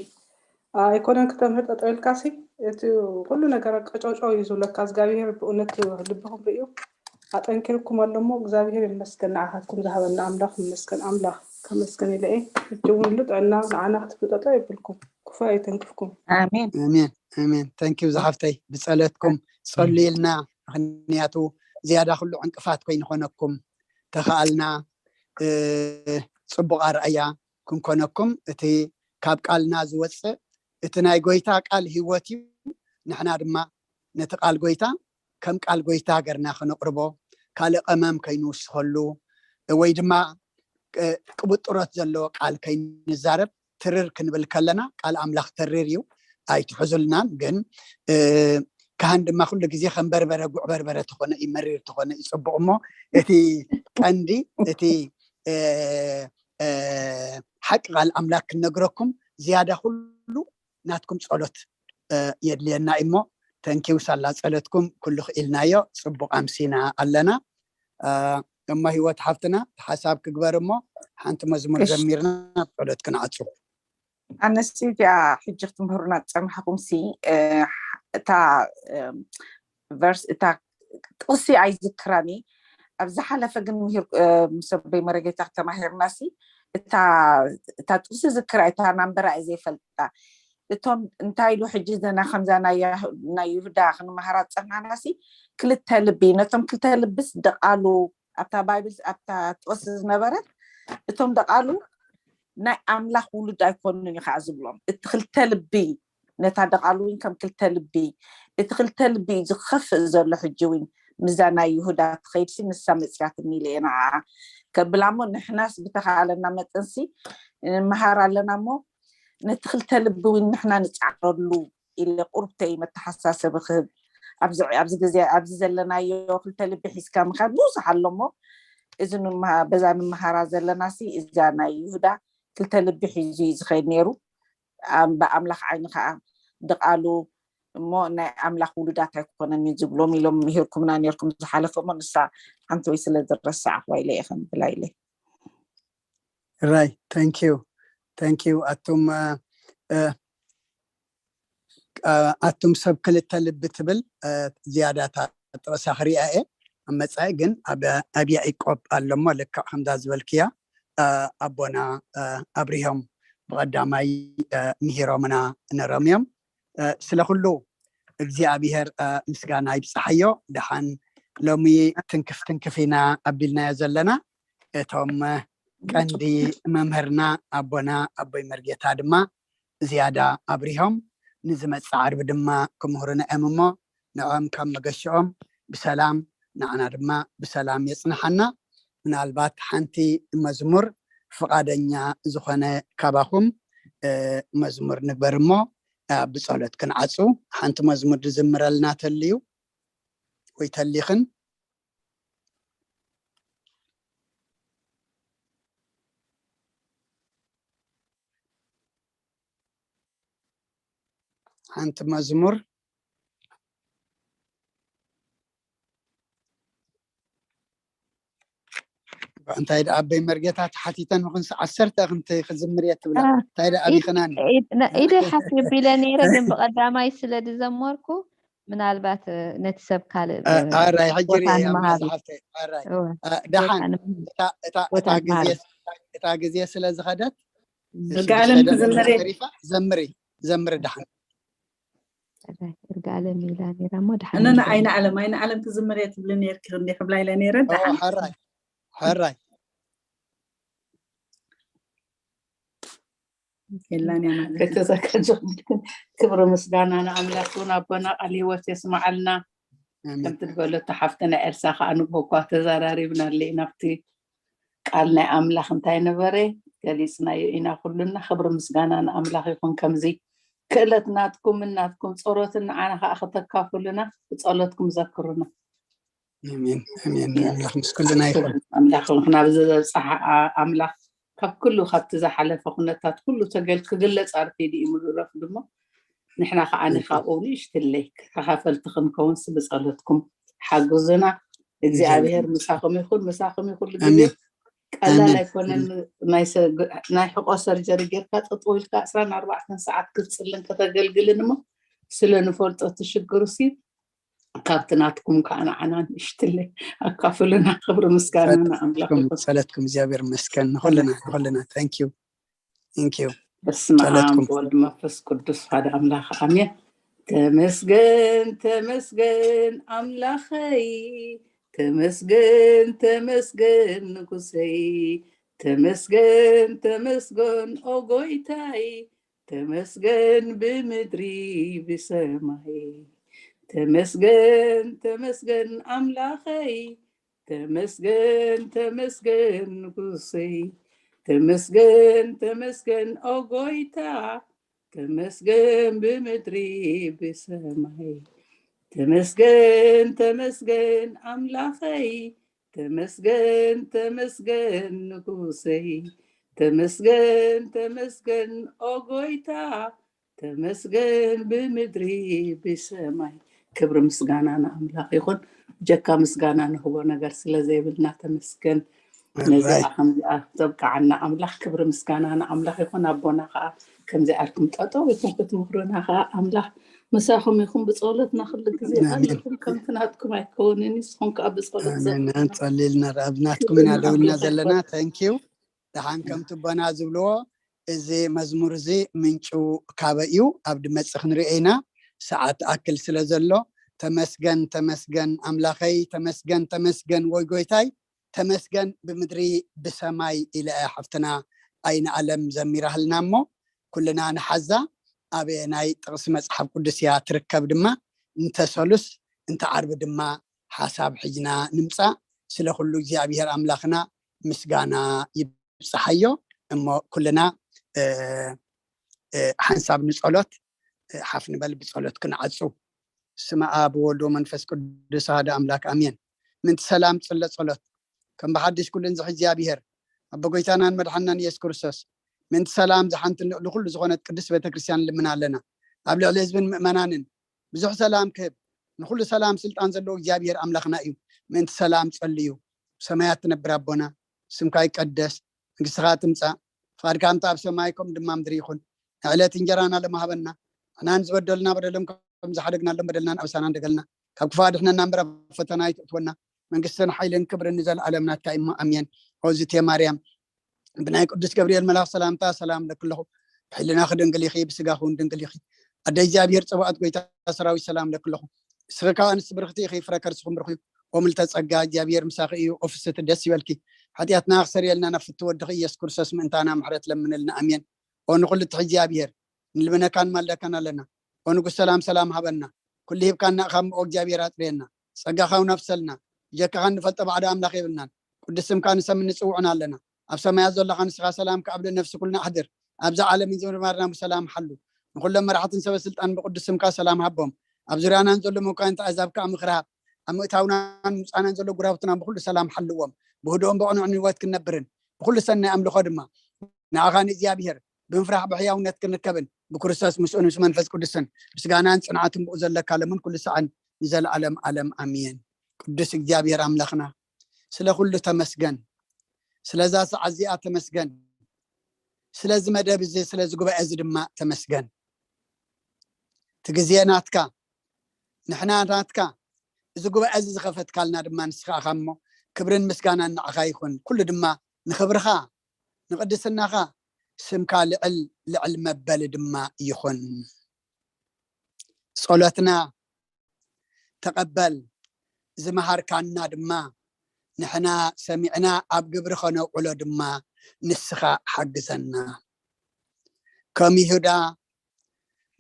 ኣይኮነን ክተምህር ጠጠው ኢልካሲ እቲ ኩሉ ነገር ቀጨውጨው እዩ ዝብለካ። እግዚኣብሔር ብእውነት ልብኹም ርእዩ ኣጠንኪርኩም ኣሎ እሞ እግዚኣብሔር ይመስገን። ንዓኻትኩም ዝሃበና ኣምላኽ ይመስገን። ኣምላኽ ከመስገን ኢለ እየ። ሕጂ እውን ሉ ጥዕና ንዓና ክትብሉ ጠጠው የብልኩም። ክፉእ ኣይተንክፍኩም። ኣሜን። ኣሜን ኣሜን። ተንኪው ዝሓፍተይ ብጸለትኩም ጸሉ ኢልና ምክንያቱ ዝያዳ ኩሉ ዕንቅፋት ኮይንኾነኩም ተኸኣልና ጽቡቕ ኣርኣያ ክንኮነኩም። እቲ ካብ ቃልና ዝወፅእ እቲ ናይ ጎይታ ቃል ህይወት እዩ። ንሕና ድማ ነቲ ቃል ጎይታ ከም ቃል ጎይታ ገርና ከነቅርቦ፣ ካልእ ቀመም ከይንውስኸሉ ወይ ድማ ቅብጥሮት ዘለዎ ቃል ከይንዛረብ ትርር ክንብል ከለና ቃል ኣምላኽ ተሪር እዩ፣ ኣይትሕዙልናን። ግን ካህን ድማ ኩሉ ግዜ ከም በርበረ ጉዕ በርበረ ተኾነ እዩ፣ መሪር ተኾነ እዩ ጽቡቕ። እሞ እቲ ቀንዲ እቲ ሓቂ ቃል ኣምላክ ክነግረኩም ዝያዳ ኩሉ ናትኩም ጸሎት የድልየና እሞ ተንኪው ሳላ ጸሎትኩም ኩሉ ክኢልናዮ ጽቡቕ ኣምሲና ኣለና። እሞ ህይወት ሓፍትና ሓሳብ ክግበር እሞ ሓንቲ መዝሙር ዘሚርና ጸሎት ክንዓጹ። ኣነስ እዚኣ ሕጂ ክትምህሩና ዝጸናሕኩም ሲ እታ ቨርስ እታ ጥቕሲ ኣይዝክራኒ ኣብ ዝሓለፈ ግን ምሂር ምስ ኣቦይ መረጌታ ተማሂርና ሲ እታ እታ ጥቕሲ ዝክራ እታ ናምበራ እየ ዘይፈልጣ እቶም እንታይ ኢሉ ሕጂ ዘና ከምዛ ናይ ይሁዳ ክንመሃራ ዝጸናሕና ሲ ክልተ ልቢ ነቶም ክልተ ልብስ ደቓሉ ኣብታ ባይብል ኣብታ ጥቕሲ ዝነበረት እቶም ደቓሉ ናይ ኣምላኽ ውሉድ ኣይኮኑን እዩ ከዓ ዝብሎም እቲ ክልተ ልቢ ነታ ደቓሉ እውን ከም ክልተ ልቢ እቲ ክልተ ልቢ እዩ ዝኸፍእ ዘሎ ሕጂ እውን ምዛ ናይ ይሁዳ ትኸይድሲ ንሳ መፅያትኒ ኢለ እየ ንዓ ከብላ እሞ ንሕናስ ብተኸኣለና መጠንሲ ንምሃር ኣለና እሞ ነቲ ክልተ ልቢ እውን ንሕና ንፃዕረሉ ኢለ ቁርብተይ መተሓሳሰቢ ክህብ ኣብዚ ግዜ ኣብዚ ዘለናዮ ክልተ ልቢ ሒዝካ ምካድ ብዙሕ ኣሎ እሞ እዚ በዛ ንምሃራ ዘለና ሲ እዛ ናይ ይሁዳ ክልተ ልቢ ሒዙ እዩ ዝኸይድ ነይሩ ብኣምላኽ ዓይኒ ከዓ ድቓሉ እሞ ናይ ኣምላኽ ውሉዳት ኣይኮነን ዝብሎም ኢሎም ምሂርኩምና ነርኩም ዝሓለፈ እሞ ንሳ ሓንቲ ወይ ስለ ዝረሳዕኽዋ ኢለ እየ ከም ብላ ኢለ ራይ thank you thank you ኣቱም ኣቱም ሰብ ክልተ ልቢ ትብል ዝያዳ ጥቕሳ ክሪኣ እየ ኣብ መፃኢ ግን ኣብ ያኢቆብ ኣለሞ ልክዕ ከምዛ ዝበልክያ ኣቦና ኣብሪሆም ብቐዳማይ ምሂሮምና ነሮም እዮም ስለ ኩሉ እግዚኣብሔር ምስጋና ይብፅሓዮ ደሓን ሎሚ ትንክፍ ትንክፍ ኢና ኣቢልናዮ ዘለና እቶም ቀንዲ መምህርና ኣቦና ኣቦይ መርጌታ ድማ ዝያዳ ኣብሪሆም ንዝመፅእ ዓርቢ ድማ ክምህሩና እዮም እሞ ንዕኦም ካብ መገሽኦም ብሰላም ንዓና ድማ ብሰላም የፅንሓና ምናልባት ሓንቲ መዝሙር ፍቓደኛ ዝኾነ ካባኹም መዝሙር ንግበር እሞ ብፀሎት ክንዓፁ። ሓንቲ መዝሙር ዝዝምረልና ተልዩ ወይ ተሊኽን? ሓንቲ መዝሙር እንታይ ደኣ ኣበይ መርጌታ ተሓቲተን ምኽንስ ዓሰርተ ክንተ ክዝምር እየ ትብላ። እንታይ ደኣ ኣቢኽናኒ? ኢደ ሓስብ ቢለ ነይረ፣ ግን ብቐዳማይ ስለ ዝዘመርኩ ምናልባት ነቲ ሰብ ካልእ ኣራይ ሕጂ ርየ ኣምና ዝሓፍተይ ኣራይ ደሓን እታ ግዜ ስለ ዝኸደት እርጋለም ክዝምር እየ። ዘምሪ ዘምሪ ደሓን እርጋለም ኢላ ነይራ እሞ ደሓን እነና ኣይነ ዓለም ኣይነ ዓለም ክዝምር እየ ትብሊ ነርኪ እንዲ ክብላ ኢለ ነይረ። ደሓን ሕራይ ሕራይ የላን እያ ማለት ከይተዘጋጀኹም። ክብሪ ምስጋና ንኣምላኽ ይኹን። ኣቦና ቃል ህይወት የስምዓልና። ከምቲ ዝበለቶ ሓፍትና ኤልሳ ከዓ ንግሆ እኳ ተዘራሪብና ኣለና ኣብቲ ቃል ናይ ኣምላኽ እንታይ ነበረ ገሊፅናዮ ኢና ኩሉና። ክብሪ ምስጋና ንኣምላኽ ይኹን። ከምዚ ክእለት ናትኩም እናትኩም ፀሮትን ንዓና ከዓ ከተካፍሉና ብፀሎትኩም ዘክሩና። ኣሜን ኣሜን። ኣምላኽ ምስ ኩልና ይኹን። ኣምላኽ ናብዚ ዘብፅሓ ኣምላኽ ካብ ኩሉ ካብቲ ዝሓለፈ ኩነታት ኩሉ ተገል ክግለፅ ኣርፊዱ እዩ ምድረፍ ድማ ንሕና ከዓ ንካብኡ ንእሽትለይ ተኻፈልቲ ክንከውንስ ብፀሎትኩም ሓግዙና። እግዚኣብሔር ምሳኹም ይኹን፣ ምሳኹም ይኹን። ግዜ ቀላል ኣይኮነን። ናይ ሕቆ ሰርጀሪ ጌርካ ጠጠው ኢልካ ዕስራን ኣርባዕተን ሰዓት ክትፅልን ከተገልግልን እሞ ስለ ንፈልጦ እቲ ሽግሩ ሲ ካብቲ ናትኩም ከዓ ንዓና ንእሽትለይ ኣካፍሉና። ክብሪ ምስጋና ንኣምላኽ ይኹን። ጸለትኩም እግዚኣብሔር ይመስገን። ንኹልና ንኹልና thank you thank you። በስመ ኣብ ወልድ መንፈስ ቅዱስ ሓደ ኣምላኽ ኣሜን። ተመስገን ተመስገን ኣምላኸይ፣ ተመስገን ተመስገን ንጉሰይ፣ ተመስገን ተመስገን ኦ ጎይታይ፣ ተመስገን ብምድሪ ብሰማይ። ተመስገን ተመስገን ኣምላኸይ፣ ተመስገን ተመስገን ንጉሰይ፣ ተመስገን ተመስገን ኦ ጎይታ፣ ተመስገን ብምድሪ ብሰማይ። ተመስገን ተመስገን ኣምላኸይ፣ ተመስገን ተመስገን ንጉሰይ፣ ተመስገን ተመስገን ኦ ጎይታ፣ ተመስገን ብምድሪ ብሰማይ። ክብሪ ምስጋና ንኣምላኽ ይኹን። ብጀካ ምስጋና ንህቦ ነገር ስለ ዘይብልና ተመስገን። ነዚኣ ከምዚኣ ዘብቅዓና ኣምላኽ ክብሪ ምስጋና ንኣምላኽ ይኹን። ኣቦና ከዓ ከምዚ ኣልኩም ጠጠው ኢልኩም ክትምክሩና ከዓ ኣምላኽ ምሳኹም ይኹን። ብጸሎትና ኩሉ ግዜ ኣለኹም። ከምቲ ናትኩም ኣይከውንን እዩ፣ ንስኹም ከዓ ብጸሎት ኣሜን። ጸሊልና ኣብ ናትኩም ኢና ደው ኢልና ዘለና። Thank you። ደሓን ከምቲ ኣቦና ዝብልዎ እዚ መዝሙር እዚ ምንጩ ካበይ እዩ ኣብ ድመፂ ክንሪኦ ኢና። ሰዓት ኣክል ስለ ዘሎ ተመስገን ተመስገን ኣምላኸይ፣ ተመስገን ተመስገን ወይ ጎይታይ፣ ተመስገን ብምድሪ ብሰማይ ኢለ እያ ሓፍትና ኣይነ ኣለም ዘሚራህልና። እሞ ኩልና ንሓዛ። ኣበየናይ ጥቕሲ መፅሓፍ ቅዱስ እያ ትርከብ ድማ? እንተ ሰሉስ እንተ ዓርቢ ድማ ሓሳብ ሒዝና ንምፃእ። ስለ ኩሉ እግዚኣብሔር ኣምላኽና ምስጋና ይብፅሓዮ። እሞ ኩልና ሓንሳብ ንፀሎት ሓፍ ንበል፣ ብፀሎት ክንዓፁ። ስመ ኣብ ወወልድ ወመንፈስ ቅዱስ ኣሃደ ኣምላክ ኣሜን። ምንቲ ሰላም ፅለ ፀሎት ከም ብሓድሽ ኩሉ እንዝሕ እግዚኣብሔር ኣቦ ጎይታናን መድሓናን ኢየሱስ ክርስቶስ ምንቲ ሰላም ዝሓንትን ልዕሊ ኩሉ ዝኾነት ቅድስት ቤተክርስትያን ልምና ኣለና። ኣብ ልዕሊ ህዝብን ምእመናንን ብዙሕ ሰላም ክህብ ንኩሉ ሰላም ስልጣን ዘለዎ እግዚኣብሔር ኣምላኽና እዩ። ምእንቲ ሰላም ጸልዩ። ሰማያት ትነብር ኣቦና፣ ስምካ ይቀደስ፣ መንግስትኻ ትምጻእ፣ ፍቓድካ ከምቲ ኣብ ሰማይ ከምኡ ድማ ምድሪ ይኹን። ንዕለት እንጀራና ሎሚ ሃበና፣ ንሕና ንዝበደሉና በደሎም ከም ዝሓደግናሎም በደልና ንኣበሳና እንደገልና፣ ካብ ክፉእ ኣድሕነና እምበር ኣብ ፈተና ኣይትእትወና። መንግስትን ሓይልን ክብርን ንዘለኣለም ናትካ እዩ እሞ ኣሜን። ኦዝቴ ማርያም ብናይ ቅዱስ ገብርኤል መልኣኽ ሰላምታ ሰላም ለክለኹ ብሕልናኺ ድንግል ኢኺ ብስጋኺ እውን ድንግል ኢኺ ኣደ እግዚኣብሔር ጸባኦት ጎይታ ሰራዊት ሰላም ለክለኹ እስኺ ካብ ኣንስቲ ብርኽቲ ኢኺ ፍረ ከርስኹም ብሩኽ እዩ ኦምልተ ጸጋ እግዚኣብሔር ምሳኺ እዩ ኦፍስቲ ደስ ይበልኪ ሓጢኣትና ክሰርየልና ናብ ፍቲ ወድኺ ኢየሱስ ክርስቶስ ምእንታና ምሕረት ለምንልና ኣሜን ኦ ንኹሉ ትሕዚ እግዚኣብሔር ንልምነካን ማልደካን ኣለና ኦ ንጉስ ሰላም ሰላም ሃበና ኩሉ ሂብካና እኻ እሞ እግዚኣብሔር ኣጽርየና ጸጋኻ እውን ኣፍሰልና ብጀካኻ እንፈልጦ ባዕዶ ኣምላኽ የብልናን ቅዱስ ስምካ ንሰምን ንጽውዕን ኣለና ኣብ ሰማያት ዘለኻ ንስኻ ሰላም ከኣብ ልእነፍሲ ኩልና ኣሕድር ኣብዛ ዓለም ዝምርማርና ብሰላም ሓሉ። ንኩሎም መራሕትን ሰበ ስልጣን ብቅዱስ ስምካ ሰላም ሃቦም። ኣብ ዙርያናን ዘሎ መኳንንቲ ኣዛብ ከዓ ምክርሃብ። ኣብ ምእታውናን ምፃናን ዘሎ ጉራብትና ብኩሉ ሰላም ሓልዎም። ብህድኦም ብቕኑዕ ንህይወት ክንነብርን ብኩሉ ሰናይ ኣምልኾ ድማ ንኣኻ ንእግዚኣብሔር ብምፍራሕ ብሕያውነት ክንርከብን ብክርስቶስ ምስኡን ምስ መንፈስ ቅዱስን ምስጋናን ጽንዓትን ብኡ ዘለካ ለምን ኩሉ ሰዓን ንዘለኣለም ኣለም ኣሜን። ቅዱስ እግዚኣብሔር ኣምላኽና ስለ ኩሉ ተመስገን። ስለዛ ሰዓት እዚኣ ተመስገን። ስለዚ መደብ እዚ ስለዚ ጉባኤ እዚ ድማ ተመስገን። እቲ ግዜ ናትካ፣ ንሕና ናትካ፣ እዚ ጉባኤ እዚ ዝኸፈትካልና ድማ ንስኻ ኢኻ እሞ ክብርን ምስጋናን ንዓኻ ይኹን። ኩሉ ድማ ንኽብርኻ ንቕድስናኻ ስምካ ልዕል ልዕል መበሊ ድማ ይኹን። ጸሎትና ተቐበል፣ ዝመሃርካና ድማ ንሕና ሰሚዕና ኣብ ግብሪ ኸነውዕሎ ድማ ንስኻ ሓግዘና። ከም ይሁዳ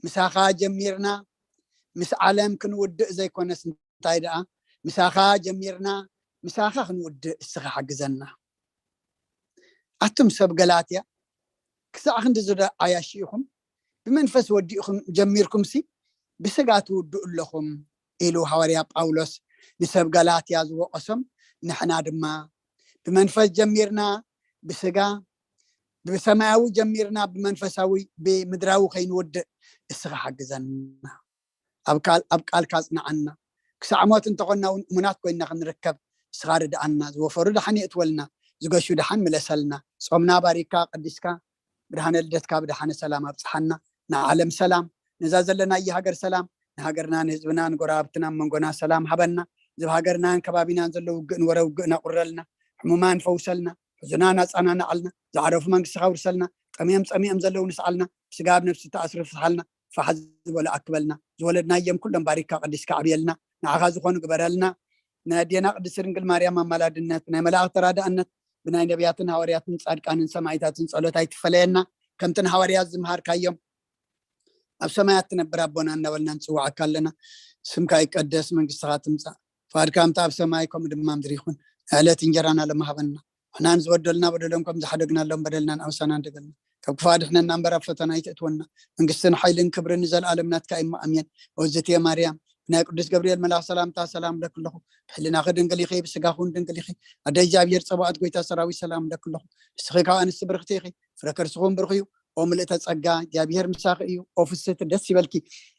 ምሳኻ ጀሚርና ምስ ዓለም ክንውድእ ዘይኮነስ እንታይ ደኣ ምሳኻ ጀሚርና ምሳኻ ክንውድእ እስኻ ሓግዘና። ኣቱም ሰብ ገላትያ ክሳዕ ክንዲ ዝደ ዓያሺ ኢኹም ብመንፈስ ወዲእኹም ጀሚርኩምሲ ብስጋ ትውድኡ ኣለኹም ኢሉ ሃዋርያ ጳውሎስ ንሰብ ገላትያ ዝወቐሶም፣ ንሕና ድማ ብመንፈስ ጀሚርና ብስጋ፣ ብሰማያዊ ጀሚርና ብመንፈሳዊ ብምድራዊ ከይንውድእ እስኻ ሓግዘና። ኣብ ቃልካ ጽንዓና። ክሳዕ ሞት እንተኾንና እውን እሙናት ኮይንና ክንርከብ እስኻ ርድኣና። ዝወፈሩ ደሓን የእትወልና፣ ዝገሹ ደሓን ምለሰልና። ጾምና ባሪካ ቀዲስካ ብድሓነ ልደትካ ብድሓነ ሰላም ኣብጽሓና። ንዓለም ሰላም፣ ነዛ ዘለናያ ሃገር ሰላም፣ ንሃገርና ንህዝብና ንጎረባብትና መንጎና ሰላም ሃበና። እዚ ሃገርናን ከባቢናን ዘሎ ውግእን ወረ ውግእን ኣቑረልና። ሕሙማን ፈውሰልና፣ ሕዙናን ኣጻናናዓልና። ዝዓረፉ መንግስትኻ ውርሰልና። ጠምዮም ጸሚኦም ዘለዉ ንስዓልና። ስጋ ኣብ ነፍሲ ተኣስሩ ፍትሓልና። ፋሕ ዝበሉ ኣክበልና። ዝወለድናዮም ኩሎም ባሪካ ቀዲስካ ዓብየልና። ንዓኻ ዝኾኑ ግበረልና። ናይ ኣዴና ቅድስት ድንግል ማርያም ኣማላድነት፣ ናይ መላእኽቲ ተራዳእነት፣ ብናይ ነቢያትን ሃዋርያትን ጻድቃንን ሰማዕታትን ጸሎት ኣይትፈለየና። ከምቲ ንሃዋርያት ዝምሃርካዮም ኣብ ሰማያት ትነብር ኣቦና እናበልና ንጽውዓካ ኣለና። ስምካ ይቀደስ፣ መንግስትኻ ትምጻእ፣ ፍቓድካ ከምቲ ኣብ ሰማይ ከምኡ ድማ ምድሪ ይኹን። ዕለት እንጀራና ለማሃበና። ንሕናን ዝበደሉና በደሎም ከም ዝሓደግናሎም በደልናን ኣውሳናን ደገልና። ካብ ክፉእ ኣድሕነና እምበር ኣብ ፈተና ኣይተእትወና። መንግስትን ሓይልን ክብርን ንዘለኣለም ናትካ እዩ እሞ ኣሜን። ኦዝትየ ማርያም ብናይ ቅዱስ ገብርኤል መልኣኽ ሰላምታ ሰላም እብለኪ ኣለኹ። ብሕልናኺ ድንግል ኢኺ፣ ብስጋኺ እውን ድንግል ኢኺ። ኣደ እግዚኣብሔር ጸባኦት ጎይታ ሰራዊት ሰላም እብለኪ ኣለኹ። ንስኺ ካብ ኣንስቲ ብርኽቲ ኢኺ፣ ፍረ ከርስኺ እውን ብሩኽ እዩ። ኦ ምልእተ ጸጋ እግዚኣብሔር ምሳኺ እዩ። ኦ ፍስህቲ ደስ ይበልኪ።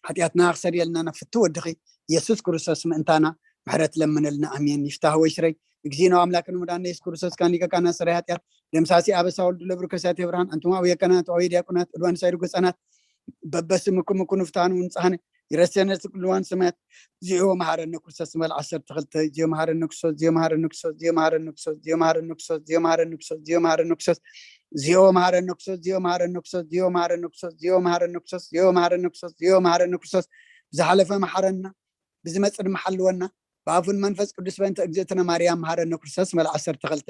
ሓጢኣትና ክሰርየልና ናብ ፍትው ወድኺ ኢየሱስ ክርስቶስ ምእንታና ምሕረት ለምንልና ኣሜን። ይፍታህ ወይ ስረይ እግዚእነ ወኣምላክነ ወመድኃኒነ ኢየሱስ ክርስቶስ ካን ሊቀ ካህናት ሰራይ ኃጢአት ደምሳሲ ኣበሳ ወልዱ ለብሩ ከሳቴ ብርሃን ኣንቱም አቡየ ካህናት ወአቡየ ዲያቆናት እድዋን ሳይዱ ገጻናት በበስምኩም ኩኑ ፍትሐነ ወንጽሐነ ይረሴነ ኩልዋን ሰማያት ዚኦ መሐረነ ክርስቶስ መል ዓሰርተ ክልተ ዚኦ መሐረነ ክርስቶስ ዚኦ መሐረነ ክርስቶስ ዚኦ መሐረነ ክርስቶስ ዚኦ መሐረነ ክርስቶስ ዚኦ መሐረነ ክርስቶስ ዚኦ መሐረነ ክርስቶስ ዚኦ መሐረነ ክርስቶስ ዚኦ መሐረነ ክርስቶስ ዚኦ መሐረነ ክርስቶስ ዚኦ መሐረነ ክርስቶስ ዚኦ መሐረነ ክርስቶስ ብዝሓለፈ መሐረና ብዝመጽእ ድማ ሓልወና ብኣፉን መንፈስ ቅዱስ በእንተ እግዝእትነ ማርያም መሐረነ ክርስቶስ መል ዓሰርተ ክልተ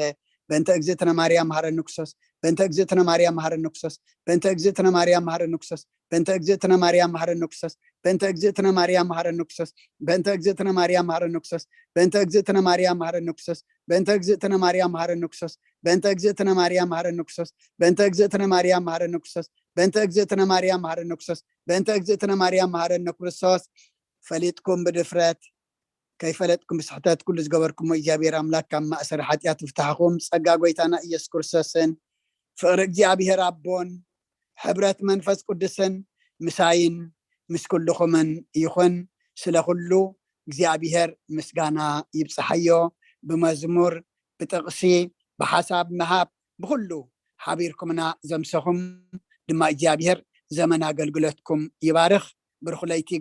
በእንተ እግዝእትነ ማርያም መሐረነ ክርስቶስ በእንተ እግዝእትነ ማርያም መሐረነ ክርስቶስ በእንተ እግዝእትነ ማርያም መሐረነ ክርስቶስ በእንተ እግዝእትነ ማርያም መሐረነ ክርስቶስ በእንተ እግዝእትነ ማርያም መሐረነ ክርስቶስ በእንተ እግዝእትነ ማርያም መሐረነ ክርስቶስ በእንተ እግዝእትነ ማርያም መሐረነ ክርስቶስ በእንተ እግዝእትነ ማርያም መሐረነ ክርስቶስ በእንተ እግዝእትነ ማርያም መሐረነ ክርስቶስ በእንተ እግዝእትነ ማርያም መሐረነ ክርስቶስ በእንተ እግዝእትነ ማርያም መሐረነ ክርስቶስ በእንተ እግዝእትነ ማርያም መሐረነ ክርስቶስ ፈሊጥኩም ብድፍረት ከይፈለጥኩም ብስሕተት ኩሉ ዝገበርኩሞ እግዚኣብሔር ኣምላክ ካብ ማእሰሪ ሓጢኣት ይፍታሕኹም። ጸጋ ጎይታና ኢየሱስ ክርስቶስን ፍቕሪ እግዚኣብሔር ኣቦን ሕብረት መንፈስ ቅዱስን ምሳይን ምስ ኩልኹምን ይኹን። ስለ ኩሉ እግዚኣብሔር ምስጋና ይብጽሓዮ። ብመዝሙር ብጥቕሲ ብሓሳብ ምሃብ ብኹሉ ሓቢርኩምና ዘምሰኹም ድማ እግዚኣብሔር ዘመን ኣገልግሎትኩም ይባርኽ። ብሩኽ ለይቲ